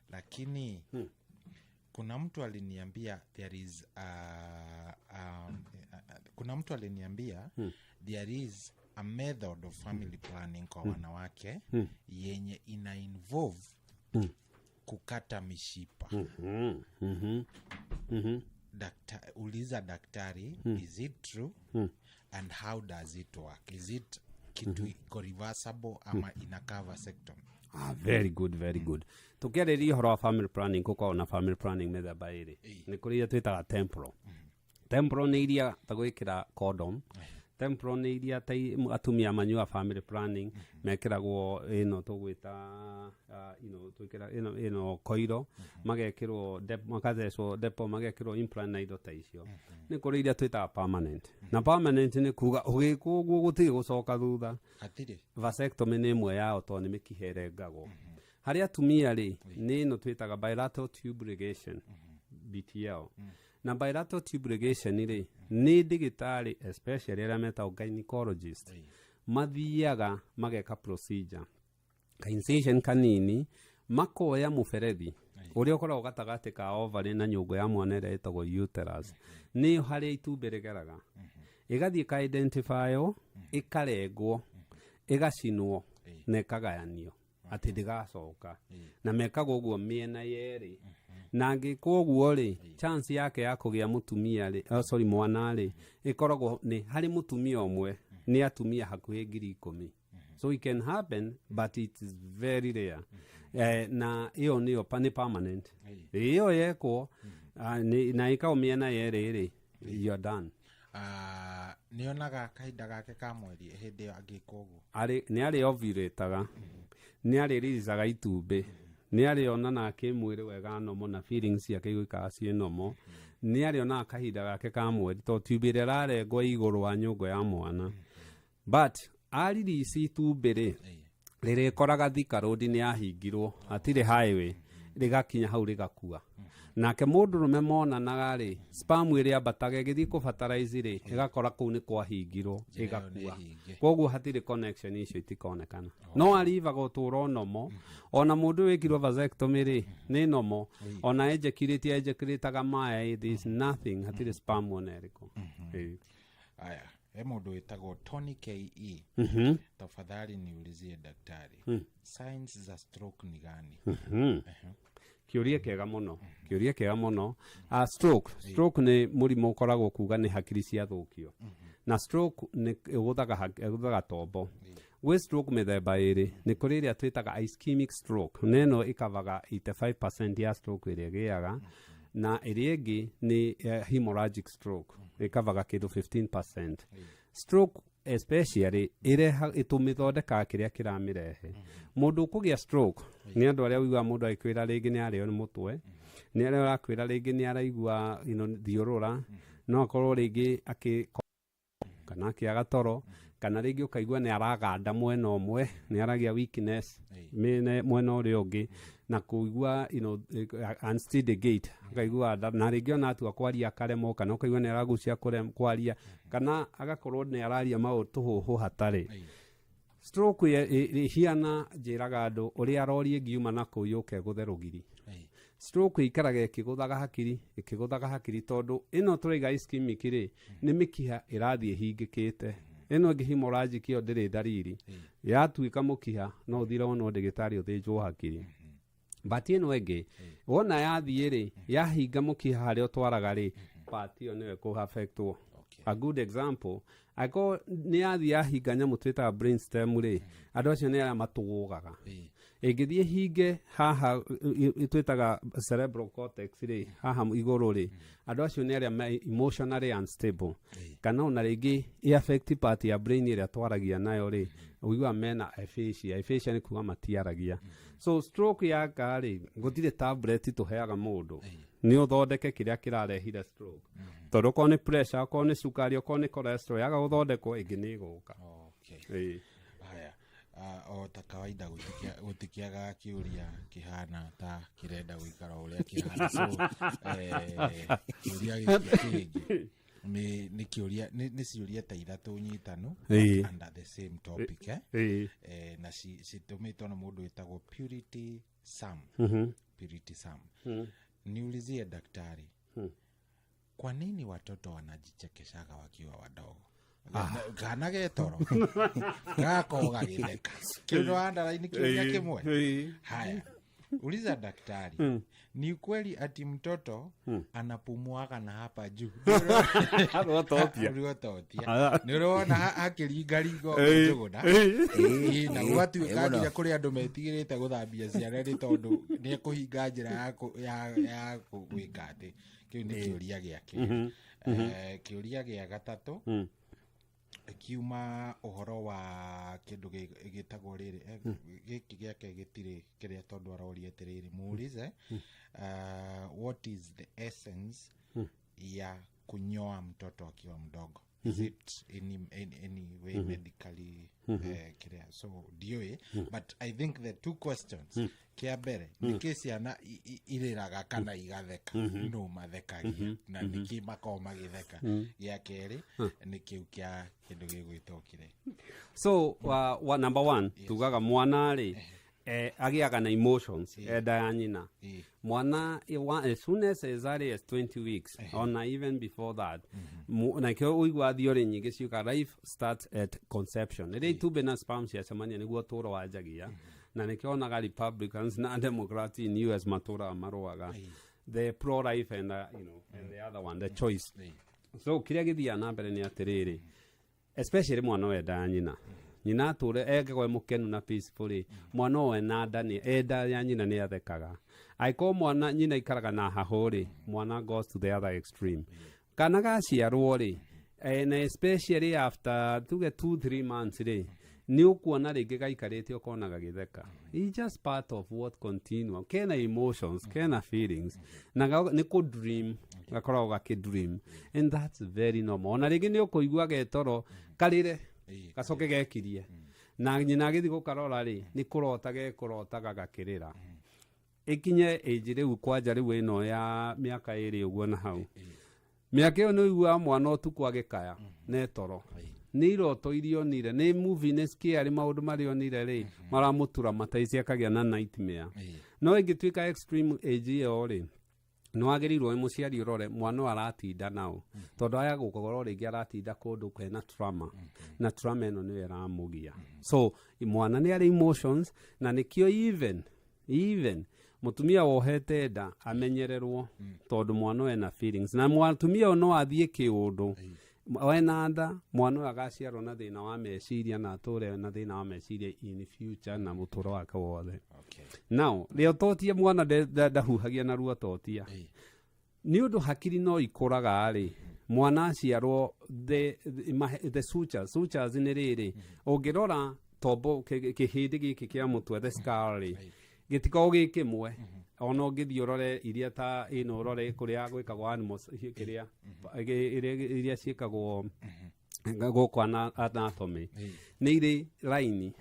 [SPEAKER 4] lakini kuna mtu aliniambia there is kuna mtu aliniambia there is a method of family planning kwa wanawake yenye ina involve kukata mishipa. Uliza daktari, is it true and how does it work? Is it kitu iko reversible ama inakaa vasectomy?
[SPEAKER 1] Ah, very good, very good. Tukiarĩria ũhoro wa family planning, gũkoragwo na family planning mĩthemba ĩrĩ. Nĩ kũrĩ iria twĩtaga temporal. Temporal nĩ iria ta gwĩkĩra condom. Temporal nĩ iria ta atumia manyua family planning mekĩragwo ĩno tũgwĩta twĩkĩra ĩno koiro, magekĩrwo makathecwo depo, magekĩrwo implant na indo ta icio. Nĩ kũrĩ iria twĩtaga permanent, na permanent nĩ kuga ũgĩkwo ũguo gũtirĩ gũcoka thutha.
[SPEAKER 4] Hatirĩ.
[SPEAKER 1] Vasectomy nĩ ĩmwe yao tondũ nĩ mĩkiha ĩrengagwo. Harĩ atumia rĩ, nĩ ĩno twĩtaga bilateral tube ligation, BTL. Na bilateral tube ligation rĩ, nĩ ndĩgĩtarĩ, especially arĩa metagwo gynecologist, mathiaga mageka procedure ka incision kanini, makoya mũberethi ũrĩa ũkoragwo gatagatĩ ka ovary na nyũngũ ya mwana ĩrĩa ĩtagwo uterus, nĩyo harĩa itumbĩ rĩgeraga, ĩgathiĩ ka identifywo, ĩkarengwo, ĩgacinwo na ĩkagayanio atĩ ndĩgacoka. Na mekaga ũguo mĩena yerĩ, na angĩkwo ũguo rĩ, chance yake ya kũgĩa mũtumia rĩ, oh, sorry, mwana rĩ, ĩkoragwo nĩ harĩ mũtumia ũmwe nĩ atumia hakuhĩ 10,000. So it can happen, but it is very rare. Na ĩyo nĩyo nĩ permanent. Ĩyo yekwo na ĩkagwo mĩena yerĩ rĩ, you are done.
[SPEAKER 4] Ah, nĩonaga kahinda gake ka mweri hĩndĩ ĩyo angĩka ũguo?
[SPEAKER 1] Arĩ nĩ arĩ ovulataga, nĩ arĩ riricaga itumbĩ, nĩ arĩonanaga kĩmwĩrĩ wega nomo, na feelings ciake igũikara ciĩ nomo. Nĩ arĩonaga kahinda gake ka mweri tondũ tube ĩrĩa ĩrarengwo igũrũ wa nyũngũ ya mwana, but aririsi itumbĩ rĩ, rĩrĩkoraga Thika Road nĩ yahingirwo, hatirĩ highway. Rĩgakinya hau rĩgakua. Nake mũndũrũme monanaga rĩ, sperm ĩrĩa ambataga ĩgĩthiĩ kũbatarize rĩ, ĩgakora kũu nĩ kwahingirwo.
[SPEAKER 4] Njĩra ĩyo nĩ
[SPEAKER 1] Ĩgakua.
[SPEAKER 4] Hinge.
[SPEAKER 1] Koguo hatirĩ connection, icio itikonekana, no arivaga ũtũũro nomo. Ona mũndũ wĩkirwo vasectomy rĩ, nĩ nomo. Ona ejaculate, ejaculataga maĩ, there is nothing, hatirĩ sperm ona ĩrĩkũ. Ĩĩ.
[SPEAKER 4] Aya, he mũndũ wĩtagwo Tony Ke. "Tafadhali niulizie daktari, signs za stroke ni gani?"
[SPEAKER 1] Kĩũria kĩega mũno, kĩũria kĩega mũno. Stroke nĩ mũrimũ ũkoragwo kuga nĩ hakiri ciathũkio, na stroke nĩ ĩgũthaga tombo. Gwĩ stroke mĩthemba ĩrĩ. Nĩ kũrĩ ĩrĩa twĩtaga ischemic stroke, na ĩno ĩkavaga 85% ya stroke ĩrĩa ĩgĩaga, na ĩrĩa ĩngĩ nĩ hemorrhagic stroke, ĩkavaga kĩndũ 15%. Stroke especially ĩreha ĩtũmĩthondekaga kĩrĩa kĩramĩrehe. Mũndũ ũkũgĩa stroke nĩ andũ arĩa ũiguaga mũndũ agĩkwĩra rĩngĩ nĩ arĩo nĩ mũtwe, nĩ arĩa ũrakwĩra rĩngĩ nĩ araigua thiũrũra, no akorwo rĩngĩ akĩ kana akĩaga toro, kana rĩngĩ ũkaigua nĩ araganda mwena ũmwe, nĩ aragĩa weakness mwena ũrĩa ũngĩ, na kũigua unsteady gait, akaigua na rĩngĩ ona atua kwaria akaremwo, kana ũkaigua nĩ aragucia kwaria, kana agakorwo nĩ araria maũndũ tũhũhũ hatarĩ. Stroke ĩhiana, njĩraga andũ ũrĩa rori ĩngiuma na kũu yũke ĩgũthe rũgiri. Stroke ĩikaraga ĩkĩgũthaga hakiri, ĩkĩgũthaga hakiri, tondũ ĩno tũraiga ischemic rĩ, nĩ mĩkiha ĩrathiĩ ĩhingĩkĩte. Ĩno ĩngĩ hemorrhagic, ĩyo ndĩrĩ ndariri. Yatuĩka mũkiha, no ũthire wonwo ndagĩtarĩ, ũthĩnjwo hakiri. But ĩno ĩngĩ wona yathiĩ rĩ, yahinga mũkiha harĩa ũtwaraga rĩ, part ĩyo nĩyo ĩkũaffectwo. A good example, angĩkorwo nĩ yathiĩ yahinga nyamũ twĩtaga brain stem rĩ, andũ acio nĩ arĩa matũgũgaga. Ĩngĩthiĩ hinge haha twĩtaga cerebral cortex rĩ, haha igũrũ rĩ, andũ acio nĩ arĩa me emotionally unstable, kana ona rĩngĩ ĩ affect part ya brain ĩrĩa twaragia nayo rĩ, ũiguaga mena aphasia. Aphasia nĩ kuga matiaragia. So stroke yaka rĩ, gũtirĩ tablet tũheaga mũndũ, nĩ ũthondeke kĩrĩa kĩrarehire stroke, tondũ okorwo nĩ pressure, okorwo nĩ cukari, okorwo nĩ cholesterol, yaga gũthondekwo, ĩngĩ nĩ ĩgũka.
[SPEAKER 4] Haya, o ta kawaida gũtikĩagaga kĩũria kĩhana ta kĩrenda gũikara ũrĩa kĩhana. So kĩũria gĩkĩ kĩngĩ nĩ kĩũria, nĩ ciũria ta ithatũ nyitanu under the same topic, eh? Na citũmĩtwo na mũndũ wĩtagwo Purity Sam. Purity Sam, "Niulizie daktari, kwa nini watoto wanajichekeshaga wakiwa wadogo?" Kana getoro gakorwo gagĩtheka kĩu nĩ wandaraini kĩũria kĩmwe. Haya, "Uliza daktari, ni ukweli ati mtoto anapumuaga na hapa juu?"
[SPEAKER 1] Rwototia.
[SPEAKER 4] Rwototia. Nĩ ũrona hakĩringaringa njũgũna. Ĩĩ, na gwatuĩka nginya kũrĩ andũ metigĩrĩte gũthambia ciana nĩ tondũ nĩ ekũhinga njĩra ya gwĩka atĩ. Kĩu nĩ kĩũria gĩa kerĩ. Kĩũria gĩa gatatũ kiuma ũhoro wa kĩndũ gĩtagwo rĩrĩ, gĩkĩ gĩake gĩtirĩ kĩrĩa, tondũ aroria atĩrĩrĩ, muulize what is the essence ya kunyoa mtoto akiwa mdogo? Is it any way medically kĩrĩa? So ndiũĩ, but I think the two questions, kĩa mbere, nĩkĩ ciana irĩraga kana igatheka, no mathekagia, na nĩkĩ makoragwo magĩtheka? Gĩa kerĩ nĩ kĩu kĩa kĩndũ gĩgwĩtwo kĩrĩa.
[SPEAKER 1] So number one, tugaga mwana rĩ, agĩaga na emotions enda ya nyina. Mwana as soon as early as 20 weeks, ona even before that. Na kĩo ũigua theory nyingĩ ciuga life starts at conception, rĩrĩa itumbĩ na sperm ciacemania nĩguo ũtũũro wanjagia. Na nĩkĩo onaga Republicans na Democrats in US matũraga marũaga, the pro life and, you know, and the other one, the choice. So kĩrĩa gĩthiaga na mbere nĩ atĩrĩrĩ, especially mwana ũyũ enda ya nyina, nyina atũre engagwo e mũkenu na peaceful rĩ, mwana ũyũ ena nda nĩ enda ya nyina nĩ athekaga. Angĩkorwo mwana nyina ikaraga na hahũ rĩ, mwana goes to the other extreme. Kana gaciarwo rĩ, na especially after tuge 2 3 months rĩ, nĩ ũkuona rĩngĩ gaikarĩte ũkona gagĩtheka. It's just part of what continuum. Kena emotions, kena feelings, na nĩ kũ dream gakoragwo gakĩ dream, and that's very normal. Ona rĩngĩ nĩ ũkũigua getoro karĩre, gacoke gekirie, na nyina agĩthiĩ gũkarora rĩ, nĩ kũrota gekũrotaga gakĩrĩra. Ĩkinye age rĩu kwanja rĩu ĩno ya mĩaka 2 ũguo na hau. Mĩaka ĩyo nĩ ũiguaga mwana ũtukũ agĩkaya nĩ toro. Nĩ iroto iria onire, nĩ movie, nĩ scary maũndũ marĩa onire rĩ, maramũtura mataici akagĩa na nightmare. No ĩngĩtuĩka extreme age ĩyo rĩ, nĩ wagĩrĩirwo wĩ mũciari ũrore mwana ũyũ aratinda nao, tondũ aya gũkorwo rĩngĩ aratinda kũndũ kwĩna trauma, na trauma ĩno nĩyo ĩramũgia. So mwana nĩ arĩ emotions, na nĩkĩo even mũtumia wohete nda amenyererwo, tondũ mwana ũyũ ena feelings, na mũtumia ũyũ no athiĩ kĩũndũ wena nda, mwana ũyũ agaciarwo na thĩna wa meciria na atũre na thĩna wa meciria in future na mũtũro wake wothe. Now rĩototia mwana ndahuhagia na ruototia nĩ ũndũ hakiri no ikũraga rĩ, mwana aciarwo the sutures nĩ rĩrĩ, ũngĩrora tombo kĩhĩndĩ gĩkĩ kĩa mũtwe, the skull rĩ, gĩtikoragwo gĩ kĩmwe. Ona ũngĩthiĩ ũrore iria ta ĩno, ũrore kũrĩa gwĩkagwo animals, kĩrĩa iria ciĩkagwo gũkũ anatomy, nĩ irĩ raini.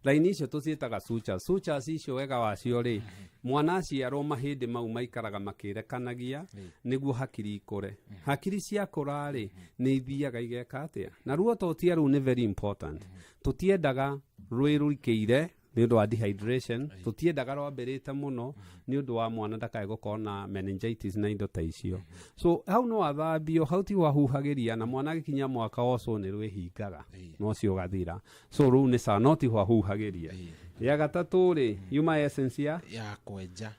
[SPEAKER 1] Raini icio tũciĩtaga sutures. Sutures icio wega wacio rĩ, mwana aciarwo mahĩndĩ mau maikaraga makĩrekanagia nĩguo hakiri ikũre. Hakiri ciakũra rĩ, nĩ ithiaga igeka atĩa na ruototia rũu nĩ very important. Tũtiendaga rwĩ rũikĩire nĩ ũndũ wa dehydration, tũtiendaga rwambĩrĩte mũno nĩ ũndũ wa mwana ndakae gũkorwo na meningitis na indo ta icio. So hau no athambio, hau ti wahuhagĩria, na mwana agĩkinya mwaka ũcio nĩ rwĩhingaga na ũcio ũgathira. So rũu nĩ sawa, no ti wahuhagĩria. Ya gatatũ rĩ, yuma essence ya
[SPEAKER 4] ya kwenja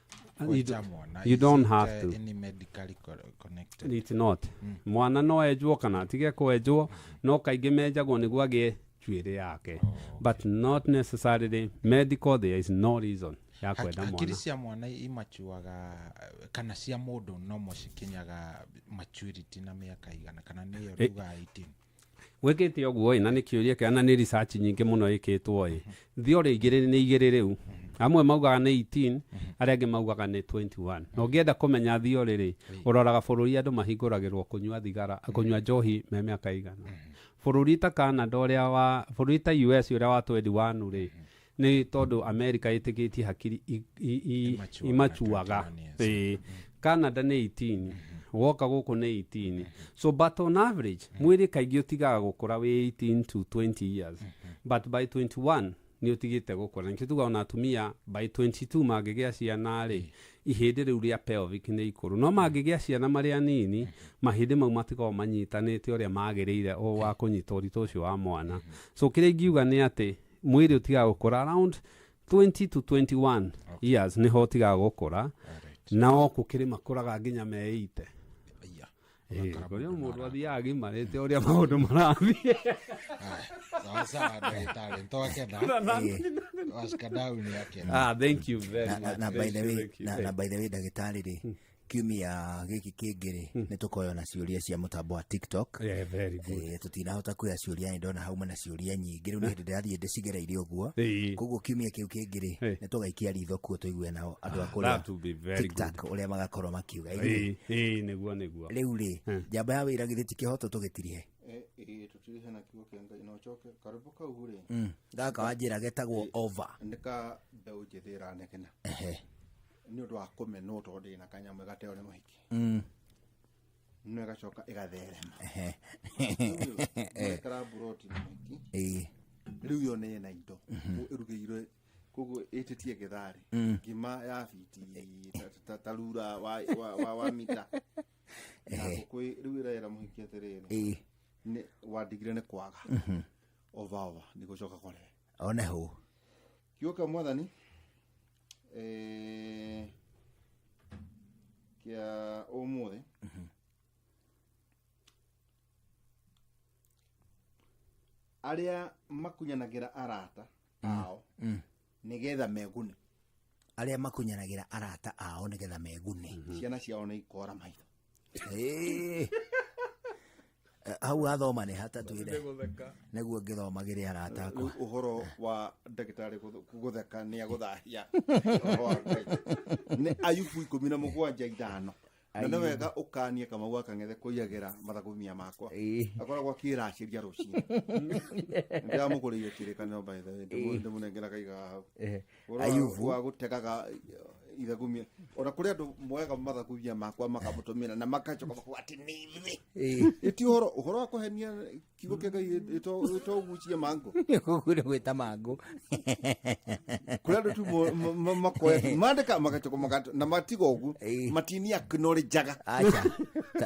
[SPEAKER 4] kwenja mwana.
[SPEAKER 1] You
[SPEAKER 4] Is
[SPEAKER 1] don't
[SPEAKER 4] it,
[SPEAKER 1] have to.
[SPEAKER 4] Any medically connected?
[SPEAKER 1] It's not. Mwana no enjwo kana atige kwenjwo, no kaingĩ menjagwo nĩguo agĩe njuĩrĩ yake, but not necessarily medical. There is no reason ya kwenda
[SPEAKER 4] Hakiri
[SPEAKER 1] mwana.
[SPEAKER 4] Cia mwana imachuaga kana cia mũndũ nomo cikinyaga maturity na mĩaka igana, kana nĩyo tugaga 18?
[SPEAKER 1] Gwĩkĩte ũguo ĩ, na nĩ kĩũria kĩega na nĩ research nyingĩ mũno ĩkĩtwo ĩ. Theory igĩrĩ nĩ igĩrĩ rĩu, amwe maugaga nĩ 18, arĩa angĩ maugaga nĩ 21. Na ũngĩenda kũmenya theory rĩ, ũroraga bũrũri andũ mahingũragĩrwo kũnyua thigara, kũnyua njohi me mĩaka igana. Bũrũri ta Canada, ũrĩa wa bũrũri ta US ũrĩa wa 21 rĩ, nĩ tondũ America ĩtĩkĩtie hakiri
[SPEAKER 4] Imachuaga
[SPEAKER 1] imachuaga.
[SPEAKER 4] 21 years.
[SPEAKER 1] Ĩĩ. Canada nĩ 18, woka gũkũ nĩ 18. So but on average mwĩrĩ kaingĩ ũtigaga gũkũra wĩ 18 to 20 years, but by 21 nĩ ũtigĩte gũkũra. Nĩkĩo tugaga ona atumia by 22 mangĩgĩa ciana rĩ, ihĩndĩ rĩu rĩa pelvic nĩ ikũrũ, no mangĩgĩa ciana marĩ anini, mahĩndĩ mau matikoragwo manyitanĩte ũrĩa magĩrĩire o wa kũnyita ũritũ ũcio wa mwana. So kĩrĩa ingiuga nĩ atĩ mwĩrĩ ũtigaga gũkũra around 20 to 21 years, nĩho ũtigaga gũkũra. Nao gũkĩrĩ makũraga nginya meite.
[SPEAKER 4] Aya.
[SPEAKER 1] Kũrĩ o mũndũ athiaga agimarĩte ũrĩa maũndũ marathiĩ.
[SPEAKER 4] Sawa sawa, ndagĩtarĩ, nĩtwakena. Washikadau nĩ akena.
[SPEAKER 1] Ah, thank you very much.
[SPEAKER 3] Na by
[SPEAKER 1] Thank
[SPEAKER 3] the
[SPEAKER 1] you,
[SPEAKER 3] way,
[SPEAKER 1] thank you.
[SPEAKER 3] na by the way, ndagĩtarĩ rĩ, kiumia gĩkĩ kĩngĩ rĩ, nĩ tũkoywo na ciũria cia mũtambo wa TikTok.
[SPEAKER 1] Yeah, very good.
[SPEAKER 3] Tũtinahota kuoya ciũria, nĩ ndona hauma na ciũria nyingĩ, rĩu nĩ hĩndĩ ndĩrathiĩ ndĩcigereirie ũguo. Koguo kiumia kĩu kĩngĩ rĩ, nĩ tũgaikia ritho kuo tũigue nao andũ a kũrĩa
[SPEAKER 1] That will be very good.
[SPEAKER 3] TikTok ũrĩa magakorwo makiuga. Ithuĩ,
[SPEAKER 1] Ĩĩ, nĩguo nĩguo.
[SPEAKER 3] Rĩu rĩ, njamba ya wĩra, githĩ ti kĩhoto tũgĩtirihe?
[SPEAKER 2] Ĩĩ, tũtirihe na kiugo kĩa Ngai na ũcoke karwĩmbo kau rĩ.
[SPEAKER 3] Gaka wanjĩra getagwo Over.
[SPEAKER 2] Nĩ ka mbeũ njĩthĩ ĩranegena nĩ ũndũ wa kũmenwo tondũ ndĩna kanyamũ gateo nĩ mũhiki, no ĩgacoka ĩgatherema. Ĩkara mburoti na mũhiki. Rĩu yo nĩ ĩna indo ĩrugĩirwe, koguo ĩtĩtie gĩtharĩ ngima ya biti ta rura wa mita na ngũkũ. Rĩu ĩrera mũhiki atĩrĩrĩ, nĩ wandigire nĩ kwaga ova ova ndigũcoka kũrĩwe.
[SPEAKER 3] One hũ.
[SPEAKER 2] Kiugo kĩa Mwathani kĩa ũmũthĩ: arĩa makunyanagĩra arata ao nĩgetha megune.
[SPEAKER 3] Arĩa makunyanagĩra arata ao nĩgetha megune,
[SPEAKER 2] ciana ciao nĩ ikora maitho.
[SPEAKER 3] Hau athoma nĩ hatatwĩre nĩguo ngĩthomagĩre arata akwa.
[SPEAKER 2] Rĩu ũhoro wa ndagĩtarĩ gũtheka nĩ agũthahia ũhoro wa Ngai. Nĩ Ayubu 17:5, na nĩ wega ũkanie Kamau akang'ethe kũiyagĩra mathagumia makwa. Akoragwo akĩracĩria rũcinĩ. Ndĩramũgũrĩire kĩrĩkanĩro, by the way, ndĩmũnengera kaiga hau. Ũhoro
[SPEAKER 3] Ayubu.
[SPEAKER 2] Wa gũtegaga ithagumia ona kuri andu moyaga mathagumia makwa makamutumira na makacoka makuga ati ni ithuĩ. Ĩti ũhoro ũhoro wa kũhenia kiugo kĩa Ngai ĩto ũgucie mango.
[SPEAKER 3] Kũguo gwĩta mango.
[SPEAKER 2] Kũrĩ andũ tu makoya mandĩka magacoka na matiga ũguo. Matini acknowledgeaga.
[SPEAKER 3] Aca.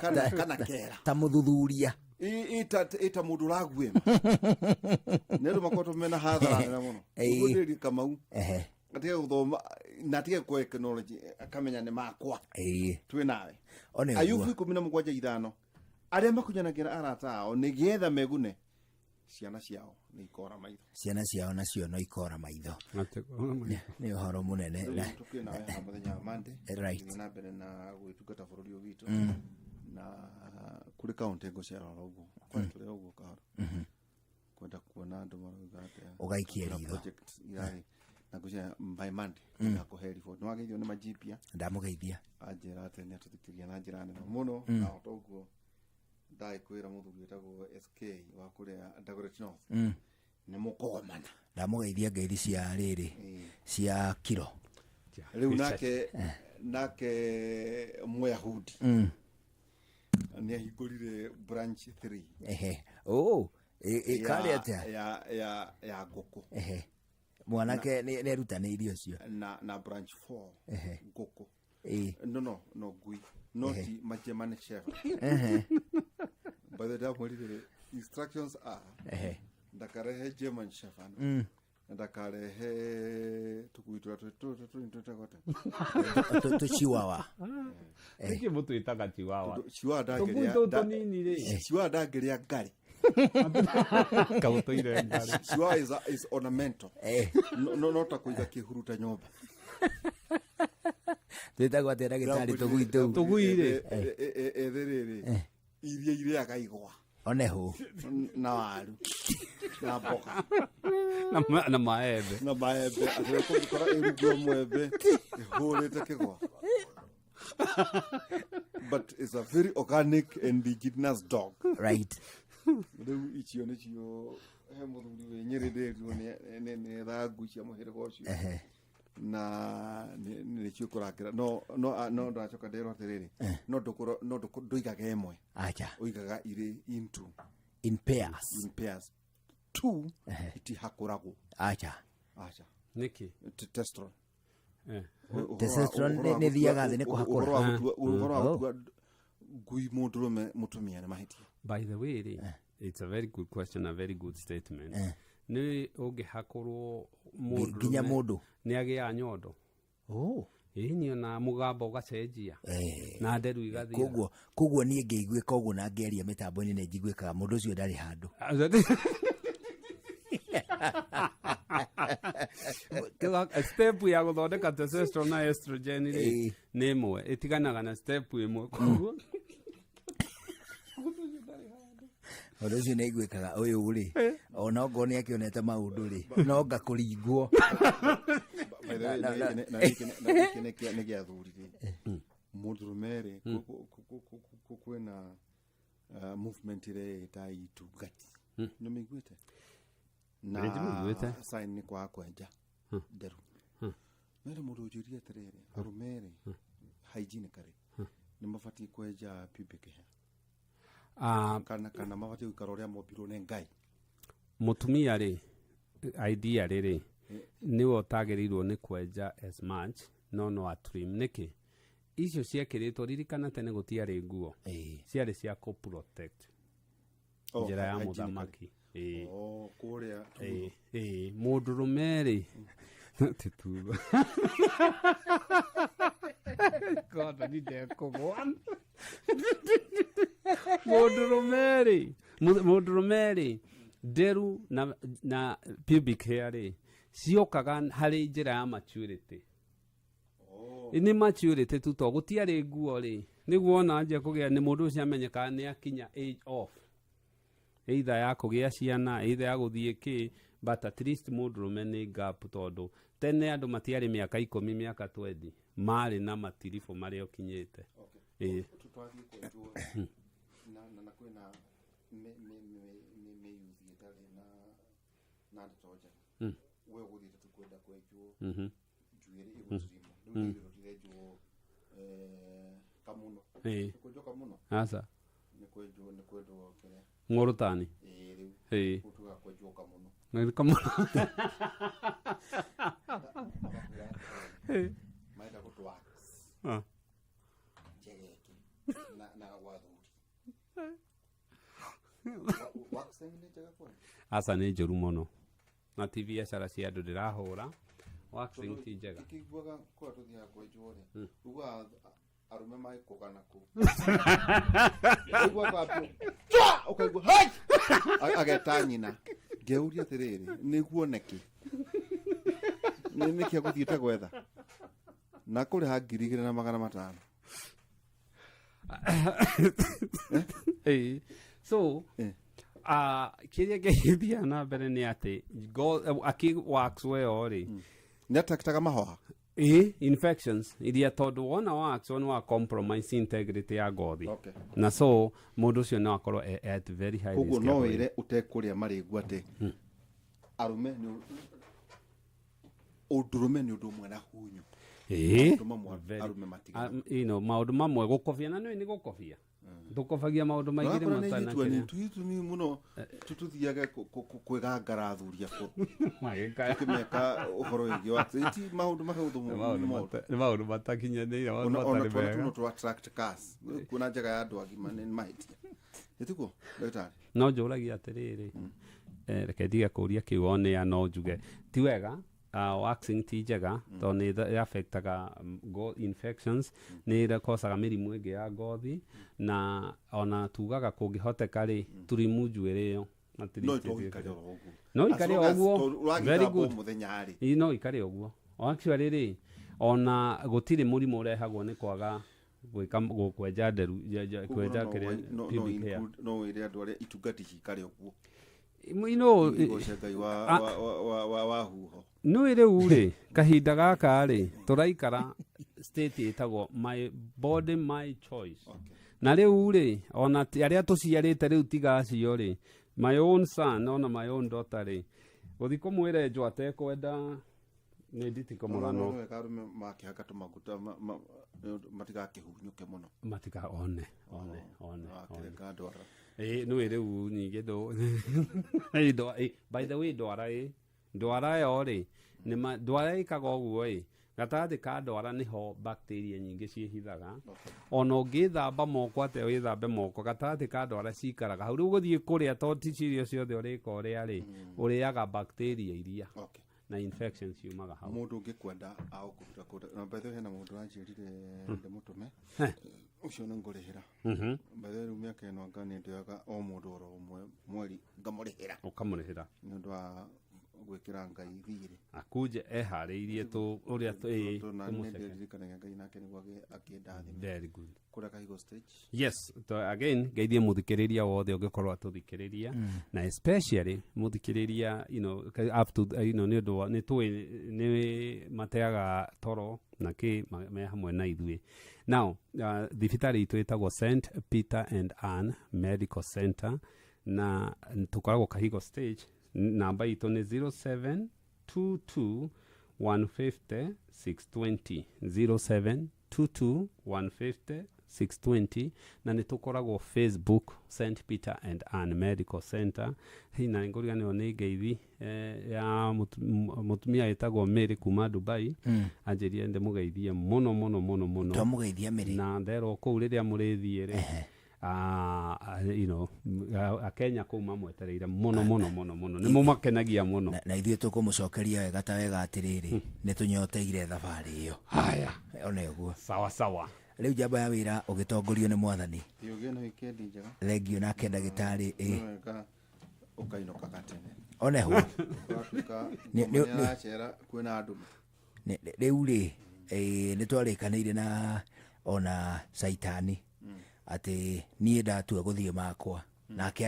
[SPEAKER 2] Kana kera.
[SPEAKER 3] Ta mũthuthuria.
[SPEAKER 2] Ĩta mũndũ ũraguĩma nĩ andũ makoretwo mena hathara nene mũno. Ũguo ndĩrie Kamau atige gũthoma na atige kũ acknowledge akamenya nĩ makwa. Twĩ nawe.
[SPEAKER 3] One.
[SPEAKER 2] Ayubu
[SPEAKER 3] Ũguo.
[SPEAKER 2] 17:5, arĩa makunyanagĩra arata ao nĩgetha megune, ciana ciao nĩ ikora maitho.
[SPEAKER 3] Ciana ciao nacio no ikora maitho. Nĩ ũhoro mũnene.
[SPEAKER 2] Rĩu tũkĩrĩ nawe haha mũthenya wa Monday. Tũgĩthiĩ na mbere na gwĩtungata bũrũri ũyũ witũ na kũrĩ kaũntĩ ngũcera oro ũguo kwani tũrĩ o ũguo kahora kwenda kuona andũ marauga atĩa.
[SPEAKER 3] Ũgaikia
[SPEAKER 2] Kuna
[SPEAKER 3] ritho.
[SPEAKER 2] project irarĩ na ngũcera by Monday ngakũhe report. Nĩ wageithio nĩ majipia.
[SPEAKER 3] Ndamũgeithia.
[SPEAKER 2] Anjĩra atĩ nĩ atũthikĩria na njĩra nene mũno na o toguo ndagĩkwĩra mũthuri wĩtagwo SK wa kũrĩa Dagoretti North nĩ mũkũgomana.
[SPEAKER 3] Ndamũgeithia ngeithi cia rĩrĩ cia kiro.
[SPEAKER 2] Rĩu nake Mũyahudi nĩ ahingũrire branch 3.
[SPEAKER 3] Ehe, oh, ĩkarĩ atĩa?
[SPEAKER 2] Ya ngũkũ.
[SPEAKER 3] Ehe, mwanake nĩ erutanĩirie ũcio.
[SPEAKER 2] Na branch 4 ngũkũ. No ngui no ti ma German Shepherd. By the time mwĩrire instructions are ndakarehe German Shepherd na ndakarehe tũkui tũrĩa twĩtagwo atĩa?
[SPEAKER 3] Tũchiwawa.
[SPEAKER 1] Nĩkĩ mũtwĩtaga chiwawa?
[SPEAKER 2] Chihuahua.
[SPEAKER 1] Tũkui
[SPEAKER 2] Ndangĩrĩa
[SPEAKER 1] tũtũ tũnini rĩ.
[SPEAKER 2] Chihuahua ndangĩrĩa ngarĩ.
[SPEAKER 1] Kaũtũire ngarĩ.
[SPEAKER 2] Chihuahua is ornamental. No ta kũiga kĩhuruta nyũmba.
[SPEAKER 3] Twĩtagwo atĩa, ndagĩtarĩ, tũgui tũu?
[SPEAKER 1] Tũgui rĩ.
[SPEAKER 2] Ethe rĩrĩ iria irĩaga igwa
[SPEAKER 3] Oneho.
[SPEAKER 2] Na waru na mboga.
[SPEAKER 1] Na maembe.
[SPEAKER 2] Na maembe, atĩ kũngĩkora ĩrugwo mwembe ĩhũrĩte kĩgwa, but it's a very organic and indigenous dog. Rĩu icio nĩcio he mũthuri wĩ Nyĩrĩ ndĩrirwo nĩ ethaga ngui cia mũhĩrĩga ũcio na nĩcio kũrangĩra no ndacoka ndĩrwo atĩrĩrĩ, no ndũigaga ĩmwe.
[SPEAKER 3] Acha.
[SPEAKER 2] Ũigaga irĩ into
[SPEAKER 3] In pairs.
[SPEAKER 2] In pairs, two itihakũragwo.
[SPEAKER 3] Acha.
[SPEAKER 2] Acha.
[SPEAKER 1] Nĩkĩ?
[SPEAKER 2] Testosterone.
[SPEAKER 3] Testosterone nĩ ĩthiaga thĩ nĩ kũhakũra.
[SPEAKER 2] Ũhoro wa gũtua ngui mũndũrũme mũtumia nĩ mahĩtia.
[SPEAKER 1] By the way rĩ, it's a very good question, a very good statement. Nĩ ũngĩhakũrwo mũndũrũme
[SPEAKER 3] Nginya mũndũ.
[SPEAKER 1] Nĩ agĩaga nyondo.
[SPEAKER 3] Oh.
[SPEAKER 1] Ĩni ona mũgambo ũgacenjia na nderu igathira.
[SPEAKER 3] Koguo niĩ ngĩiguĩka ũguo na ngĩaria mĩtambo-inĩ nĩ njiguĩkaga mũndũ ũcio ndarĩ handũ.
[SPEAKER 1] Step ya gũthondeka testosterone na estrogen rĩ nĩ ĩmwe ĩtiganaga na step ĩmwe, koguo
[SPEAKER 3] Ũndũ ũcio nĩ aiguĩkaga ũyũ rĩ, ona okorwo nĩ akĩonete maũndũ rĩ, no ngakũringwo.
[SPEAKER 2] By the way, na gĩkĩ nĩ gĩa athuri rĩ, mũndũrũme rĩ, kwĩna movement ĩrĩa ĩta itungati, nĩ mĩiguĩte? Na
[SPEAKER 1] Nĩ ndĩmĩiguĩte.
[SPEAKER 2] Sign nĩ kwaga kwenja nderu. No rĩ, mũndũ ũnjũrie atĩrĩrĩ, arũme rĩ, hygienically nĩ mabatiĩ kwenja pubic hair kana mabatiĩ gũikara ũrĩa mombirwo nĩ Ngai?
[SPEAKER 1] Mũtumia rĩ, idea rĩrĩ nĩwe ũtagĩrĩirwo nĩ kwenja as much, no atrim. Nĩkĩ icio ciekĩrĩtwo? Ririkana tene gũtiarĩ nguo. Ciarĩ cia kũ protect
[SPEAKER 2] Oh,
[SPEAKER 1] njĩra ya
[SPEAKER 2] hygienically.
[SPEAKER 1] mũthamaki.
[SPEAKER 2] Oh, kũrĩa.
[SPEAKER 1] Ĩĩ, mũndũrũme rĩ, titugo God, ndekũgwa. Mũndũrũme rĩ, nderu na pubic hair rĩ ciokaga harĩ njĩra ya maturity. Nĩ maturity tu, to gũtiarĩ nguo rĩ, nĩguo ona anjia kũgĩa nĩ mũndũ ũcio amenyekaga nĩ akinya age off either ya kũgĩa ciana, either ya gũthiĩ kĩ, but at least mũndũrũme nĩ gap, tondũ tene andũ matiarĩ mĩaka 10, mĩaka 20 marĩ na matiribũ marĩa ũkinyĩte. Ĩĩ.
[SPEAKER 2] Twathiĩ kwenjwo na kwĩna mĩyuthi ĩtarĩ na ndeto njega, we ũgũthiĩte tu kwenda kwenjwo njuĩrĩ ĩgũtirimo rĩu ndirorire. Kamuno. Kwenjwo kamuno.
[SPEAKER 1] Aca.
[SPEAKER 2] Nĩ kwenjwo nĩ kwendwo kĩrĩa.
[SPEAKER 1] Ng'ũrũtani.
[SPEAKER 2] Ĩĩ rĩu. Gũtuaga kwenjwo kamuno.
[SPEAKER 1] Nĩ kamuno.
[SPEAKER 2] Marenda gũtũ wax. Njegeke. Na gwa athuri. Waxing nĩ njega kweli?
[SPEAKER 1] Aca nĩ njũru mũno. Na ti biacara cia andũ ndĩrahũra. Waxing ti njega.
[SPEAKER 2] Ikiguaga kũrĩa tũthiaga kwenjwo rĩ. Uguaga arũme magĩkũgana kũu. Ũiguaga chwa! Ũkaigua hai! Ageta nyina. Ngeuria atĩrĩrĩ, nĩguo nĩkĩ? Nĩkĩ agũthiĩte gwetha? Na kũrĩha 2,500.
[SPEAKER 1] So, kĩrĩa gĩthiaga na mbere nĩ atĩ akĩ wax ĩyo rĩ.
[SPEAKER 2] Nĩ atakitaga mahũa?
[SPEAKER 1] Infections iria tondũ wona wax nĩ wa compromise integrity ya ngothi.
[SPEAKER 2] Okay.
[SPEAKER 1] Na so mũndũ ũcio no akorwo at very high risk.
[SPEAKER 2] Koguo no wĩre ũtekũrĩa marĩngu atĩ arũme nĩ ũndũrũme nĩ ũndũ ũmwe na hunyu. Arũme matigana.
[SPEAKER 1] You know, maũndũ mamwe gũkobia na nĩ gũkobia. Ndũkobagia maũndũ maingĩ
[SPEAKER 2] rĩmwe tana kĩrĩa. Tũtumi mũno tũthiage kwĩgangara athuri akũrũ. Tũkĩmeka ũhoro wĩgiĩ wa ti maũndũ mahũthũ mũno.
[SPEAKER 1] Nĩ maũndũ matakinyanĩire, maũndũ
[SPEAKER 2] matarĩ
[SPEAKER 1] mega.
[SPEAKER 2] Ona twana tũ attract cars. Kuona njega ya andũ agima nĩ mahĩtia. Nĩtiguo ndagĩtarĩ?
[SPEAKER 1] No njũragia atĩrĩrĩ, reke ndige kũũria kĩu one ya no njuge. Ti wega. Waxing ti njega tondũ nĩ affectaga infections, nĩ ĩkocaga mĩrimũ ĩngĩ ya ngothi, na ona tugaga kũngĩhoteka rĩ turimu njuĩrĩ ĩyo.
[SPEAKER 2] No ikare o ũguo.
[SPEAKER 1] No ikare o ũguo. Very good. No ikare o ũguo. Actually rĩ, ona gũtirĩ mũrimũ ũrehagwo nĩ kwaga gwĩka kwenja nderu, kwenja kĩrĩa pubic hair.
[SPEAKER 2] No wĩre andũ arĩa itungati cikare ũguo.
[SPEAKER 1] You know,
[SPEAKER 2] wa huho.
[SPEAKER 1] No rĩu rĩ, kahinda gaka rĩ, tũraikara state ĩtagwo my body my choice. Na rĩu rĩ, ona arĩa tũciarĩte rĩu tiga acio rĩ, my own son ona my own daughter rĩ, gũthiĩ kũmwĩra enjwo atekwenda nĩ nditikũmũrano.
[SPEAKER 2] No wega arũme makĩhaka tũmaguta matigakĩhunyũke mũno.
[SPEAKER 1] Matika one.
[SPEAKER 2] Wakĩreka ndwara.
[SPEAKER 1] Nĩ rĩu nyingĩ by the way ndwara ndwara ĩyo rĩ, ndwara ĩkaga ũguo ĩ, gatagatĩ ka ndwara nĩho bacteria nyingĩ ciĩhithaga. Ona ũngĩthamba moko atĩa wĩthambe moko, gatagatĩ ka ndwara cikaraga hau. Rĩu gũthiĩ kũrĩa to ti cirio ciothe ũrĩka ũrĩa rĩ, ũrĩaga bacteria iria. Na infections ciumaga hau.
[SPEAKER 2] Mũndũ ũngĩkwenda agũkũruta kũndũ. Na by the way hena mũndũ anjĩrire ndĩmũtũme. Ũcio nĩ ngũrĩhĩra. By the way rĩu mĩaka ĩno anga nĩ ndĩoyaga o mũndũ oro ũmwe mweri ngamũrĩhĩra.
[SPEAKER 1] Ũkamũrĩhĩra.
[SPEAKER 2] Nĩ ũndũ wa gwĩkĩra Ngai thirĩ.
[SPEAKER 1] Akuje eharĩirie tũ ũrĩa
[SPEAKER 2] tũmũceke. Ngai nake nĩguo akĩndathime.
[SPEAKER 1] Very good.
[SPEAKER 2] Kũrĩa Kahigo stage.
[SPEAKER 1] Yes, so again ngeithie mũthikĩrĩria wothe ũngĩkorwo atũthikĩrĩria, na especially mũthikĩrĩria, you know, up to, you know, nĩ ũndũ nĩ tũĩ nĩ mateaga toro na kĩ me hamwe na ithuĩ. Now, thibitarĩ itũ ĩtagwo St Peter and Ann Medical Center, na tũkoragwo Kahigo stage. Namba itũ nĩ 0722 150 620, 0722 150 620, na nĩ tũkoragwo Facebook St Peter and Ann Medical Center. Hina ngũriganĩrwo nĩ ngeithi ya mũtumia ĩtagwo Mary kuma Dubai. Anjĩrire ndĩmũgeithie mũno mũno mũno mũno.
[SPEAKER 3] Twamũgeithia Mary.
[SPEAKER 1] Na nderwo kũu rĩrĩa mũrĩthiĩ rĩ, you know, Akenya kũu mamwetereire mũno mũno mũno mũno. Nĩ mũmakenagia mũno.
[SPEAKER 3] Na ithuĩ tũkũmũcokeria wega ta wega atĩrĩrĩ, nĩ tũnyoteire thabarĩ ĩyo.
[SPEAKER 1] Haya.
[SPEAKER 3] One ũguo.
[SPEAKER 1] Sawa sawa.
[SPEAKER 3] Rĩu njamba ya wĩra ũgĩtongorio nĩ mwathani.
[SPEAKER 2] Ũgĩe na wikendi njega.
[SPEAKER 3] Thengio nake ndagĩtarĩ.
[SPEAKER 2] Wega ũkainũkaga tene.
[SPEAKER 3] One ho.
[SPEAKER 2] Nĩ kwĩna andũ.
[SPEAKER 3] Rĩu rĩ, nĩ twarĩkanĩire na ona Caitani atĩ niĩ ndatua gũthiĩ makwa nake.